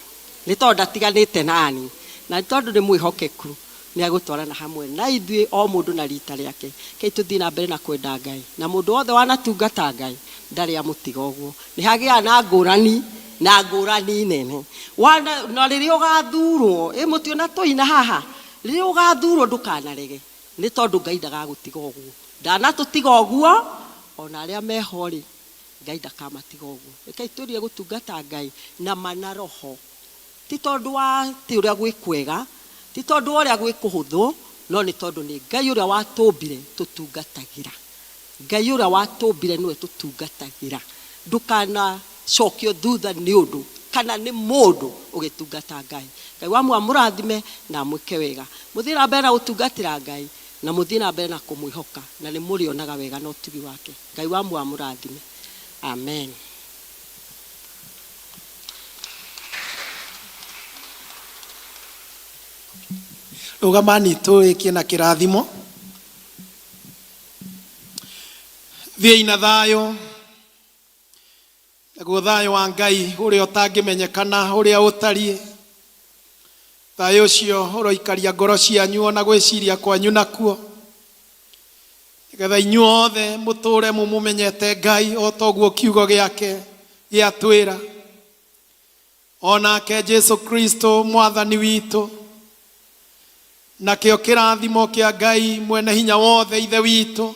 Nĩ tondũ ndatiganĩte nani, na nĩ tondũ nĩ mwĩhokeku, nĩ agũtwarana hamwe na ithuĩ o mũndũ na rita rĩake. Rekei tũthiĩ na mbere na kwenda Ngai, na mũndũ wothe wanatungata Ngai ndarĩ amũtiga ũguo. Nĩ hagĩaga na ngũrani na ngũrani nene. Wana, na rĩrĩa ũgathurwo, ĩ mũtiona tũina haha, rĩrĩa ũgathurwo ndũkanarege, nĩ tondũ Ngai ndagagũtiga ũguo. Ndanatũtiga ũguo, ona arĩa meho rĩ, Ngai ndakamatiga ũguo. Rekei twĩrire gũtungata Ngai na ma na roho. Ti tondũ wa atĩ ũrĩa gwĩ kwega, ti tondũ wa ũrĩa gwĩ kũhũthũ, no nĩ tondũ nĩ Ngai ũrĩa watũmbire tũtungatagĩra. Ngai ũrĩa watũmbire nĩwe tũtungatagĩra. Ndũkanacokio thutha nĩ ũndũ kana nĩ mũndũ ũgĩtungata Ngai. Ngai wa muoyo amũrathime na amwĩke wega. Mũthiĩ na mbere na gũtungatĩra Ngai na mũthiĩ na mbere na kũmwĩhoka na nĩ mũrĩonaga wega na ũtugi wake. Ngai wa muoyo amũrathime. Amen. Rũgamani tũrĩkie na kĩrathimo. Thiĩi na thayũ. Naguo thayũ wa Ngai ũrĩa ũtangĩmenyekana ũrĩa ũtariĩ, thayũ ũcio ũroikaria ngoro cianyu o na gwĩciria kwanyu nakuo, nĩgetha inyuothe mũtũũre mũmũmenyete Ngai o ta ũguo kiugo gĩake gĩatwĩra. O nake Jesu Kristo Mwathani witũ, nakĩo kĩrathimo kĩa Ngai mwene hinya wothe Ithe witũ,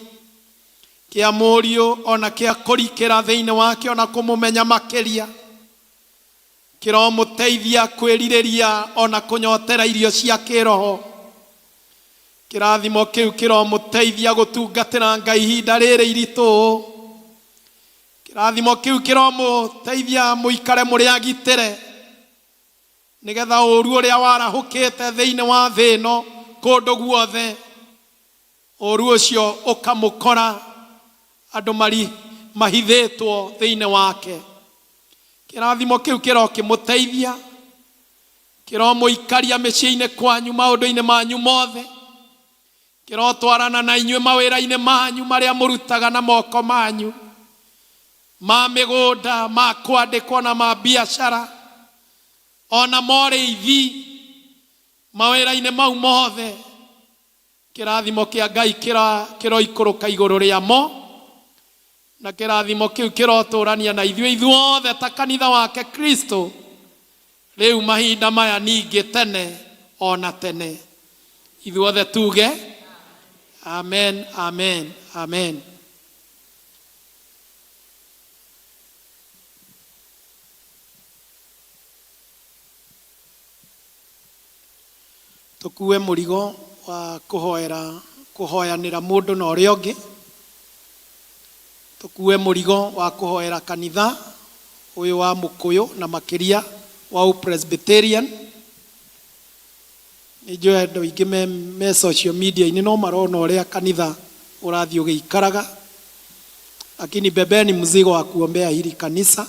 kĩa Mũriũ o na kĩa kũrikĩra thĩinĩ wake o na kũmũmenya makĩria, kĩromũteithia kwĩrirĩria o na kũnyotera irio cia kĩĩroho. Kĩrathimo kĩu kĩromũteithia gũtungatĩra Ngai ihinda rĩrĩ iritũ ũũ. Kĩrathimo kĩu kĩromũteithia mũikare mũrĩ agitĩre, nĩgetha ũũru ũrĩa warahũkĩte thĩinĩ wa thĩ ĩno kũndũ guothe, ũũru ũcio ũkamũkora andũ mari mahithĩtwo thĩinĩ wake. Kĩrathimo kĩu kĩrokĩmũteithia, kĩromũikaria mĩciĩ-inĩ kwanyu maũndũ-inĩ manyu mothe, Kĩrotwarana na inyuĩ mawĩra-inĩ manyu marĩa mũrutaga na moko manyu, ma mĩgũnda, ma kwandĩkwo na ma biacara, o na ma ũrĩithi, mawĩra-inĩ mau mothe. Kĩrathimo kĩa Ngai kĩroikũrũka igũrũ rĩamo, na kĩrathimo kĩu kĩrotũrania na ithuĩ ithuothe ta kanitha wake Kristo, rĩu mahinda maya ningĩ tene o na tene. Ithuothe tuge amen, amen, amen. Tũkue mũrigo wa kũhoera kũhoyanĩra mũndũ na ũrĩa ũngĩ. Tũkue mũrigo wa kũhoera kanitha ũyũ wa Mũkũyũ na makĩria wa Ũpresbyterian. Nĩ njũĩ andũ aingĩ me, me social media-inĩ no marona ũrĩa kanitha ũrathiĩ ũgĩikaraga, lakini bebeni mzigo wa kuombea hili kanisa.